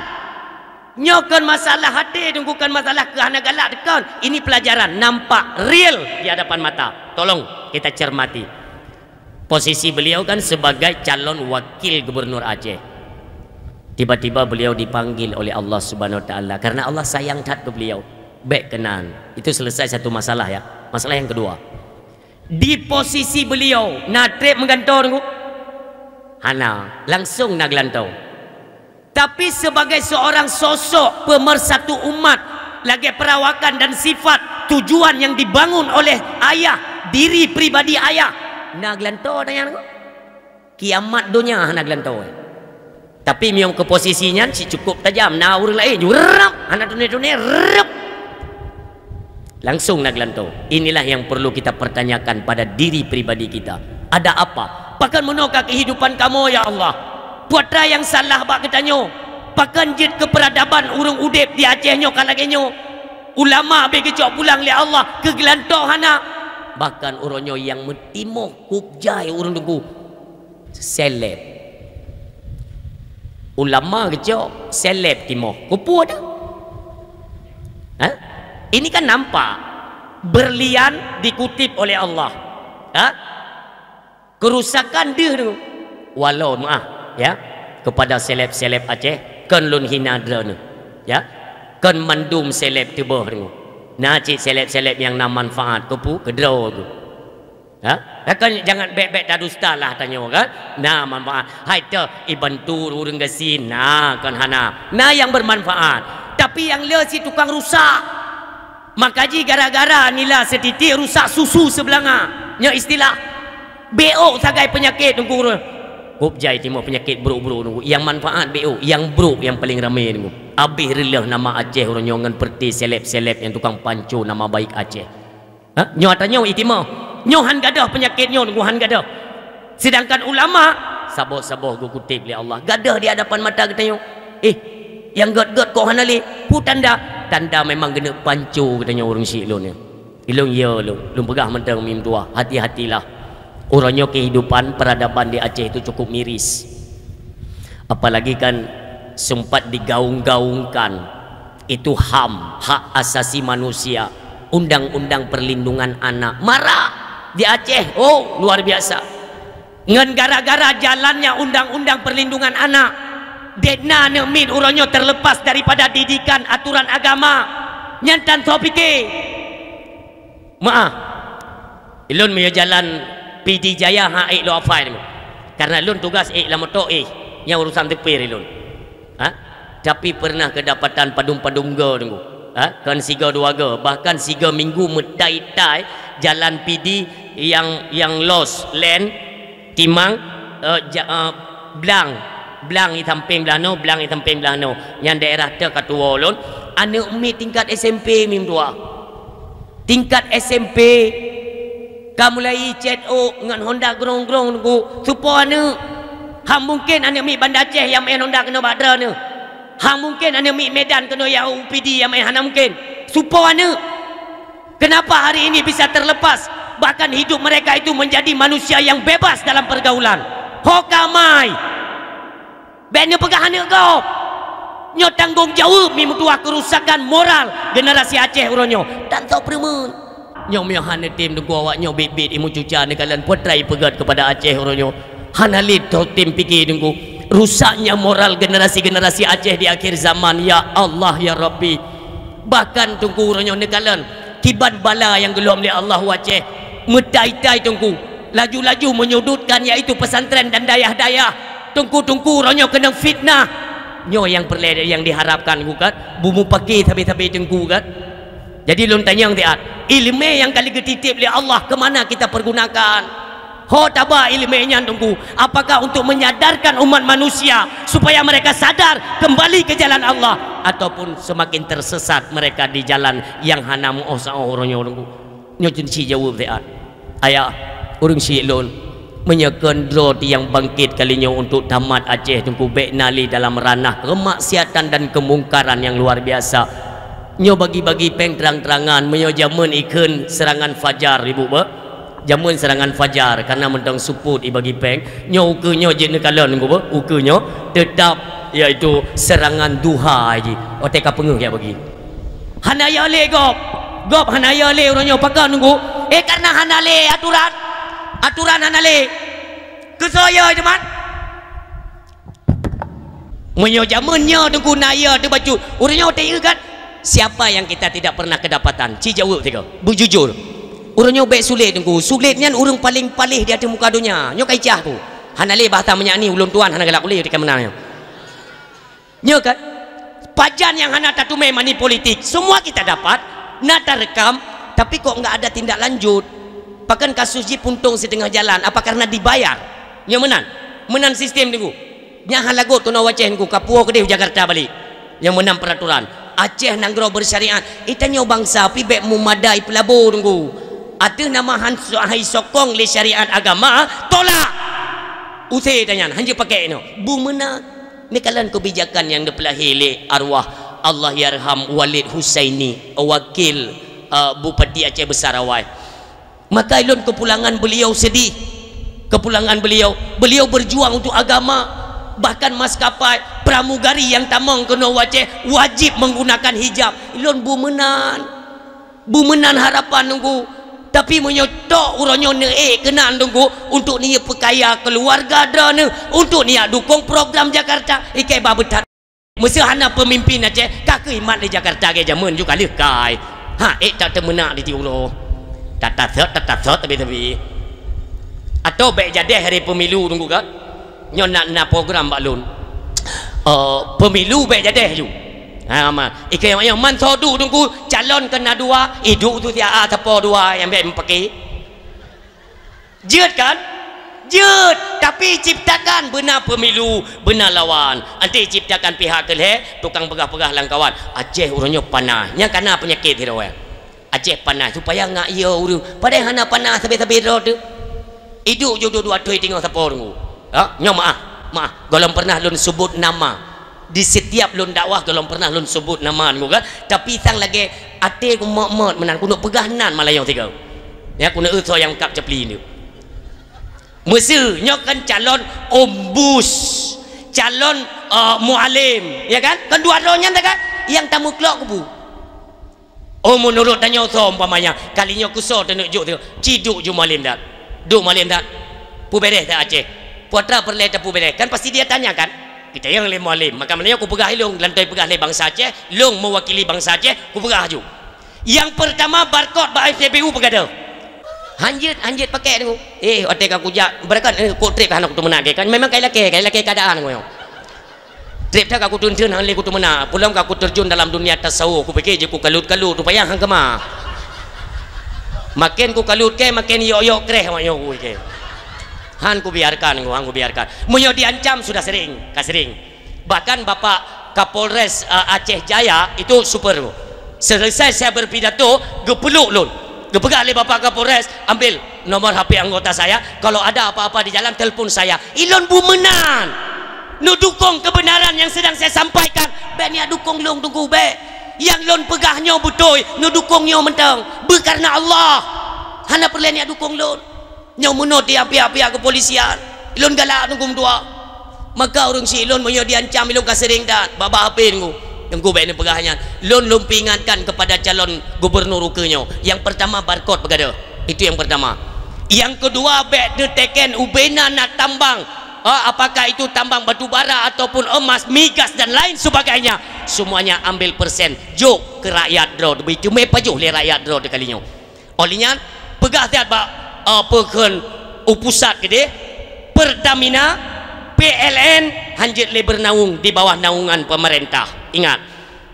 Nyoe kon masalah até, Teungku, kon masalah keu hana galak, kon. Ini pelajaran nampak real di hadapan mata. Tolong kita cermati. Posisi beliau kan sebagai calon wakil gubernur Aceh. Tiba-tiba beliau dipanggil oleh Allah Subhanahu Wa Taala karena Allah sayang that keu beliau. Bék keunan. Itu selesai satu masalah, ya. Masalah yang kedua. Di posisi beliau na treb meugantoe, Teungku? Hana, langsung na geulantoe. Tapi sebagai seorang sosok pemersatu umat, lagée peurawakan dan sifat tujuan yang dibangun oleh ayah, diri pribadi ayah, na geulantoe tanyan, Teungku. Kiamat donya hana geulantoe. Tapi meunyoe keu posisi nyan cit cukup tajam, na ureuëng laén jurab, hana tuné-tuné, rep. Langsung na geulantoe. Inilah yang perlu kita pertanyakan pada diri pribadi kita. Ada apa? Pakon meunoe ka kehidupan kamoe, ya Allah? Peue atra nyang salah bak geutanyoe? Pakon jeuet keu peuradaban ureuëng udeb di Aceh nyoe ka lagée nyoe? Ulama bék geucok pulang lé Allah, keu geulantoe hana. Bahkan uroe nyoe nyang meutimoh kub jai ureuëng, Teungku. Seleb. Ulama geucok, seleb timoh. Keupeue teuh? Ha? Ini kan nampak, berlian dikutip oleh Allah. Ha? Kerusakan deuh tu. Walau maaf, ya, kepada seleb-seleb Aceh, kon lôn hina droeneuh. Ya. Kon mandum seleb teuboh tu. Na cit seleb-seleb nyang na manfaat, keupeue, keudroe tu. Ha? Kan jangan bèk-bèk tadusta lah tanyoe kan. Na manfaat. Hai teuh ibantu ureueng gasien, na kan hana. Na nyang bermanfaat. Tapi nyang le si tukang rusak. Maka jih gara-gara nila setitik rusak susu seubelanga. Nyoe istilah. Bèk ôk sagai peunyakét teungku. Kop jai timoh peunyakét brok-brok teungku. Nyang manfaat bèk ôk, nyang brok nyang paleng ramé teungku. Abéh reuloh nama Aceh uroe nyoe ngon peureuté seleb-seleb nyang tukang panco nama baik Aceh. Ha? Nyoe ata nyoe itimah. Nyoe han gadôh peunyakét nyoe, nunggu han gadôh. Sedangkan ulama, saboh-saboh geukutip lé Allah. Gadôh di hadapan mata geutanyoe. Eh, nyang gèt-gèt kok hana lé? Peue tanda? Tanda memang geuneuk panco geutanyoe ureueng syiek lôn nyoe. Ilôn ya lôn, lôn peugah mantong mim dua, hati-hatilah. Uroe nyoe kehidupan peradaban di Aceh itu cukup miris. Apalagi kan sempat digaung-gaungkan itu HAM, hak asasi manusia, undang-undang perlindungan anak. Marak di Aceh, oh, luar biasa. Ngon gara-gara jalannya undang-undang perlindungan anak, dèk na aneuk miet uroe nyoe terlepas daripada didikan aturan agama. Nyan tan soe pike. Maaf. Ilôn meunyoe jalan Pidie Jaya ha ék lôn hafai nyoe. Karena lôn tugas ék lam moto éh, nyang urusan teupir ilôn. Ha? Tapi pernah kedapatan padum-padum go teungku. Ha? Kon sigo dua go, bahkan sigo minggu meutai-tai jalan Pidie nyang, nyang los lén timang, eh, ja-, eh, blang. Blang di sampéng blah noe, blang di sampéng blah noe. Nyang daerah teuh ka tuwoe lôn, aneuk miet tingkat S M P mim dua. Tingkat S M P, ka mulai cét ôk ngon honda grong-grong teungku, supo aneuk. Hang mungken aneuk miet Banda Aceh nyang meu'en honda keunoe bak droeneuh. Hang mungken aneuk miet Medan keunoe nyang u Pidie nyang meu'en, hana mungken. Supo aneuk. Kenapa hari ini bisa terlepas? Bahkan hidup mereka itu menjadi manusia yang bebas dalam pergaulan. Ho ka mai. Bèk neupeugah aneuk gob. Nyoe tanggong jaweueb meutuah kerusakan moral generasi Aceh uroe nyoe. Dan tau peureumeun. Nyoe meuh hana tem teungku awak nyoe bit-bit imu cuca neukalon putra ipeugét kepada Aceh uroe nyoe. Hana lé tau tem pike teungku. Rusaknya moral generasi-generasi Aceh di akhir zaman. Ya Allah, ya Rabbi. Bahkan teungku uroe nyoe neukalon kiban bala nyang geulom lé Allah u Aceh. Meutai-tai teungku. Laju-laju menyudutkan yaitu pesantren dan dayah-dayah. Teungku-teungku uroe nyoe keunong fitnah. Nyoe nyang peureulèe nyang diharapkan teungku kan. Bumupake sabe-sabe teungku kan. Jadi lôn tanyong siat, ileumèe nyang ka lheueh geutitip lé Allah keu mana kita pergunakan? Ho taba ileumèe nyan teungku, apakah untuk menyadarkan umat manusia supaya mereka sadar kembali ke jalan Allah, ataupun semakin tersesat mereka di jalan nyang hana meu'oh saôh uroe nyoe teungku? Nyoe cit jaweueb siat. Ayah, ureueng syiek lôn, meunyoe kon droe nyang bangkit kali nyoe untuk tamat Aceh teungku, bèk na lé dalam ranah keumaksiatan dan keumungkaran nyang luar biasa. Nyoe bagi-bagi péng terang-terangan, meunyoe jameun ikheun seurangan fajar ibu beuh. Jameun seurangan fajar, kana mantong seupôt ibagi péng. Nyoe ukeue nyoe jeuet neukalon teungku beuh, ukeue nyoe teutap yaitu seurangan duha jih. Watèe ka peungeuh jak bagi. Hana yo lé gob. Gob hana yo lé uroe nyoe pakon teungku. Eh, karena hana lé aturan. Aturan hana lé. Keusoe yo teuma. Meunyoe jameun nyoe teungku na yo teuh bacut. Uroe nyoe teu kan. Siapa yang kita tidak pernah kedapatan? Ci jaweueb sigoe. Beujujur. Uroe nyoe bèk sulet teungku. Sulet nyan ureueng paleng paléh di ateueh muka donya. Nyoe ka icah ku. Hana lé bahasa meunyak ni ulôn tuan hana galak ulèe teuka meunan nyoe. Nyoe kan? Pajan nyang hana tateumé money politik. Semua kita dapat, na tarekam, tapi kok enggak ada tindak lanjut. Pakon kasus jih puntông siteungoh jalan, apa karena dibayar? Nyoe meunan. Meunan sistem teungku. Nyan hana lagot keunoe u Aceh teungku, ka puwoe keudéh u Jakarta balek. Nyoe meunan peuraturan. Aceh nanggroe beusyariat. Eh, tanyoe bansa pih bèk meumadai peulabo teungku. Ateueh nama han so-, hai sokong lé syariat agama, tolak. Usé tanyan, hanjeuet pakèk inoe. Bu meunan. Neukalon keubijakan nyang neupeulahé lé arwah Allahyarham Walid Husaini, wakil, eh, Bupati Aceh Besar awai. Maka ilôn keupulangan beliau sedih. Keupulangan beliau, beliau berjuang untuk agama. Bahkan maskapai pramugari nyang tamong keunoe u Aceh wajib menggunakan hijab. Ilôn bu meunan. Beumeunan harapan Teungku. Tapi meunyoe tok uroe nyoe neuék keunan Teungku, untuk neuyue peukaya keuluwarga droeneuh, untuk neujak dukong program Jakarta, ikei ba beuthat. Meuseu hana peumimpin Aceh, ka keuimat lé Jakarta lagèe jameun ju ka lheueh kai. Ha, ék that teumeunak di tiep uroe. Tatasot, tatasot, tapi-tapi. Atau bèk jadèh hari pemilu Teungku kan? Nyoe na, na program bak lôn. Eh, pemilu bèk jadèh ju. Ha, ma. Ikei nyang man soe duek Teungku, calon keuna dua, iduek tu siat sapo dua nyang bèk meupaké. Jeuet kan? Jeuet, tapi ciptakan beuna pemilu, beuna lawan. Nanti ciptakan pihak keu lhèe, tukang peugah-peugah lam kawan. Aceh uroe nyoe panas. Nyang kana peunyakét sidroe. Aceh panas supaya ngak yo ureueng. Padahai hana panas sabe-sabe droe teuh. Iduek ju dua-dua thoi teungoh sapo Teungku. Ha, nyoe maah, maah. Gohlom pernah lôn sebut nama. Di setiap lôn dakwah gohlom pernah lôn sebut nama Teungku kan. Tapi sang lagèe até ku mot-mot meunan, kuneuk peugah nan malayong sigoe. Ya, kuneuk eu soe nyang kab capli nyoe. Meuseu nyoe kan calon ombus, calon, eh, mualim, ya kan? Kan dua droe nyan dah kan? Nyang tameuklok kubu. Oh, meunurot tanyoe soe umpamanya, kali nyoe keu soe taneuk jok tu, ci duek ju mualim that. Duek mualim that. Peubèrèh that Aceh. Peue atra peureulèe tapeubèrèh. Kan pasti dia tanya kan? Geutanyong lé mualim. Maka meunyoe kupeugah ilôn, lantoi peugah lé bansa Aceh, lôn meuwakili bansa Aceh, kupeugah ju. Nyang peurtama, barcode bak S P B U peugadôh. Hanjeuet, hanjeuet pakèk Teungku. Eh, watèe ka kujak, barcode, eh, kok trép ka hana kuteumeunak kèe. Kan memang kai lakèe, kai lakèe keuadaan Teungku nyoe. Trép that ka kuteun-teun hana lé kuteumeunak. Peulom ka kuteurjun dalam dunia tasawuf, kupike jeuet kukalut-kalut, rupanya han keumah. Maken kukalut kèe, maken yok-yok kreh awak nyoe kupike. Han kubiarkan Teungku, han kubiarkan. Meunyoe diancam sudah sering, ka sering. Bahkan Bapak Kapolres, eh, Aceh Jaya itu super. Selesai saya berpidato, geupeluk lôn. Geupeugah lé Bapak Kapolres, "Ambil nomor H P anggota saya, kalau ada apa-apa di jalan, telepon saya." Ilôn bu meunan. Neudukong kebenaran yang sedang saya sampaikan. Bèk neujak dukong lôn Teungku, bèk. Nyang lôn peugah nyoe beutôi, neudukong nyoe mantong. Beu karena Allah. Hana peureulèe neujak dukong lôn. Nyoe meunoe tiang pihak-pihak kepolisian. Ilôn galak Teungku meutuah. Maka ureueng si ilôn meunyoe diancam ilôn ka sering that. Babah H P Teungku. Teungku bèk neupeugah nyan. Lôn, lôn peuingatkan kepada calon gubernur ukeue nyoe. Yang pertama, barcode peugadôh. Itu yang pertama. Yang kedua, bèk neuteken ubena na tambang. Ah, apakah itu tambang batu bara ataupun emas, migas dan lain sebagainya. Semuanya ambil persen. Jok keu rakyat droe. Beuteumé pajoh lé rakyat droe kali nyoe. Óh lheueh nyan, peugah that bak, eh, peue kheun u pusat keudeh, Pertamina, P L N, hanjeuet lé beunaung di bawah naungan pemerintah. Ingat,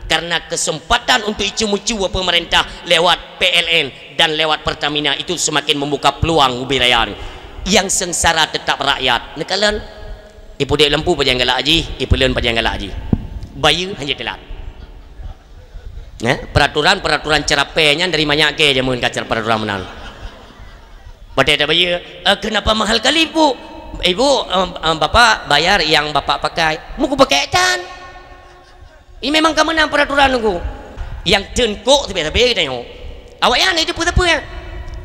karena kesempatan untuk icu-mucu pemerintah lewat P L N dan lewat Pertamina itu semakin membuka peluang ubé raya. Yang sengsara tetap rakyat. Neukalon, ipeudeh lampu pajan galak jih, ipeuleuen pajan galak jih. Bayeue hanjeuet teulat. Eh, peraturan-peraturan cerapé nyan dari manyak kèe jameun ka cer-, peraturan meunan. Watèe tabayeue, "Eh, kenapa mahal kali, Bu?" "Ibu, em, em, Bapak bayar yang Bapak pakai." Muku pakai tan. Ini memang ka meunan peraturan Teungku. Nyang teungkok sabe-sabe geutanyoe. Awaknyan itu peue-peue ya?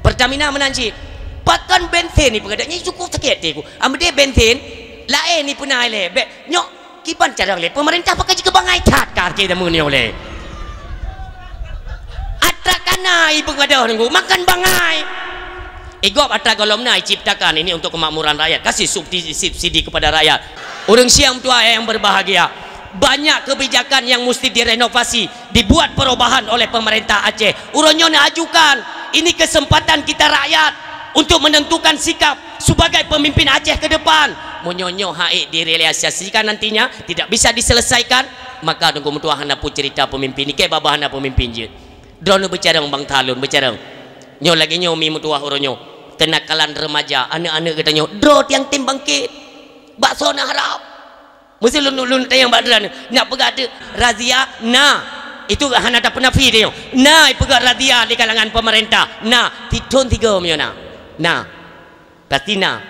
Pertamina meunan cit. Pakon bensin ni peugah nyan cukup sakét hati ku. Ameudeh bensin, laén ni peuna ilèe. Bèk, nyoe Kiban cara lé pemerintah pakai jikeu bangai that ka akhé jameun nyoe lé. Atra kana ipeungadôh Teungku, makan bangai. Igop atra gohlom na iciptakan ini untuk kemakmuran rakyat, kasih subsidi, subsidi kepada rakyat. Ureueng siang tuha yang berbahagia, banyak kebijakan yang mesti direnovasi, dibuat perubahan oleh pemerintah Aceh. Uroe nyoe neuajukan, ini kesempatan kita rakyat untuk menentukan sikap sebagai pemimpin Aceh ke depan. Meunyoe nyoe hak direalisasikan nantinya tidak bisa diselesaikan, maka Teungku meutuah hana peue cerita pemimpin. Ikei babah hana pemimpin jeuet. Droeneuh beucarông bangsa lôn beucarông. Nyoe lagèe nyoe mi meutuah uroe nyoe. Kenakalan remaja, aneuk-aneuk geutanyoe, droe tiang tem bangkét. Baksoe na harab. Meuseu lôn, lôn tanyong bak droeneuh, nak peugah teuk razia? Na. Itu hana tapeunafi tanyong. Na ipeugah razia di kalangan pemerintah. Na, sithôn sigoe meunyoe na. Na. Pasti na.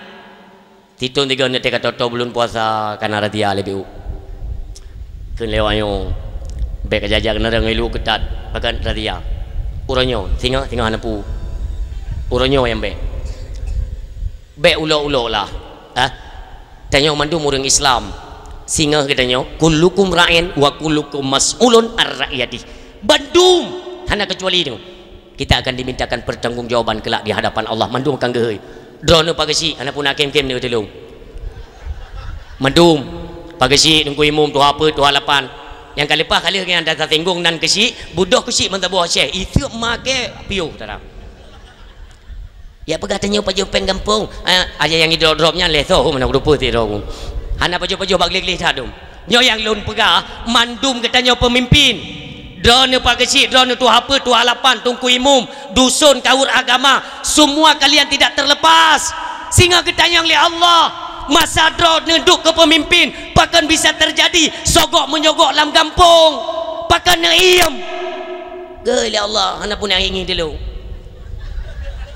Sithôn sigoe neuteka toto buleuen puasa kana razia lé B U. Kheun lé awak nyoe, bèk ka jajak neurang ilu keutat, pakon razia. Uroe nyoe, singoh, singoh hana peue. Uroe nyoe nyang bèk. Bèk ulok-ulok lah. Ha? Tanyoe mandum ureueng Islam. Singoh geutanyoe, "Kullukum ra'in wa kullukum mas'ulun ar ra'iyatih." Bandum, hana keucuali nyoe. Kita akan dimintakan pertanggungjawaban kelak di hadapan Allah. Mandum akan geuhôi. Droeneuh Pak Geuchik, hana puna kém-kém neutulông. Mandum. Pak Geuchik, Teungku Imum, Tuha Peuet, Tuha Lapan. Nyang ka leupah ka lheueh nyan, dan tasinggong nan Geuchik, budôh Geuchik meusaboh Aceh. Iseuek ma kée piôh tarang. Ya peugah tanyoe pajoh péng gampông. Ah, aja nyang idrop-drop nyan lé soe, mana kuteupeu sidroe. Hana pajoh-pajoh bak gleh-gleh that dum. Nyoe nyang lôn peugah, mandum geutanyoe peumimpin. Droeneuh Pak Geuchik, droeneuh Tuha Peuet, Tuha Lapan, Teungku Imum, dusun, kaur agama, semua kalian tidak terlepas. Singoh geutanyong lé Allah, masa droeneuh duek keu peumimpin, pakon bisa terjadi sogok menyogok lam gampông? Pakon neuiem? Geuhôi lé Allah, hana puna ingat dulu.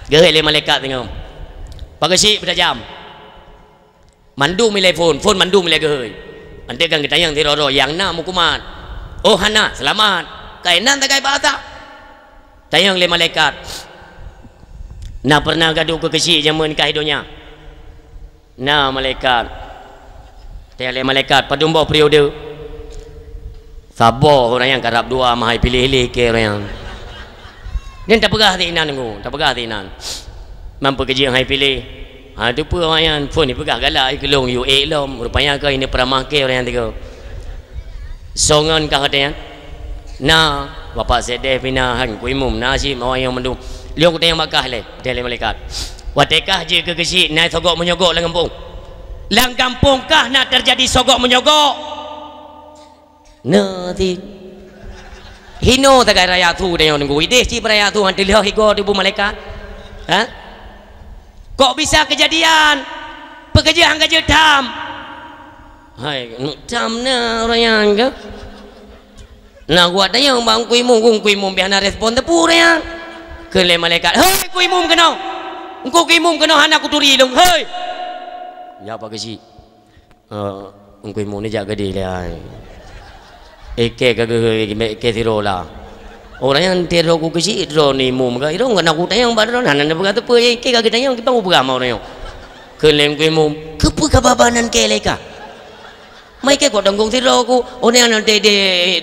Geuhôi lé malaikat singoh. Pak Geuchik beutajam. Mandum ilée phon, phon mandum ilée geuhôi. Anté kan geutanyong sidroe-droe, nyang na meukumat. Oh hana, seulamat. Kainan tagai bak ata. Tanyong lé malaikat. Na pernah geuduek keu Geuchik jameun kah donya? Na malaikat. Tanyong lé malaikat, padum boh periode? Saboh ureuëng nyang karab dua meuhai piléh lé kée ureuëng nyan. Dan tapeugah sinan nunggu, tapeugah sinan. Mampu keujeueng hai piléh. Ha, teupeu awak nyan phon jipeugah galak, ai keulong yue ék lom, rupanya keu ini peuramah kée ureuëng nyan tiga. Songon kah watée nyan? Na, Bapak Sekdes pih na, han Teungku Imum na cit, awak nyan mandum. Lheueh kutanyong bak kah lé, tanyong lé malaikat. Watée kah jeuet keu Geuchik na sogok menyogok lam gampông? Lam gampông kah na teujadi sogok menyogok? Na cit. Hino sagai raya su tanyoe nunggu. Ideh cit raya su han teulheueh igoe di bu malaikat. Ha? Kok bisa keujadian? Peukeujeut han ka jeuet tham. Hai, tham na ureuëng nyan ka? Na kuat tanyong bak Teungku Imum, Teungku Imum biasa na respon teupeu ureuëng nyan. Kheun lé malaikat, "Hei, Teungku Imum keunoe! Teungku Imum keunoe hana kuturi lôn, hei!" Ya Pak Geuchik. Eh, Teungku Imum ni jak gadeh lé ai. Ék kée ka geuhôi, ék kée sidroe la. Ureuëng nyan tiro ku Geuchik droeneuh Imum ka, irong kana kutanyong bak droeneuh, hana neupeugah teupeu, ék kée ka geutanyong, kiban kupeugah ma ureuëng nyoe. Kheun lé Teungku Imum, "Keupeue ka babah nan kée lé kah? Mai kée kok tanggong sidroe ku, ureuëng nyan di, di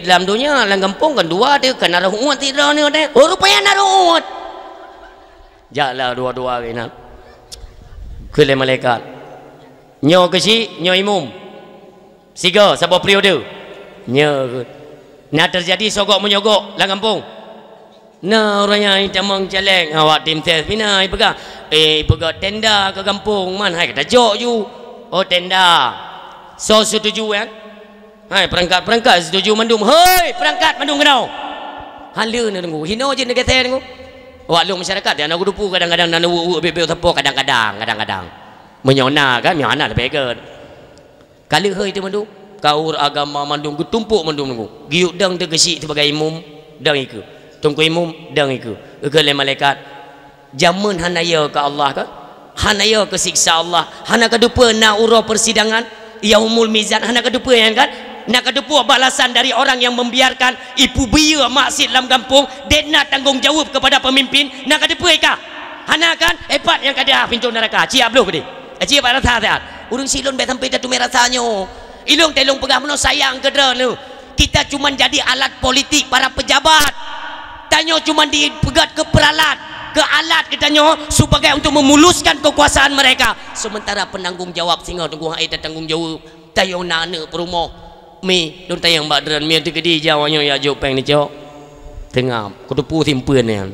dalam donya, lam gampông kan dua teuh, kan na roh uet sidroe nyoe teuh." Oh, rupanya na roh uet. Jak la dua-dua keunan. Kheun lé malaikat. Nyoe Geuchik, nyoe Imum. Sigoe saboh periode. Nyoe na teujadi sogok menyogok lam gampông. Na ureuëng nyang tamong caleg, awak tim ses pih na ipeugah, eh, ipeugah tenda keu gampông man hai ka tajok ju. Oh tenda. Soe setuju kan? Hai perangkat-perangkat setuju mandum. Hei perangkat mandum keunoe. Hana lé neutunggu. Hino jih neugeser tunggu. Awak lôn masyarakat ya na geudupu kadang-kadang na uweuek-uweuek beu-beu sapo kadang-kadang, kadang-kadang. Meunyoe na kan, meunyoe hana leubeh gét. Ka lheueh hai teumandum, kaur agama mandum geutumpok mandum nunggu. Geuyue dang teuh Geuchik sibagai imum, dang ikeue. Teungku Imum, dang ikeue. Geukheun lé malaikat, jameun hana yo keu Allah ka? Hana yo keu siksa Allah? Hana ka teupeue na uroe persidangan, yaumul mizan, hana ka teupeue nyan kan? Na ka teupeue balasan dari orang yang membiarkan ipeubiyeu maksiat lam gampông, dan na tanggong jaweueb kepada pemimpin, na ka teupeue kah? Hana kan? Hebat nyang ka diah pintoe neuraka. Ciek bloh keudeh. Eh, ciek bak rasa siat. Ureuëng silôn bék sampai tateumé rasa nyoe. Ilôn teuh lôn peugah meunoe sayang keu droeneuh. Kita cuma jadi alat politik para pejabat. Tanyoe cuma dipeugét keu peralat, keu alat geutanyoe sebagai untuk memuluskan kekuasaan mereka. Sementara penanggung jawab singoh teungku hai tatanggong jaweueb. Tayong na aneuëk peurumoh. Mi, lôn tanyong bak droeneuh, mi teukeudi jaweueb nyoe ya jok péng neucok. Teungab, kuteupeue simpeuen nyan.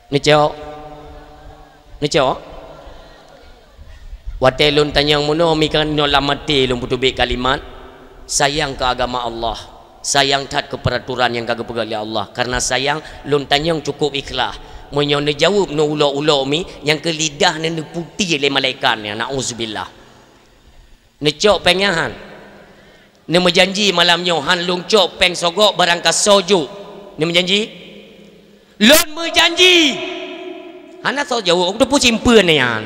Neucok. Neucok. Watée lôn tanyong meunoe, mi kan nyoe lam até lôn peuteubiet kalimat, sayang keu agama Allah, sayang that keu peuraturan nyang ka geupeugah lé Allah. Karena sayang, lôn tanyong cukup ikhlas. Meunyoe neujaweueb neuulok-ulok mi, nyang keu lidah neuh neuputéh lé malaikat nyan, nauzubillah. Neucok péng nyan han. Neumeujanji malam nyoe han lôn cok péng sogok barang ka soe jok. Neumeujanji? Lôn meujanji. Hana soe jaweueb, aku teupeu simpeuen nyan.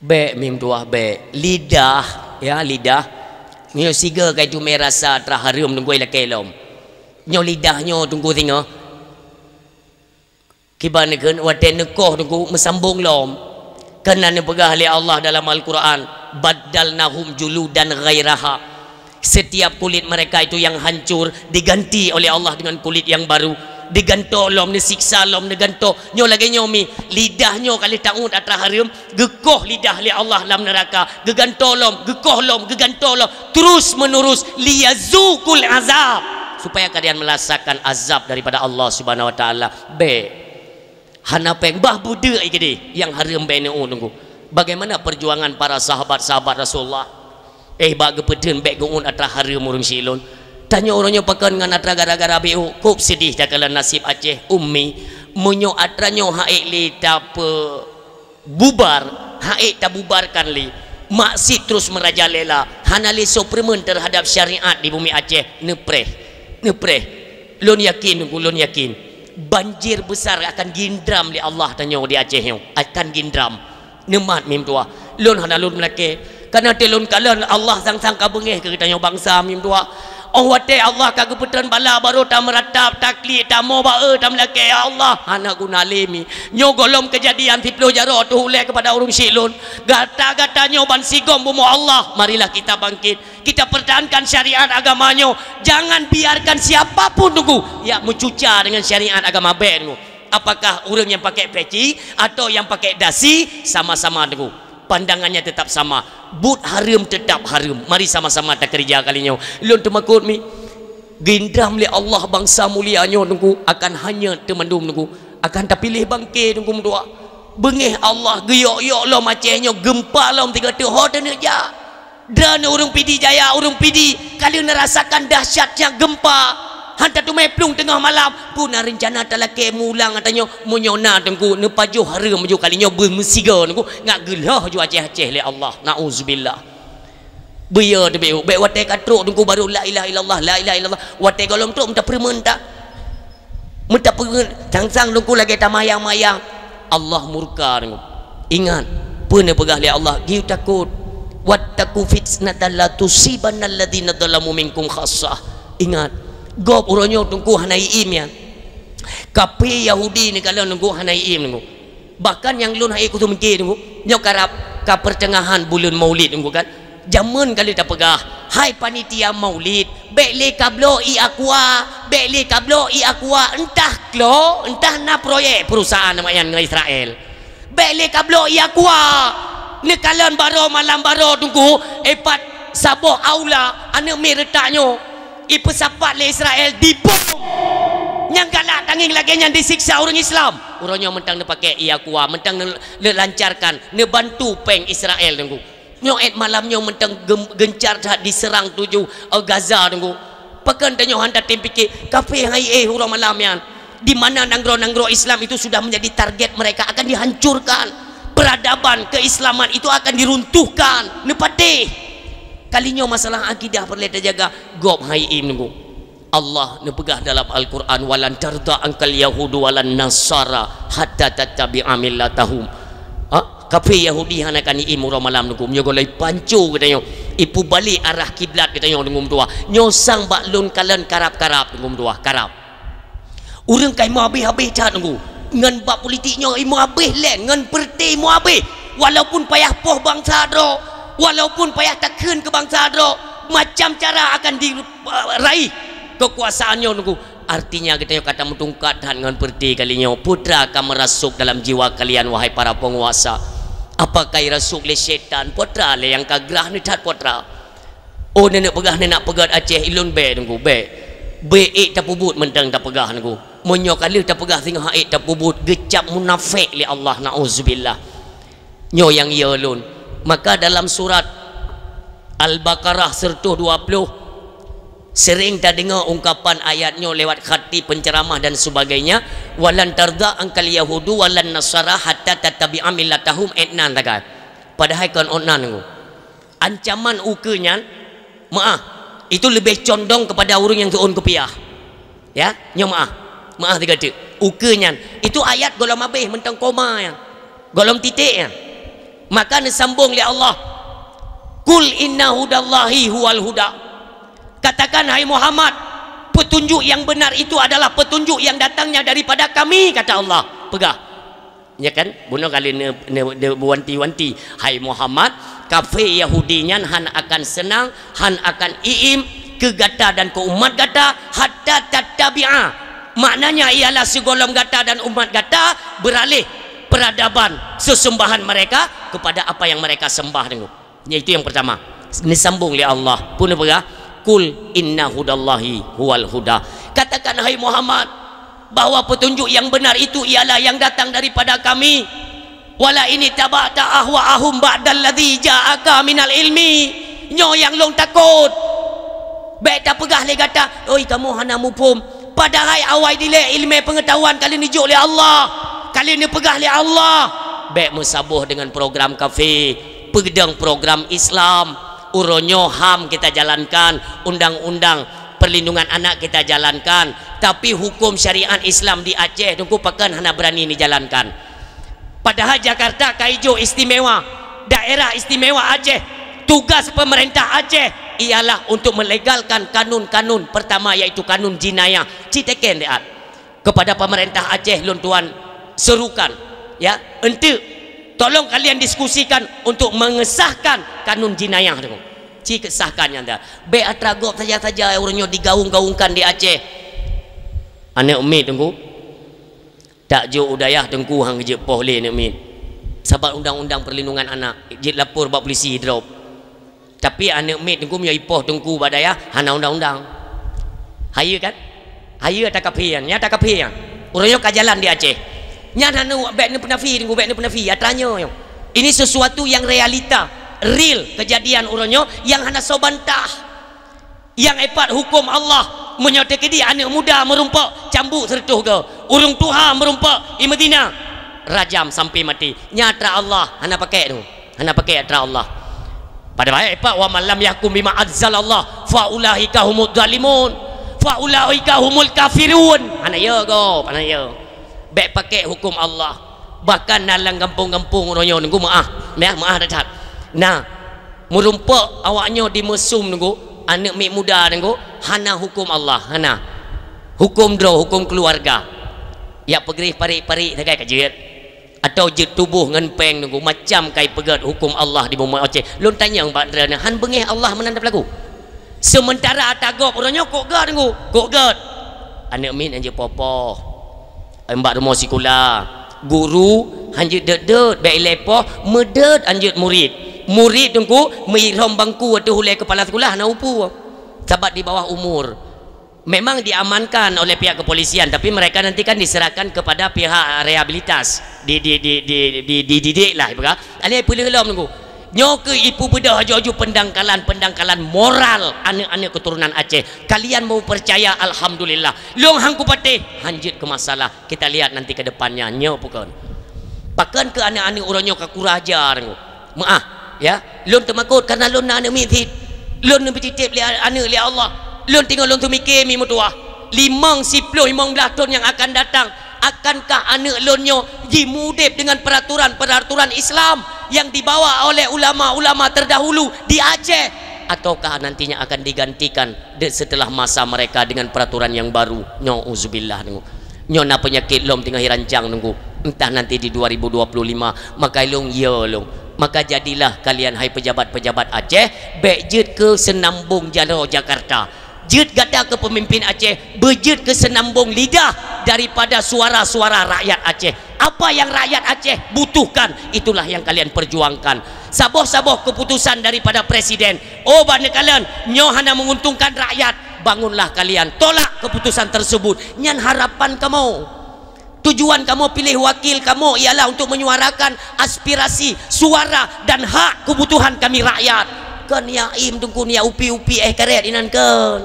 Bék mim tuah bék. Lidah, ya lidah. Nyoe sigoe ka itume rasa teuhareuem teungku lakée lom. Nyoe lidah nyoe teungku singoh. Kiban neukheun watée neukoh teungku meusambong lom. Keunan neupeugah lé Allah dalam Al-Qur'an, "Baddalnahum juludan ghairaha." Setiap kulit mereka itu yang hancur diganti oleh Allah dengan kulit yang baru. Digantoe lom, neusiksa lom, neugantoe. Nyoe lagée nyoe mi, lidah nyoe ka lheueh taôt atra hareuem, geukoh lidah lé Allah lam neuraka, geugantoe lom, geukoh lom, geugantoe lom, terus menerus, liyazuqul azab, supaya kalian merasakan azab daripada Allah Subhanahu wa Taala. Bék. Hana péng, bah budeuek keudeh nyang hareuem bék neuôt Teungku. Bagaimana perjuangan para sahabat-sahabat Rasulullah? Eh, bak geupeutheun bék geuôt atra hareuem ureuëng siklon. Tanyoe uroe nyoe pakon ngon atra gara-gara bék, kôb seudeh takalon naseb Aceh, Ummi. Meunyoe atra nyoe han ék lé tapeububar, han ék tabubarkan lé, maksiet terus merajalela, hana lé soe peureumeun terhadap syariat di bumi Aceh, neupreh, neupreh. Lôn yakin, Teungku, lôn yakin, banjir besar akan gindram lé Allah tanyoe di Aceh nyoe, akan gindram. Neumat mim tuha. Lôn hana lôn meulakée. Kana teu lôn kalon Allah sang-sang ka beungéh keu geutanyoe bansa mim tuha. Óh watée Allah ka geupeutrön bala barô tameuratap, taklik, tamoe ba-e, tameulakée, "Ya Allah, hana guna lé mi. Nyoe gohlom keujadian siploh jaroe teuh ulée keupada ureuëng siklon. Gata-gata nyoe bansigom bumoe Allah, marilah kita bangkit. Kita pertahankan syariat agama nyoe. Jangan biarkan siapa pun, Teungku, nyang meucuca dengan syariat agama bék, Teungku. Apakah ureuëng nyang pakai peci atau nyang pakai dasi, sama-sama, Teungku. Pandangannya tetap sama. Buet hareuem tetap hareuem. Mari sama-sama takeurija kali nyoe." Lôn teumakot mi, gindram lé Allah bansa mulia nyoe, Teungku, akan hanyut teumandum, Teungku. Akan tapiléh bangke, Teungku, meutuah. Beungéh Allah geuyok-yok lom Aceh nyoe, geumpa lom tiga teuho teuneuk jak. Droeneuh ureuëng Pidie Jaya, ureuëng Pidie ka lheueh neurasakan dahsyatnya gempa. Han tateumé plueng teungoh malam, peue na reuncana talakée mulang ata nyoe, meunyoe na Teungku, neupajoh hareuem ju kali nyoe beumeusigoe Teungku, ngat geulhoh ju Aceh-Aceh lé Allah. Nauzubillah. Beuyo teubiet, bék watée ka trok Teungku baru la ilaha illallah, la ilaha illallah. Watée gohlom trok meuta peureumeun ta. Meuta peureumeun, sang-sang Teungku lagée tamayang-mayang. Allah murka Teungku. Ingat, peue neupeugah lé Allah, geuyue takot. "Wattaqu fitnatan la tusibanna alladzina zalamu minkum khassah." Ingat, gob uroe nyoe Teungku hana ié-ié nyan. Kafé Yahudi neukalon Teungku hana ié-ié Teungku. Bahkan nyang lôn han ék kuseumeungke Teungku, nyoe karab ka peuteungahan buleuen Maulid Teungku kan. Jameun ka lheueh tapeugah, "Hai panitia Maulid, bék lé kabloe ié aqua, bék lé kabloe ié aqua, entah klo, entah na proyek perusahaan awaknyan ngon Israel. Bék lé kabloe ié aqua." Neukalon baroe malam baroe Teungku, eh, pat saboh aula aneuëk miet reutak nyoe. Ipeusapat lé Israel dibom. Nyang galak tangieng lagée nyan disiksa ureuëng Islam. Uroe nyoe mantong neupaké ié aqua, mantong neu-, neulancarkan, neubantu péng Israel Teungku. Nyoe ék malam nyoe mantong gem-, gencar that diseurang tuju, eh, Gaza Teungku. Pakon tanyoe han tatem pike, kafé han ié-ié uroe malam nyan. Di mana nanggroe-nanggroe Islam itu sudah menjadi target mereka, akan dihancurkan. Peradaban keislaman itu akan diruntuhkan. Neupatéh. Kali nyoe masalah akidah peureulée tajaga, gob han ié-ié Teungku. Allah neupeugah dalam Al-Quran, "Walan tarda angkal yahudu walan nasara hatta tattabi'a millatahum." Ha? Kafé Yahudi hana akan ié-ié uroe malam Teungku. Meunyoe gohlom ipanco geutanyoe, ipeubalek arah kiblat geutanyoe Teungku meutuah. Nyoe sang bak lôn kalon karab-karab Teungku meutuah, karab. Ureuëng ka imoe habéh-habéh that Teungku. Ngon bab politik nyoe imoe habéh lén, ngon peureuté imoe habéh. Walaupun payah poh bansa droe, walaupun payah takheun keu bansa droe, macam cara akan di, eh, raih keukuasaan nyoe Teungku. Artinya geutanyoe ka tameutungkat that ngon peureuté kali nyoe. Peue teuma ka meurasuk dalam jiwa kalian, wahai para peunguasa. Apakah irasuk lé syaitan? Peue teuma lé nyang ka grah neuh that peue teuma? Oh, neuneuk peugah, neuneuk peugah Aceh, ilôn bék Teungku, bék. Bék ék tapeubuet mantong tapeugah Teungku. Meunyoe ka lheueh tapeugah singoh han ék tapeubuet, geucap munafék lé Allah, nauzubillah. Nyoe nyang yo lôn. Maka dalam surat Al-Baqarah seratus dua puluh, sering tadeungoe ungkapan ayat nyoe lewat khatib, penceramah dan sebagainya, "Walan tarda angkal yahudu walan nasara hatta tattabi'a millatahum," ék nan tagai. Padahai kon ôt nan Teungku. Ancaman ukeue nyan, meuáh, itu leubeh condong kepada ureuëng nyang seuôn kupiah. Ya, nyoe meuáh. Meuáh sigoe teuk. Ukeue nyan, itu ayat gohlom habéh mantong koma nyan. Gohlom titék nyan. Maka neusambong lé Allah, "Qul inna hudallahi huwal huda." Katakan, "Hai Muhammad, petunjuk yang benar itu adalah petunjuk yang datangnya daripada Kami," kata Allah. Peugah. Ya kan? Bunoe kali ne, ne, ne wanti-wanti, "Hai Muhammad, Kafé Yahudi nyan hana akan seunang, hana akan iém keu gata dan keu umat gata, hatta tattabi'a. Maknanya ialah sigohlom gata dan umat gata beuraleh peuradaban seuseumbahan mereka kepada apa yang mereka sembah dulu. Yaitu yang pertama, disambung lé Allah. Peue neupeugah? "Qul inna hudallahi huwal huda." Katakan, hai Muhammad, bahwa petunjuk yang benar itu ialah yang datang daripada Kami. "Wala in ittaba'ta ahwa'ahum ba'dalladzi ja'aka minal ilmi." Nyoe nyang lôn takot. Bék tapeugah lé gata, "Oi, kamoe hana muphom." Padahai awai dilée ileumé peungeutahuan ka lheueh neujok lé Allah, ka lheueh neupeugah lé Allah. Bék meusaboh deungon program kafé, peudong program Islam. Uroe nyoe HAM kita jalankan, undang-undang perlindungan anak kita jalankan, tapi hukum syariat Islam di Aceh Teungku pakon hana beurani neujalankan. Padahai Jakarta ka ijok istimewa, daerah istimewa Aceh. Tugas pemerintah Aceh ialah untuk melegalkan kanun-kanun pertama, yaitu kanun jinayah. Ci teken diat. Kepada pemerintah Aceh lôn tuan serukan, ya, enteuk, tolong kalian diskusikan untuk mengesahkan kanun jinayah tu. Ci kesahkan nyan dah. Bék atra gob saja-saja ureuëng nyoe digaung-gaungkan di Aceh. Aneuk miet Teungku. Tak jok u dayah Teungku hang jeuet poh lé aneuk miet. Sabab undang-undang perlindungan anak, jeuet lapor bak polisi drop. Tapi aneuk miet Teungku meunyoe ipoh Teungku bak dayah hana undang-undang. Hayeue kan? Hayeue ata kafé nyan, nyata kafé nyan. Uroe nyoe ka jalan di Aceh. Nyan hana bék neupeunafi Teungku, bék neupeunafi atra nyoe. Ini sesuatu yang realita, real kejadian uroe nyoe yang hana soe bantah. Nyang ipat huköm Allah, meunyoe teukeudi aneuk muda meurumpok, cambuk sireutôh goe. Ureuëng tuha meurumpok, imeuzina, rajam sampai mati. Nyan atra Allah, hana pakai tu. Hana pakai atra Allah. Padahai ipat, "Wa man lam yahkum bima anzalallah fa ulaika humuz zalimun, fa ulaika humul kafirun." Hana ya gob, hana ya. Bék pakai huköm Allah. Bahkan na lam gampông-gampông uroe nyoe Teungku meuáh, meuáh, meuáh that-that. Nah, meurumpok awak nyoe di Meusum Teungku, aneuk miet muda Teungku, hana huköm Allah, hana. Huköm droe, huköm keuluwarga. Jak peugreh parit-parit sagai ka jeuet. Atawa jeuet tuboh ngon péng Teungku, macam kai peugét huköm Allah di bumoe Aceh. Lôn tanyong bak droeneuh, han beungéh Allah meunan tapeulagu? Seumeuntara ata gob uroe nyoe kok gét Teungku, kok gét. Aneuk miet han jeuet poh-poh. Bak rumoh sikula, guru han jeuet deuet-deuet, bék ilée poh, meudeuet han jeuet murit. Murit Teungku meuirhom bangku ateueh ulée keupala sikula hana upu, sabab di bawah umur. Memang diamankan oleh pihak kepolisian, tapi mereka nanti kan diserahkan kepada pihak rehabilitas. Di, di, di, di, di, dididik lah, ibarat. Alai peuleueh lom Teungku. Nyoe keuh ipeubeudoh aju-aju pendangkalan-pendangkalan moral aneuk-aneuk keturunan Aceh. Kalian mau percaya, alhamdulillah. Lôn han kupatéh, han jeuet keu masalah. Kita lihat nanti ke depannya, nyoe pakon. Pakon keu aneuk-aneuk uroe nyoe ka kurang ajar nyoe. Meuáh, ya. Lôn teumakot karena lôn na aneuk miet cit. Lôn neupeucitép lé aneuk lé Allah. Lôn teungoh lôn teumike mi meutuwah. Limong, siploh, limong blaih thon nyang akan datang, akankah aneuk lôn nyoe jimeudép dengan peraturan-peraturan Islam yang dibawa oleh ulama-ulama terdahulu di Aceh? Ataukah nantinya akan digantikan de-, setelah masa mereka dengan peraturan yang baru. Nauzubillah Teungku. Nyoe na peunyakét lom teungoh irancang Teungku. Entah nanti di dua ribu dua puluh lima, maka ilôn, ya lôn. Maka jadilah kalian, hai pejabat-pejabat Aceh, bék jeuet keu seunambong jaroe Jakarta. Jeuet gata keu peumimpin Aceh, beujeuet keu seunambong lidah daripada suara-suara rakyat Aceh. Apa yang rakyat Aceh butuhkan, itulah yang kalian perjuangkan. Saboh-saboh keputusan daripada presiden, oh, bak neukalon, nyoe hana menguntungkan rakyat, bangunlah kalian, tolak keputusan tersebut. Nyan harapan kamoe. Tujuan kamoe piléh wakil kamoe ialah untuk menyuarakan aspirasi, suara, dan hak kebutuhan kami rakyat. Kon jak im Teungku, jak upi-upi éh karet inan kon.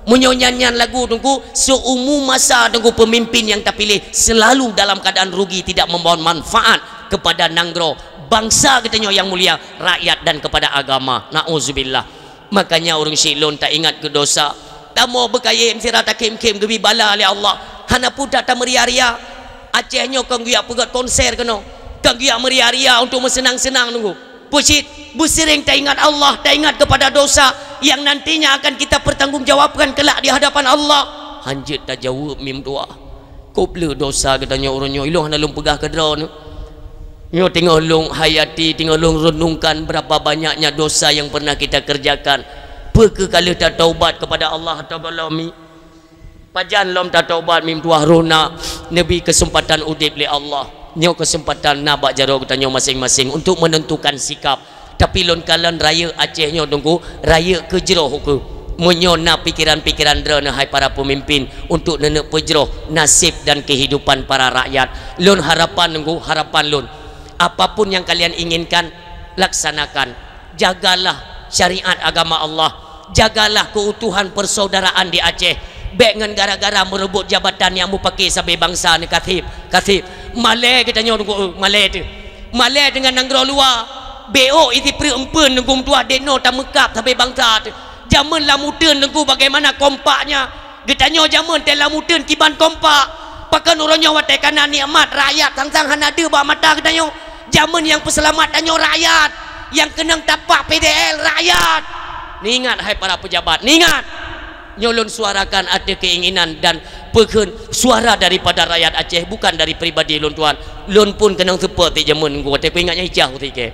Meunyoe nyan-nyan lagu Teungku, seumu masa Teungku pemimpin yang tapiléh selalu dalam keadaan rugi, tidak membawa manfaat kepada nanggroe, bangsa geutanyoe yang mulia, rakyat dan kepada agama. Nauzubillah. Makanya ureuëng syiek lôn taingat keu dosa. Tamoe beukayém sira takhém-khém geubi bala lé Allah. Hana peue that tameuria-ria. Aceh nyoe kon geujak peugét konser keunoe. Kon geujak meuria-ria untuk meuseunang-seunang Teungku. Peue cit, beusiréng taingat Allah, taingat kepada dosa yang nantinya akan kita pertanggungjawabkan kelak di hadapan Allah. Han jeuet tajaweueb mi meutuwah. Kôb le dosa geutanyoe uroe nyoe, ilôn hana lôn peugah keu droeneuh. Nyoe teungoh lôn hayati, teungoh lôn renungkan berapa banyaknya dosa yang pernah kita kerjakan. Peu kheueh ka lheueh tataubat kepada Allah atau belum? Pajan lom tataubat, meutuah roh na neubri keuseumpatan udeb lé Allah. Nyoe keuseumpatan na bak jaroe geutanyoe maséng-maséng untuk menentukan sikap. Tapi lôn kalon rayeuk Aceh nyoe Teungku, rayeuk keu jroh ukeue. Meunyoe na pikeran-pikeran droeneuh hai para peumimpin untuk neuneuk peujroh naseb dan keuhidupan para rakyat, lôn harapan Teungku, harapan lôn, apapun yang kalian inginkan, laksanakan. Jagalah syariat agama Allah. Jagalah keutuhan persaudaraan di Aceh. Bék ngon gara-gara meureubot jabatan nyang mupake sabe bansa neukathib, kathib. Malée geutanyoe Teungku, malée teuh. Malée deungon nanggroe luwa. Bék ôk isi pruet eumpeuen Teungku meutuah, deno tameukab sabe bansa teuh. Jameun lam uteuen Teungku bagaimana kompaknya. Geutanyoe jameun teuh lam uteuen kiban kompak. Pakon uroe nyoe watée kana nikmat rakyat sang-sang hana deuh bak mata geutanyoe. Jameun nyang peuseulamat tanyoe rakyat, nyang keunong tapak P D L rakyat. Neuingat hai para pejabat, neuingat. Nyoe lôn suarakan ateueh keinginan dan peukheun suara daripada rakyat Aceh, bukan dari pribadi lôn tuan. Lôn pun keunong seupôt tieb jameun Teungku, watée kuingat nyang icah usie kée.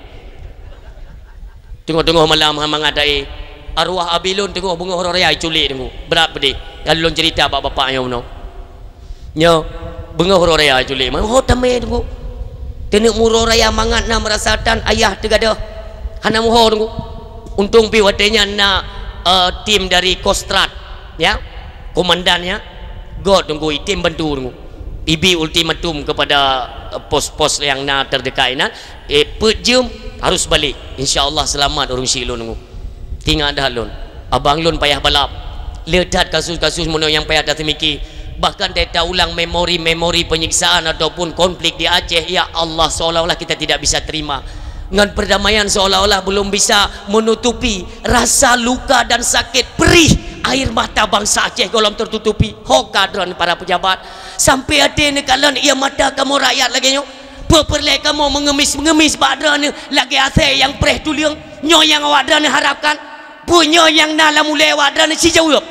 Teungoh-teungoh malam hana mangat taéh. Arwah abi lôn teungoh beungoh uroe raya iculik Teungku. Brat peudeh. Ka lôn ceurita bak bapak nyoe bunoe. Nyoe beungoh uroe raya iculik. Ho tamé Teungku. Teungoh uroe raya mangat na meurasa tan ayah teugadôh. Hana muho Teungku. Untông pih watée nyan na, eh, tim dari Kostrad, ya. Komandannya got Teungku, item bantu Teungku. Ibi ultimatum kepada, eh, pos-pos yang na terdekat inan. Eh, peuet jeuem harus balek. Insya Allah seulamat ureuëng syiek lôn Teungku. Tingat that lôn. Abang lôn payah balap. Le that kasus-kasus meunyoe nyang payah taseumiki. Bahkan teuta ulang memori-memori penyiksaan ataupun konflik di Aceh, ya Allah, seolah-olah kita tidak bisa terima. Ngon perdamaian seolah-olah belum bisa menutupi rasa luka dan sakit perih air mata bangsa Aceh golom tertutupi. Ho ka droeneuh para pejabat. Sampai até neukalon ia mata kamoe rakyat lagée nyoe. Peu peureulée kamoe meungemis-meungemis bak droeneuh lagée asée nyang preh tuleueng? Nyoe nyang awak droeneuh harapkan. Peue nyoe nyang na lam ulée awak droeneuh sijaweueb?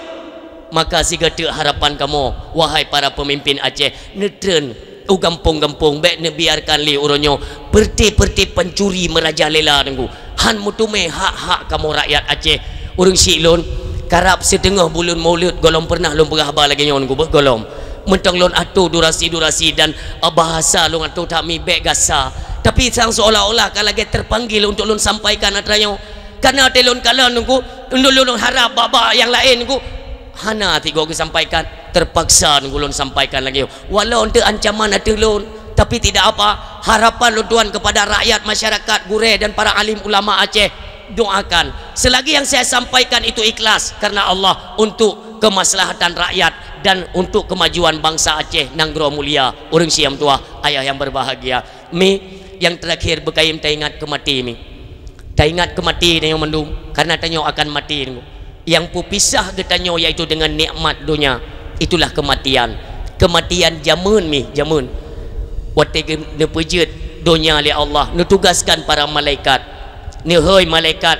Maka sigoe teuk harapan kamoe, wahai para peumimpin Aceh, neutreun u gampông-gampông, bék neubiarkan lé uroe nyoe peureuté-peureuté pancuri meurajalela Teungku. Han meuteumé hak-hak kamoe rakyat Aceh. Ureuëng syiek lôn, karab siteungoh buleuen Maulud golom pernah lôn peugah haba lagée nyoe Teungku, beuh golom. Mantong lôn atô durasi-durasi dan, eh, bahasa lôn atô that mi bék gasa. Tapi sang seolah-olah ka lagée terpanggil untuk lôn sampaikan atra nyoe. Karena watée lôn kalon Teungku, lôn, lôn harab bak-bak nyang laén Teungku, hana tigoe geusampaikan. Terpaksa Teungku lôn sampaikan lagée nyoe. Walau eunteuk ancaman ateueh lôn, tapi tidak apa. Harapan lôn tuan kepada rakyat, masyarakat, gurée dan para alim ulama Aceh, doakan. Selagi yang saya sampaikan itu ikhlas karena Allah untuk kemaslahatan rakyat dan untuk kemajuan bangsa Aceh nanggroe mulia. Ureuëng syiek meutuah, ayah yang berbahagia. Mi, yang terakhir beukayém taingat keu maté mi. Taingat keu maté tanyoe mandum, karena tanyoe akan maté. Nyang peupisah geutanyoe yaitu dengan nikmat donya, itulah kematian. Kematian jameun mi, jameun. Watée geu-, neupeujeuet donya lé Allah, neutugaskan para malaikat. Neuhôi malaikat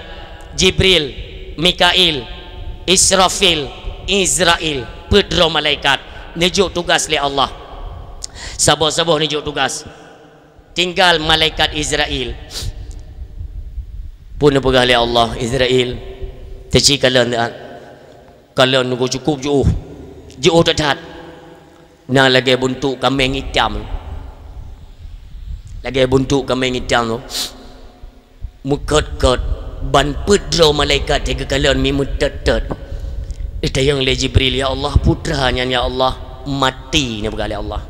Jibril, Mikail, Israfil, Izrail, peuet droe malaikat neujok tugas lé Allah. Saboh-saboh neujok tugas. Tinggal malaikat Izrail. Peue neupeugah lé Allah, Izrail, teuci kalon that. Kalon Teungku cukôp jiôh. Jiôh that-that. Na lagée buntok kaméng itam. Lagée buntok kaméng itam tu. Meukot-kot, ban peuet droe malaikat teuka kalon mi meutot-tot. Itanyong lé Jibril, "Ya Allah, peue atra nyan ya Allah?" "Maté," neupeugah lé Allah.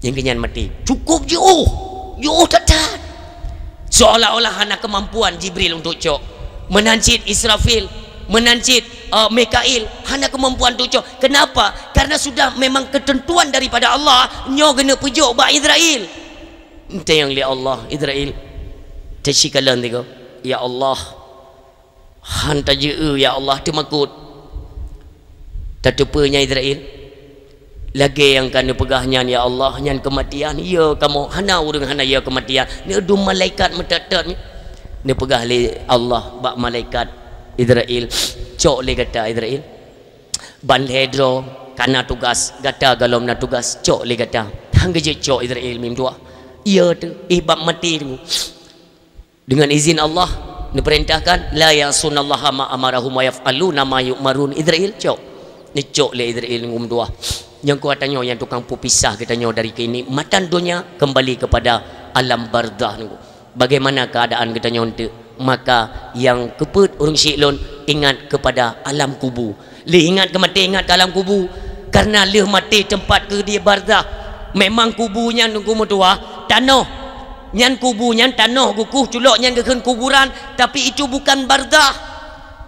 Nyang keunyan maté. Cukôp jiôh. Jiôh that-that. Seolah-olah hana keumampuan Jibril untuk cok. Meunan cit Israfil, meunan cit, eh, Mikail, hana keumampuan untuk cok. Kenapa? Karena sudah memang ketentuan daripada Allah, nyoe geuneuk peujok bak Izrail. Itanyong lé Allah, Izrail, teuci kalon tigoe. Ya Allah, han tajeu-eu, ya Allah, teumakot. Tateupeue nyan Izrail? Lagée nyang ka neupeugah nyan, ya Allah, nyan keumatian. Yö kamoe, hana ureuëng hana yö keumatian. Neudum malaikat meutot-tot. Neupeugah lé Allah bak malaikat Izrail, "Cok lé gata, Izrail. Ban lhée droe ka na tugas, gata golom na tugas, cok lé gata." Han geujeuet cok Izrail mi meutuah. Iya tu, eh, bab maté tu. Dengan izin Allah, neupeurintahkan, "La ya'sunallaha ma amarahum wa yaf'aluna ma yu'marun." Izrail cok. Neucok lé Izrail ngon dua. Nyang kuat tanyoe nyang tukang peupisah geutanyoe dari keunikmatan donya kembali kepada alam barzah nunggu. Bagaimana keadaan geutanyoe enteuk? Maka nyang keupeuet ureuëng syik lôn ingat kepada alam kubu. Lé ingat keu maté, ingat keu alam kubu. Karena lheueh maté teumpat keu di barzah. Memang kubu nyan nunggu meutuah, tanoh. Nyan kubu nyan tanoh geukuh culok nyan geukheun kuburan, tapi itu bukan barzah.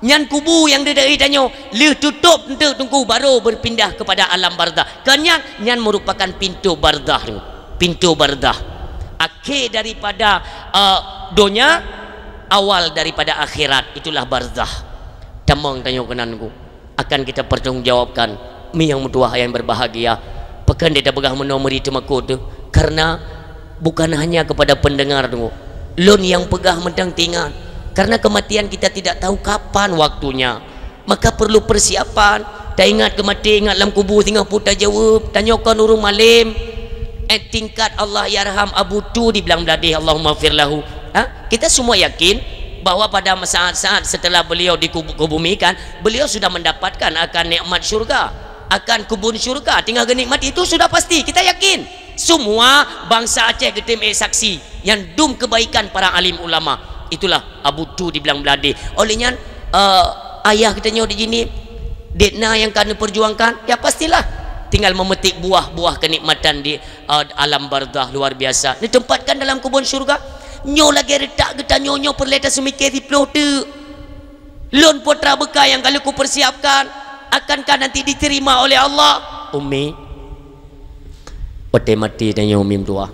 Nyan kubu nyang didai tanyoe, lheueh tutôp enteuk teungku baru berpindah kepada alam barzah. Kan nyan, nyan merupakan pintu barzah tu. Pintu barzah. Akhé daripada, eh, donya, awal daripada akhirat, itulah barzah. Tamong tanyoe keunan ku. Akan kita pertanggungjawabkan. Mi nyang meutuah nyang berbahagia. Pakon dia peugah meunoe meuri teumakot tu? Karena bukan hanya kepada pendengar tu. Lôn nyang peugah mantong teuingat. Karena kematian kita tidak tahu kapan waktunya. Maka perlu persiapan. Taingat keu maté, ingat lam kubu singoh peue tajaweueb. Tanyoe kon ureuëng malém. Eh, tingkat Allah yarham Abu Tu di Blang Bladeh, Allahumma fir lahu. Ha? Kita semua yakin bahwa pada saat-saat setelah beliau dikubu-, kubumikan, beliau sudah mendapatkan akan nikmat syurga, akan kebun syurga, tinggal genikmati, itu sudah pasti, kita yakin. Semua bangsa Aceh geutem ék saksi nyang dum kebaikan para alim ulama. Itulah Abu Tu di Blang Bladeh. Oleh nyan, eh, ayah geutanyoe di sini, dek na nyang ka neuperjuangkan, ya pastilah tinggal memetik buah-buah kenikmatan di, eh, alam barzah luar biasa. Neutempatkan dalam kebun syurga. Nyoe lagée reutak geutanyoe nyoe peureulée taseumiké siplôh teuk. Lôn putra beuka nyang ka lheueh kupersiapkan, akankah nanti diterima oleh Allah? Umi, watée maté tanyoe umi meutuah.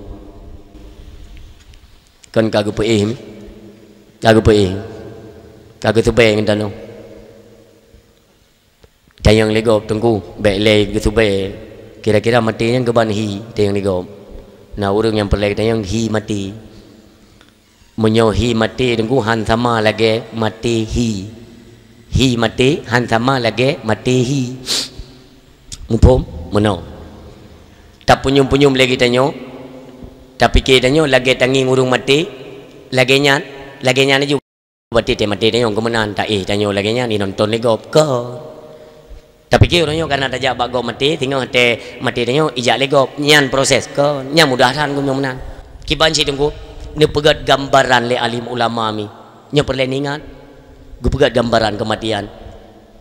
Kon ka geupeuéh mi? Ka geupeuéh? Ka geuteubée ngon tanoh? Tanyong lé gob teungku, bék lé geuteubée. Kira-kira maté nyan keuban hi tanyong lé gob. Na ureuëng nyang peureulée tanyong hi maté. Meunyoe hi maté teungku han sama lagée maté hi. Hi maté han sama lagée maté hi. Muphom? Meunoe. Tapunyuem-punyuem lé geutanyoe, tapike tanyoe lagée tangieng ureuëng maté, lagée nyan, lagée nyan laju. Berarti teuh maté tanyoe keumeunan, taéh tanyoe lagée nyan, inonton lé gob. Kon. Tapike ureuëng nyoe karena tajak bak gob maté, singoh teuh maté tanyoe ijak lé gob. Nyan proses. Kon. Nyan mudah that geumeunyoe meunan. Kiban cit teungku, neupeugét gambaran lé alim ulama mi. Nyoe peureulée ingat. Geupeugét gambaran keumatian.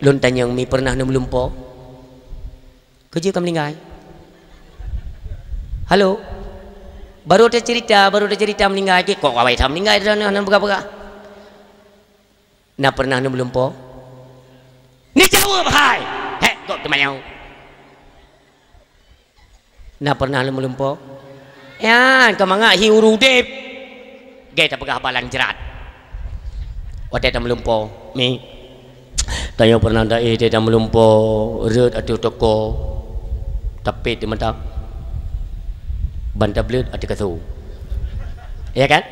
Lôn tanyong mi peureunah neumeulumpo? Keujeuet ka meuninggai? Halo? Baru teuceurita, baru teuceurita meuninggai, kok awai that meuninggai dah, hana peugah-peugah. Na peureunah neumeulumpo? Neujaweueb hai! Hék, gob teumanyong. Na peureunah neumeulumpo? Nyan, keu mangat hi ureuëng udeb. Gét tapeugah haba lam jrat. Watée tameulumpo, mi. Tanyoe peureunah taéh teuh tameulumpo, rhot ateueh toko, tapét di mata, ban tableuet ateueh kasô. Ya kan?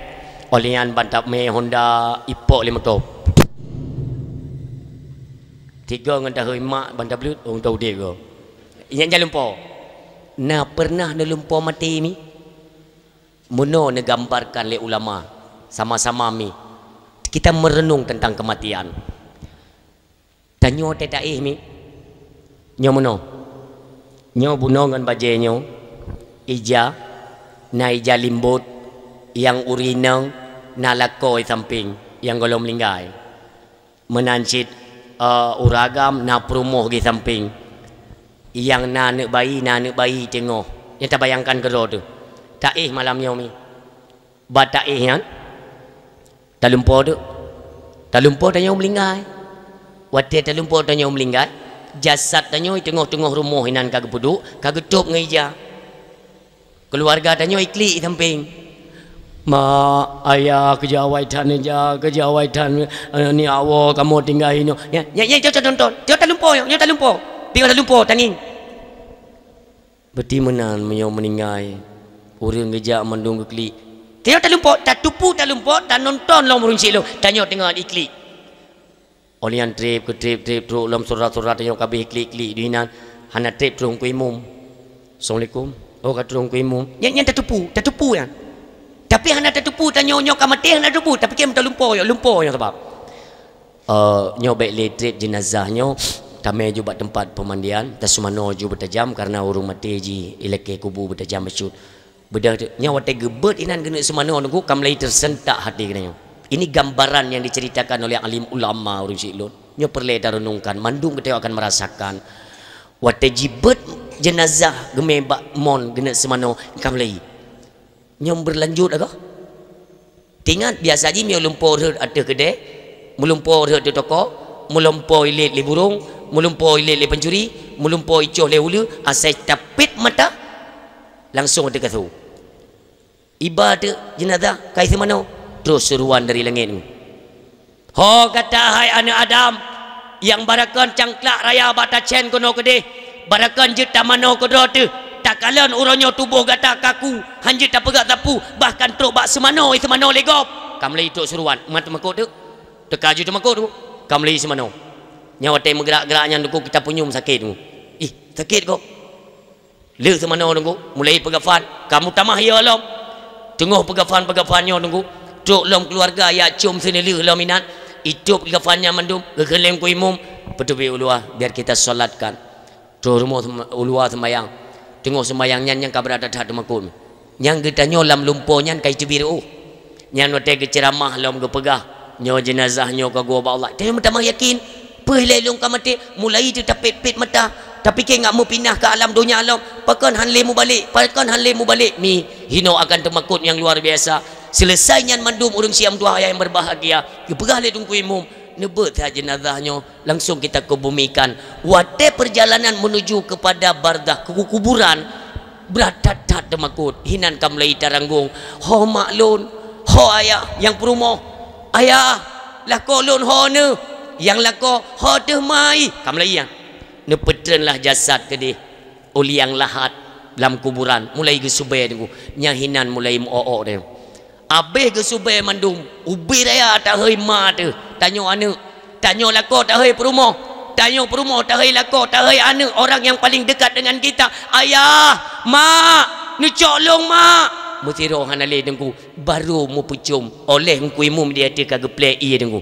Óh lheueh nyan ban tamé honda ipok lé moto. Tiga ngon tahôi mak ban tableuet, oh, tau udeb goe. Nyan jan lumpo. Na peureunah neulumpo maté mi? Meunoe neugambarkan lé ulama, sama-sama mi. Kita merenung tentang kematian. Tanyoe teuh taéh mi. Nyoe meunoe. Nyoe bunoe ngon bajée nyoe. Ija, na ija limbot, nyang ureuëng inong, na lakoe sampéng, nyang gohlom meuninggai. Meunan cit, eh, ureuëng agam na peurumoh di sampéng. Nyang na aneuëk bayi, na aneuëk bayi teungoh. Nyang tabayangkan keudroe teuh. Taéh malam nyoe mi. Bak taéh nyan, talumpo teuk. Talumpo tanyoe meuninggai. Watée talumpo tanyoe meuninggai, jasad tanyoe teungoh-teungoh rumoh inan ka geupeuduek, ka geutôb ngon ija. Keuluwarga tanyoe iklik i sampéng. "Ma, ayah, keujawai that neujak, keujawai that, eh, ni awoe kamoe tinggai inoe." Nyan, nyan, nyan, cok, cok, nonton. Cok talumpo, nyoe talumpo. Piôh talumpo, tangieng. Beuti meunan meunyoe meuninggai, ureuëng geujak mandum geuklik. Tanyoe talumpo, tatupu talumpo, tanonton lom ureuëng syik lom. Tanyoe teungoh iklik. Óh lheueh nyan treb keu treb, treb trok lom sura-sura tanyoe ka abéh klik-klik di inan, hana treb troh keu imum. "Assalamualaikum." "Oh, ka troh keu imum." Nyan, nyan tatupu, tatupu nyan. Tapi hana tateupeue tanyoe nyoe ka maté, hana tateupeue, tapi kém talumpo, lumpo nyoe sabab. Eh, nyoe bèk lé trép jenazah nyoe, tamé ju bak teumpat peumandian, taseumanoe ju beutajam, karena ureueng maté ji ilakèe kubu beutajam bacut. Beudôh nyoe watèe geubeuet inan geuneuk seumanoe Teungku, ka mulai tersentak hati geutanyoe. Ini gambaran yang diceritakan oleh alim ulama ureueng syiek lôn. Nyoe peureulèe tareunungkan, mandum geutanyoe akan merasakan. Watèe jibeuet jenazah geumé bak mon geuneuk seumanoe, ka mulai. Nyoe berlanjut agak. Tingat, biasa jih meulumpo rhot ateueh keudè, meulumpo rhot di toko, meulumpo ilét lé burông, meulumpo ilét lé pancuri, meulumpo icoh lé uleue, asai tapét mata, langsong ateueh kasô. Iba teuk jenazah, ka iseumanoe, troh seruan dari langét. Ho gata, hai aneuk Adam, nyang barakon cangklak raya bak tacén keunoe keudeh, barakon jeuet tamanoe keudroe teuh, takalon uroe nyoe tuboh gata kaku, hán jeuet tapeugah sapeue, bahkan trok bak seumanoe, iseumanoe lé gob. Ka mulai trok seruan, mat teumakot teuk. Teuka ju teumakot teuk, ka mulai iseumanoe. Nyan watèe meugerak-gerak nyan Teungku, kita punyueng sakét Teungku. Ih, sakét gob. Lheueh seumanoe Teungku, mulai peugafan, ka meutamah yo lom. Teungoh peugafan-peugafan nyoe Teungku, trok lom keuluwarga jak com seuneulheueh lom inan, itôb gafan nyan mandum, geukheun lé Teungku Imum, "Peuteubiet u luwa, biar kita salatkan." Trok rumoh seum-, u luwa seumbayang. Teungoh seumbayang nyan nyang ka brat that-that teumakot. Nyang geutanyoe lam lumpo nyan ka iteubiet reuôh. Nyan watèe geuceuramah lom geupeugah, "Nyoe jeunazah nyoe ka geuwoe bak Allah." Tanyoe meutamah yakin, peue lé lôn ka maté, mulai teutapét-pét mata, tapike ngat meupinah keu alam donya lom, pakon hán lé mubalek, pakon hán lé mubalek, mi, hinoe akan teumakot nyang luar biasa. Selesai nyan mandum ureueng syiek meutuwah ayah nyang berbahagia, geupeugah lé Teungku Imum, neubeuet that jeunazah nyoe, langsung kita kebumikan. Watèe perjalanan menuju kepada barzakh, ke kuburan, brat that-that teumakot, hinan ka mulai taranggong, "Ho mak lôn, ho ayah nyang peurumoh, ayah, lakoe lôn ho neuh, nyang lakoe ho teuh mai." Ka mulai nyan. Neupeutreun lah jasad keudeh u liang lahat lam kuburan, mulai geusubée Teungku. Nyan hinan mulai meu-ôk-ôk deh. Abéh geusubée mandum, ubé raya tahôi ma teuh, tanyoe aneuk. Tanyoe lakoe tahôi peurumoh. Tanyoe peurumoh tahôi lakoe, tahôi aneuk, orang yang paling dekat dengan kita. "Ayah, mak, neucok lôn, mak." Meusidroe hana lé Teungku, barô meupeucom oleh Teungku Imum di ateueh ka geuplé ié Teungku.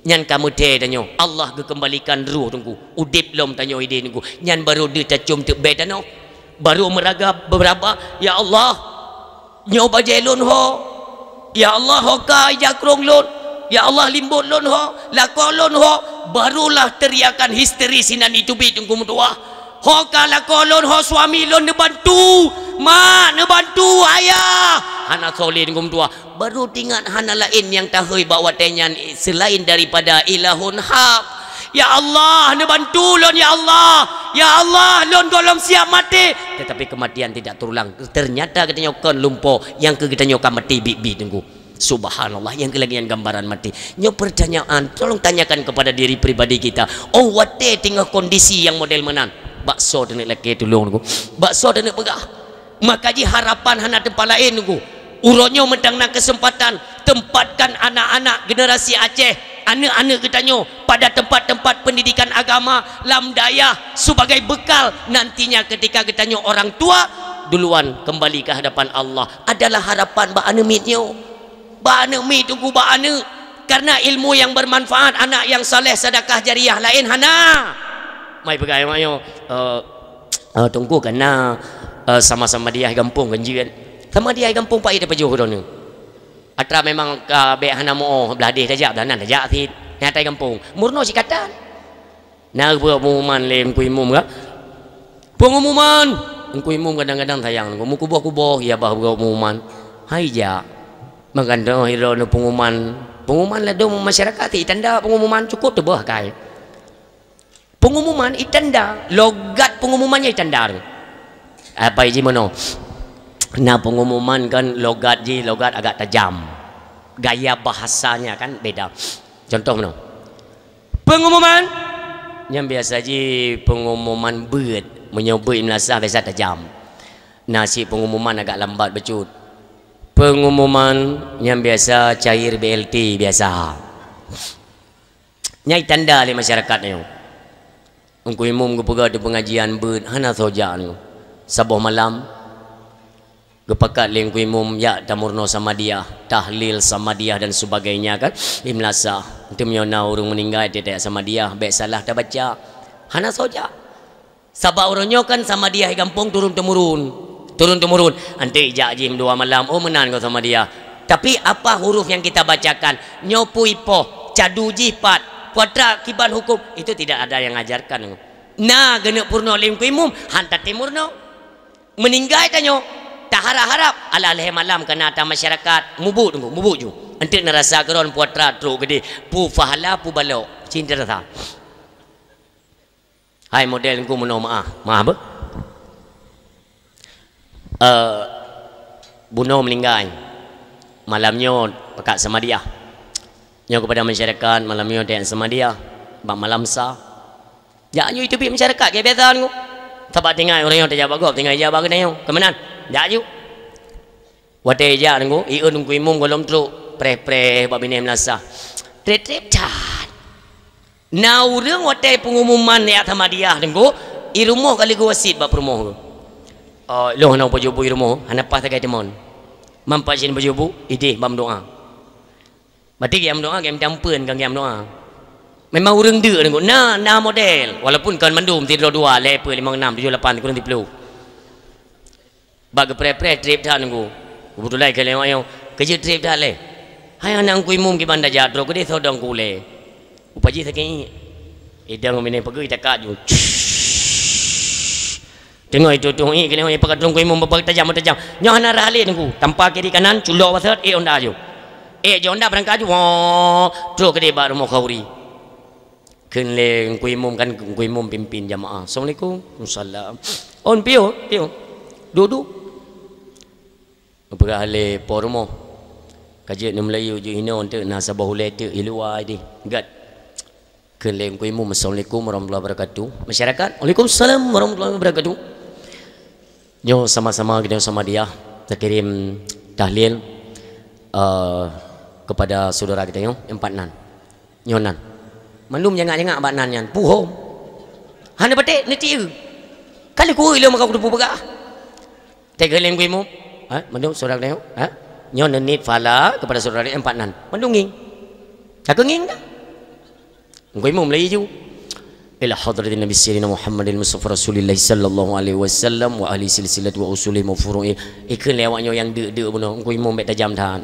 Nyan ka meuthée tanyoe, Allah geukeumbalikan roh Teungku, udeb lom tanyoe ideh Teungku. Nyan barô deuh tacom teuk bée tanoh. Barô meuraga beuraba, "Ya Allah, nyoe bajée lôn ho. Ya Allah, ho ka ija krông lôn. Ya Allah, limbot lôn ho, lakoe lôn ho." Barolah teriakan histeris inan iteubiet Teungku meutuwah. "Ho ka lakoe lôn, ho suami lôn, neubantu! Mak, neubantu! Ayah!" Hana soe lé Teungku meutuwah. Barô teuingat hana laén nyang tahôi bak watée nyan seulaén daripada ilahun hak. "Ya Allah, neubantu lôn, ya Allah! Ya Allah, lôn gohlom siap maté!" Tetapi kematian tidak terulang. Ternyata geutanyoe kon lumpo, nyang keu geutanyoe ka maté biet-biet Teungku. Subhanallah, nyang keu lagée nyan gambaran maté. Nyoe pertanyaan, tolong tanyakan kepada diri pribadi kita. Oh, watée teungoh kondisi nyang model meunan, bak soe taneuk lakée tulông Teungku? Bak soe taneuk peugah? Maka jih harapan hana teumpat laén Teungku. Uroe nyoe mantong na keuseumpatan, tempatkan anak-anak generasi Aceh, aneuk-aneuk geutanyoe pada tempat-tempat pendidikan agama lam dayah sebagai bekal nantinya ketika geutanyoe orang tua duluan kembali ke hadapan Allah. Adalah harapan bak aneuk miet nyoe. Bak aneuk miet Teungku, bak aneuk. Karena ilmu yang bermanfaat, anak yang saleh, sedekah jariah laén hana. Mai peugah mak nyoe, eh, eh, Teungku ka na, eh, sama-sama di gampông kan jeuet. Sama di gampông paih tapajoh droeneuh. Atra memang ka bék hana meu-oh, blah deh tajak, blah nan tajak cit. Nyan atra gampông. Meurunoe sikatan. Na geupeugah pengumuman lé Teungku Imum ka. Pengumuman! Teungku Imum kadang-kadang sayang, meukuboh-kuboh, ya bah geupeugah pengumuman. Hai jak. Meugantoh droeneuh pengumuman. Pengumuman ladôm masyarakat, itanda pengumuman cukôp teubeuh akai. Pengumuman itanda, logat pengumuman nyan itanda. Apa jih meunoe? Na pengumuman kan logat jih, logat agak tajam. Gaya bahasanya kan beda. Contoh meunoe. Pengumuman. Nyang biasa jih pengumuman beuet. Meunyoe beuet meulasah biasa tajam. Na cit pengumuman agak lambat bacut. Pengumuman nyang biasa cair B L T biasa. Nyan itanda lé masyarakat nyoe. Teungku Imum geupeugah di pengajian beuet hana soe jak nyoe. Saboh malam Geupakat lé Teungku Imum jak tameurunoe Samadiyah, tahlil Samadiyah dan sebagainya kan, di meulasah. Enteuk meunyoe na ureuëng meuninggai tajak Samadiyah, bék salah tabaca. Hana soe jak. Sabab uroe nyoe kan Samadiyah di gampông turun-temurun. Turun-temurun. Enteuk jak jih dua malam, oh meunan goe Samadiyah. Tapi apa huruf yang kita bacakan? Nyoe peue ipoh, cadu jih pat, putra kiban huköm, itu tidak ada yang ajarkan. Na geuneuk peurunoe lé Teungku Imum, han tatem meurunoe. Meuninggai tanyoe, taharap-harap, alah lhée malam ka na ata masyarakat, mubuet Teungku, mubuet ju. Enteuk neurasa keudroe putra trok keudeh, peue pahala, peue balok, cit neurasa. Hai model Teungku meunoe meuáh, meuáh beuh. Eh, bunoe meuninggai. Malam nyoe pakat Samadiyah. Nyoe keupada masyarakat, malam nyoe tajak Samadiyah, bak malam sa. Jak ju teubiet masyarakat, keu biasa Teungku. Sabab tinggai ureuëng nyoe tajak bak gob, tinggai jak bak keunoe nyoe. Keu meunan, jak ju. Watée jak Teungku, i-eun Teungku Imum gohlom trok, preh-preh bak binéh meulasah. Treb-treb that. Na ureuëng watée peungumuman jak Samadiyah Teungku, i rumoh ka lheueh geuwasiet bak peurumoh. Oh, lôn hana pajoh bu i rumoh, hana paih sagai timon. Mampat cit pajoh bu, ideh bak meudoá. Berarti geujak meudoá, geujak meutampeuen, kon geujak meudoá. Memang ureuëng deuk Teungku. Na, na model. Walaupun kon mandum, sidroe dua, lhée peuet, limong, nam, tujoh, lapan, sikureueng siploh. Bak geupreh-preh treb that Teungku. Keubeutulan ka lewat nyoe. Keujeuet treb that lé. Hai aneuk Teungku Imum kiban tajak, trok keudeh sodong kulée. Upa jih sakét. Idang binéh peugah takat ju. Teungoh itu tuh, ih, keuneuk pakat Teungku Imum bak tajam-tajam. Nyoe hana rhah lé Teungku. Tampa kiri kanan, culok wasot, eh, onda ju. Eh, jo onda beurangkat ju. Woe, trok keudeh bak rumoh khauri. Kheun lé Teungku Imum kan, Teungku Imum pimpin jamaah. Assalamualaikum. Waalaikumsalam. On piôh, piôh. Duek-duek. Geupeugah lé po rumoh. Ka jeuet neumeulayeue ju inoe enteuk na saboh ulée teuk i luwa ideh. Gét. Kheun lé Teungku Imum, "Assalamualaikum warahmatullahi wabarakatuh." Masyarakat, "Waalaikumsalam warahmatullahi wabarakatuh." Nyoe sama-sama kita Samadiyah, takirém tahlil, eh, kepada saudara kita nyoe, empat nan. Nyoe nan. Mandum nyangak-nyangak bak nan nyan. Puhom. Hana patéh, neutiyeue. Kali kueu ilong maka kuteupeu peugah. Teuka lé Teungku Imum. Ha? Mandum saudara kita nyoe. Ha? Nyoe neuniet pahala kepada saudara kita empat nan. Mandum ngieng. Takeu ngieng dah. Teungku Imum laju. Ila hadratin Nabi Sayyidina Muhammadil Mustafa Rasulillah sallallahu alaihi wasallam wa ahli silsilat wa usulih wa furu'ih. Ikheun lé awak nyoe nyang deuk-deuk bunoe. Teungku Imum bék tajam that.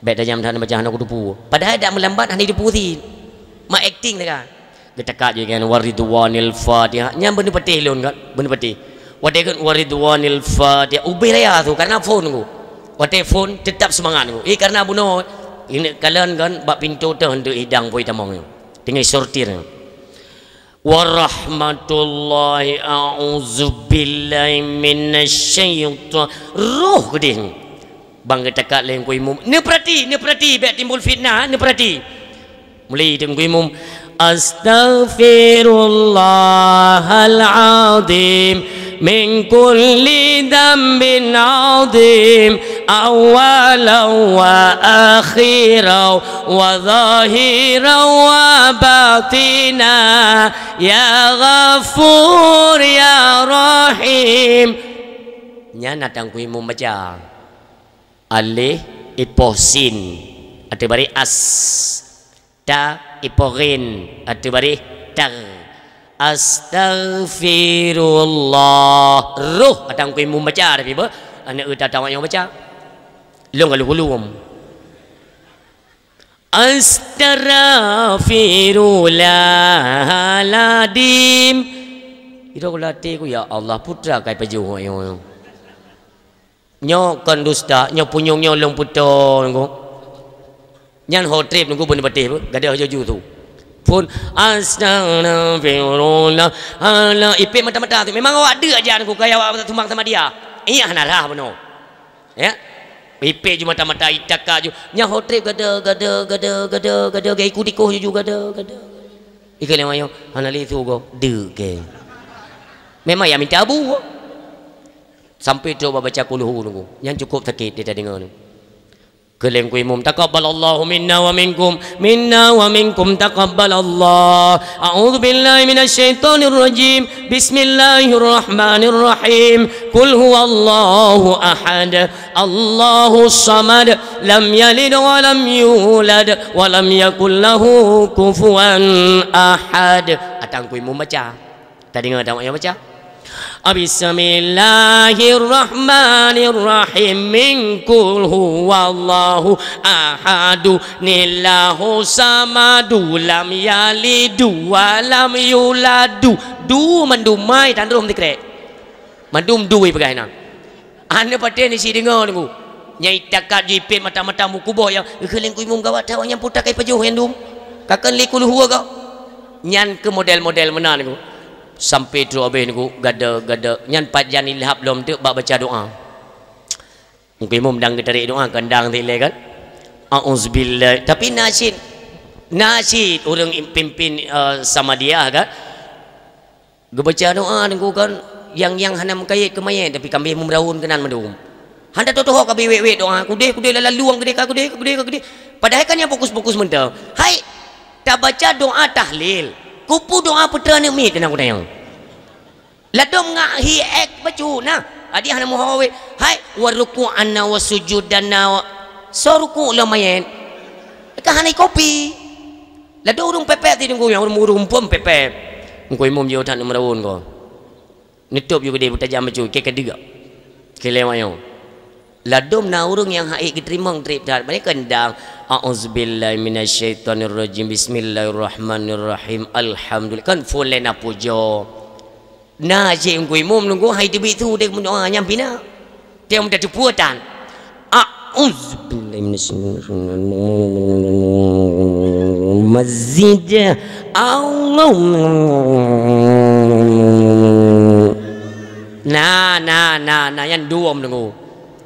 Bék tajam that baca hana kuteupeu. Padahai dak meulambat hana jiteupeu cit. Ma acting teuka. Geutakat ju kan, "Waridwanil Fatihah." Nyan beuneupatéh lôn kan, beuneupatéh. Watée kan, "Waridwanil Fatihah." Ubé raya su, karena phon ku. Watée phon, teutap seumangat ku. Eh, karena bunoe, ini kalon kan, bak pintoe teuh hidang poi tamong nyoe. Tinggai sortir nyoe. Warahmatullahi, a'udzubillahi minasyaitan. Roh geudeh. Bang geutakat lé Teungku Imum. Neupeurati, neupeurati, bék timbul fitnah, neupeurati. Mulai Teungku Imum. Astaghfirullahal azim min kulli dzambin azim, awwalan wa akhiran wa zahiran wa batina, ya Ghafur ya Rahim. Nyan na Teungku Imum baca. Alif, ipoh sin. Ateueh baréh as. Ta, ipoh ghin. Ateueh baréh tar. Astaghfirullah. Roh, ata Teungku Imum baca, tapi beuh. Aneuk eu tatawak nyang baca. Lôn ka lheueh lom. Astaghfirullahaladzim. Ira latih ku, ya Allah, putra kai pajoh nyoe. Nyoe kon dusta, nyoe punyueng nyoe lôn putôh Teungku. Nyan ho trép Teungku beuneupatéh beuh, gadoh jaju su. Phon, astaghfirullah, ala, ipék mata-mata su. Memang awak deuk aja Teungku, kaya awak sumbang sama dia. Iya hana rhah bunoe. Ya. Ipék ju mata-mata, itaka ju. Nyan ho trép gadoh, gadoh, gadoh, gadoh, gadoh, gaya ikut-ikut ju gadoh, gadoh. Ikeu lé mayo, hana lé su go, deuk ke. Memang ya minta abu. Sampai trok baca kulhu Teungku. Nyan cukup sakét dia tadeungoe. Kheun lé Teungku Imum, "Taqabbalallahu minna wa minkum, minna wa minkum taqabbalallah. A'udzubillahi minasyaitonirrajim. Bismillahirrahmanirrahim. Qul huwallahu ahad. Allahus samad. Lam yalid wa lam yulad. Wa lam yakul lahu kufuwan ahad." Atang Teungku Imum baca. Tadeungoe tamat nyang baca. Bismillahirrahmanirrahim. Min qul huwallahu ahadu, nillahu samadu, lam yalidu wa lam yuladu. Du mandum mai tan rhom dikrek. Mandum du ipeugah inan. Hana patéh ni si deungoe Teungku. Nyang itakat jih ipét mata-mata meukuboh nyang, "Kheun lé Teungku Imum gawat that, awak nyan puta kai pajoh nyang dum. Kakheun lé kulhu agak." Nyan keuh model-model meunan Teungku. Sampai trok abéh Teungku, gada-gada. Nyan pat jan ilhab lom teuk bak baca doa. Teungku Imum dang geutarek doa, keundang silée kan. Auzubillah. Tapi na cit, na cit ureuëng pimpin, eh, Samadiyah kan. Geubaca doa Teungku kan, nyang, nyang hana meukayém keu manyét, tapi ka abéh meuraun keunan mandum. Hana teutoho ka abéh wét-wét doa, kudeh, kudeh, lala luwang, kudeh, ka kudeh, ka kudeh, ka kudeh. Padahai kan nyang fokus-fokus mantong. Hai, tabaca doa tahlil. Kupu doa putra aneuk miet na kudeh. Ladom ngak hi ek bacut na. Adi hana meuho wét. Hai, wa ruku'ana wa sujudana wa, so ruku' lom manyét. Ka hana kopi. Ladom ureuëng pepet ti Teungku, nyang ureuëng-ureuëng phon pepet. Teungku Imum jih that meuraun ko. Neutôb ju geude beutajam bacut, ke keudeuek. Ke lewat nyoe. Ladom na ureuëng nyang hait geuteurimong treb that. Bani keundang. A'udzubillahi minasyaitonirrajim. Bismillahirrahmanirrahim. Alhamdulillah. Kan phon lé na pujoe. Na cit Teungku Imum Teungku hai teubiet su deh meudoa nyang pih na. Tiang meutateupeue tan. A'udzubillahi minasyaitonir rajim. Mazid. Allah. Na, na, na, na, nyan duom Teungku.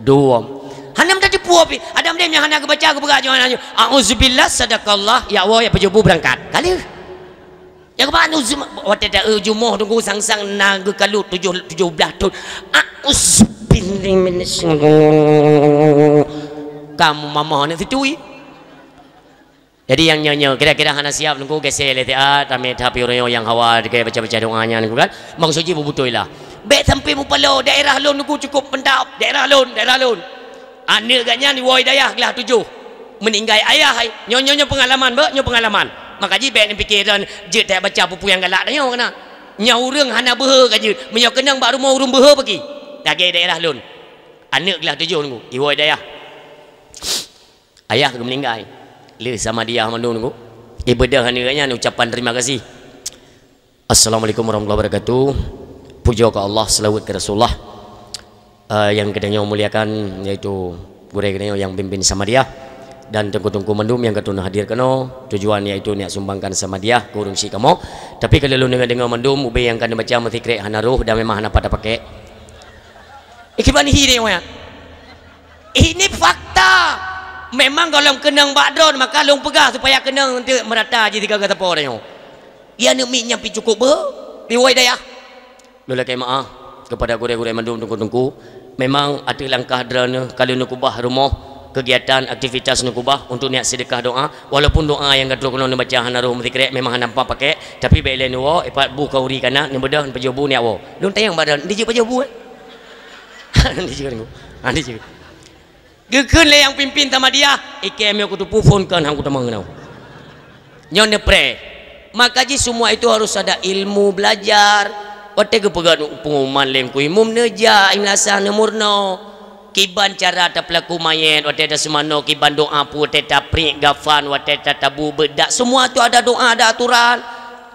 Duom. Hana meutateupeue pih. Adam dem nyang hana geubaca geupeugah nyoe, nyoe. A'udzubillah, sadaqallah, ya Allah, ya pajoh bu beurangkat. Ka lheueh. Nyang keuban watée ta-eu jumoh Teungku sang-sang na geukalut tujoh, tujoh blaih thon. A'udzubillahi minasyaitonir. Kamoe mamah aneuk situi. Jadi nyang nyoe-nyoe kira-kira hana siab Teungku, geusé lé siat, tamé that pih uroe nyoe nyang hawa geubaca-baca doa nyan Teungku kan. Maksud jih beubutôi lah. Bék sampai mupaloe daerah lôn Teungku cukup peundap, daerah lôn, daerah lôn. Aneuk geuh nyan iwoe dayah glah tujoh. Meuninggai ayah hai. Nyoe, nyoe, nyoe peungalaman, beuh, nyoe peungalaman. Maka jih bék neupike droen jeuet tabaca peue-peue nyang galak tanyoe keunan. Nyoe ureuëng hana beuhe ka jeuet. Meunyoe keunong bak rumoh ureuëng beuhe paki. Lagée daerah lôn. Aneuk glah tujoh Teungku, iwoe dayah. Ayah geuh meuninggai. Lheueh Samadiyah mandum Teungku. Ibeudôh aneuk nyan ucapan terima kasih. Assalamualaikum warahmatullahi wabarakatuh. Pujoe keu Allah, seulaweuet keu Rasulullah. Eh, nyang geutanyoe muliakan, yaitu gurée geutanyoe nyang pimpin Samadiyah dan teungku-teungku mandum nyang ka troh hadir keunoe. Tujuan yaitu neujak sumbangkan Samadiyah keu ureuëng syik kamoe. Tapi ka lôn deungoe-deungoe mandum, ubé nyang ka neubaca meusikrek hana roh dan memang hana pat tapakék. Ikiban hi deh, wayang. Ini fakta. Memang gohlom keunong bak droen, maka lôn peugah supaya keunong eunteuk meurata jih sigoe geusapo tanyoe. Di aneuk miet nyan pih cukup beuhe, di woe dayah. Lôn lakée meu'ah keupada gurée-gurée mandum teungku-teungku. Memang ateueh langkah droeneuh ka lheueh neukeubah rumoh, keugiatan, aktivitas neukeubah untuk niat seudeukah doa. Walaupun doa nyang ka troh keunoe neubaca hana roh meusikrek, memang hana meupakék, tapi bék lé neuwoe, ipat bu khauri kana, neubeudôh, neupajoh bu niat woe. Lôn tanyong bak droen, dijeuet pajoh bu, eh? Dijeuet, ha, dijeuet. Geukheun lé nyang pimpin Samadiyah, ikém meunyoe kuteupeu phon kon han kutamong keunoe. Nyoe neupreh. Maka jih semua itu harus ada ilmu belajar. Watée geupeugah pengumuman lé Teungku Imum, neujak, imlasah, neumeurunoe. Kiban cara tapeulaku manyét, watée taseumanoe, kiban doa peue, watée tapriek gafan, watée tatabu beudak. Semua tu ada doa, ada aturan.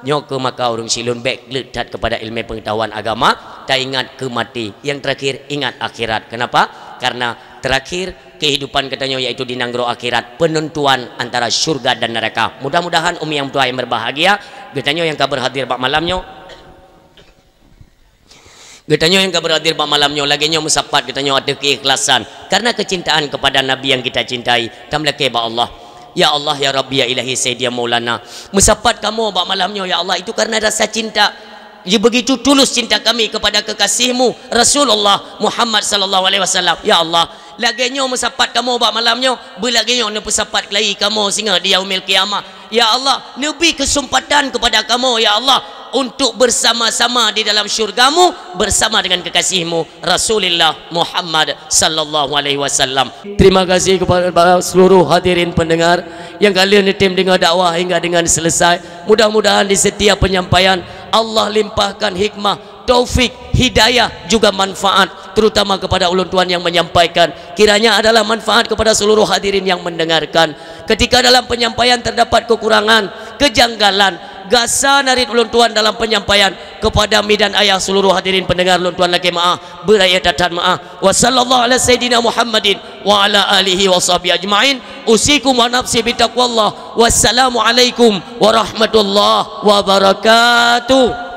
Nyoe keuh maka ureuëng syik lôn bék kleuet that keupada ileumé peungeutahuan agama, taingat keu maté. Nyang teurakhir, ingat akhirat. Keunapa? Karena teurakhir kehidupan geutanyoe yaitu di nanggroe akhirat, peunentuan antara syurga dan neuraka. Mudah-mudahan umi nyang tuha nyang berbahagia, geutanyoe nyang ka berhadir bak malam nyoe, geutanyoe nyang ka berhadir bak malam nyoe, lagée nyoe meusapat geutanyoe ateueh keikhlasan karena kecintaan kepada Nabi yang kita cintai, tameulakée bak Allah. Ya Allah, ya Rabbi, ya Ilahi, Sayyidi, ya Maulana. Meusapat kamoe bak malam nyoe, ya Allah, itu karena rasa cinta. Ya, begitu tulus cinta kami kepada kekasih-Mu, Rasulullah Muhammad sallallahu alaihi wasallam. Ya Allah, Lagée nyoe meusapat kamoe bak malam nyoe, beulagée nyoe neupeusapat keulayi kamoe singoh di yaumil qiyamah. Ya Allah, neubri keuseumpatan keupada kamoe, ya Allah, untuk bersama-sama di dalam syurga-Mu bersama dengan kekasih-Mu, Rasulullah Muhammad sallallahu alaihi wasallam. Terima kasih kepada seluruh hadirin pendengar nyang ka lheueh neutem deungoe dakwah hingga dengan selesai. Mudah-mudahan di setiap penyampaian Allah limpahkan hikmah, taufik, hidayah, juga manfaat, terutama kepada ulôn tuan yang menyampaikan. Kiranya adalah manfaat kepada seluruh hadirin yang mendengarkan. Ketika dalam penyampaian terdapat kekurangan, kejanggalan, gasa narit ulôn tuan dalam penyampaian, kepada mi dan ayah seluruh hadirin pendengar ulôn tuan lakée meu'ah, beuraya that-that meu'ah. Wa sallallahu ala sayyidina Muhammadin wa ala alihi wa sahbihi ajma'in. Usikum wa nafsi bitaqwallah. Wassalamualaikum warahmatullahi wabarakatuh.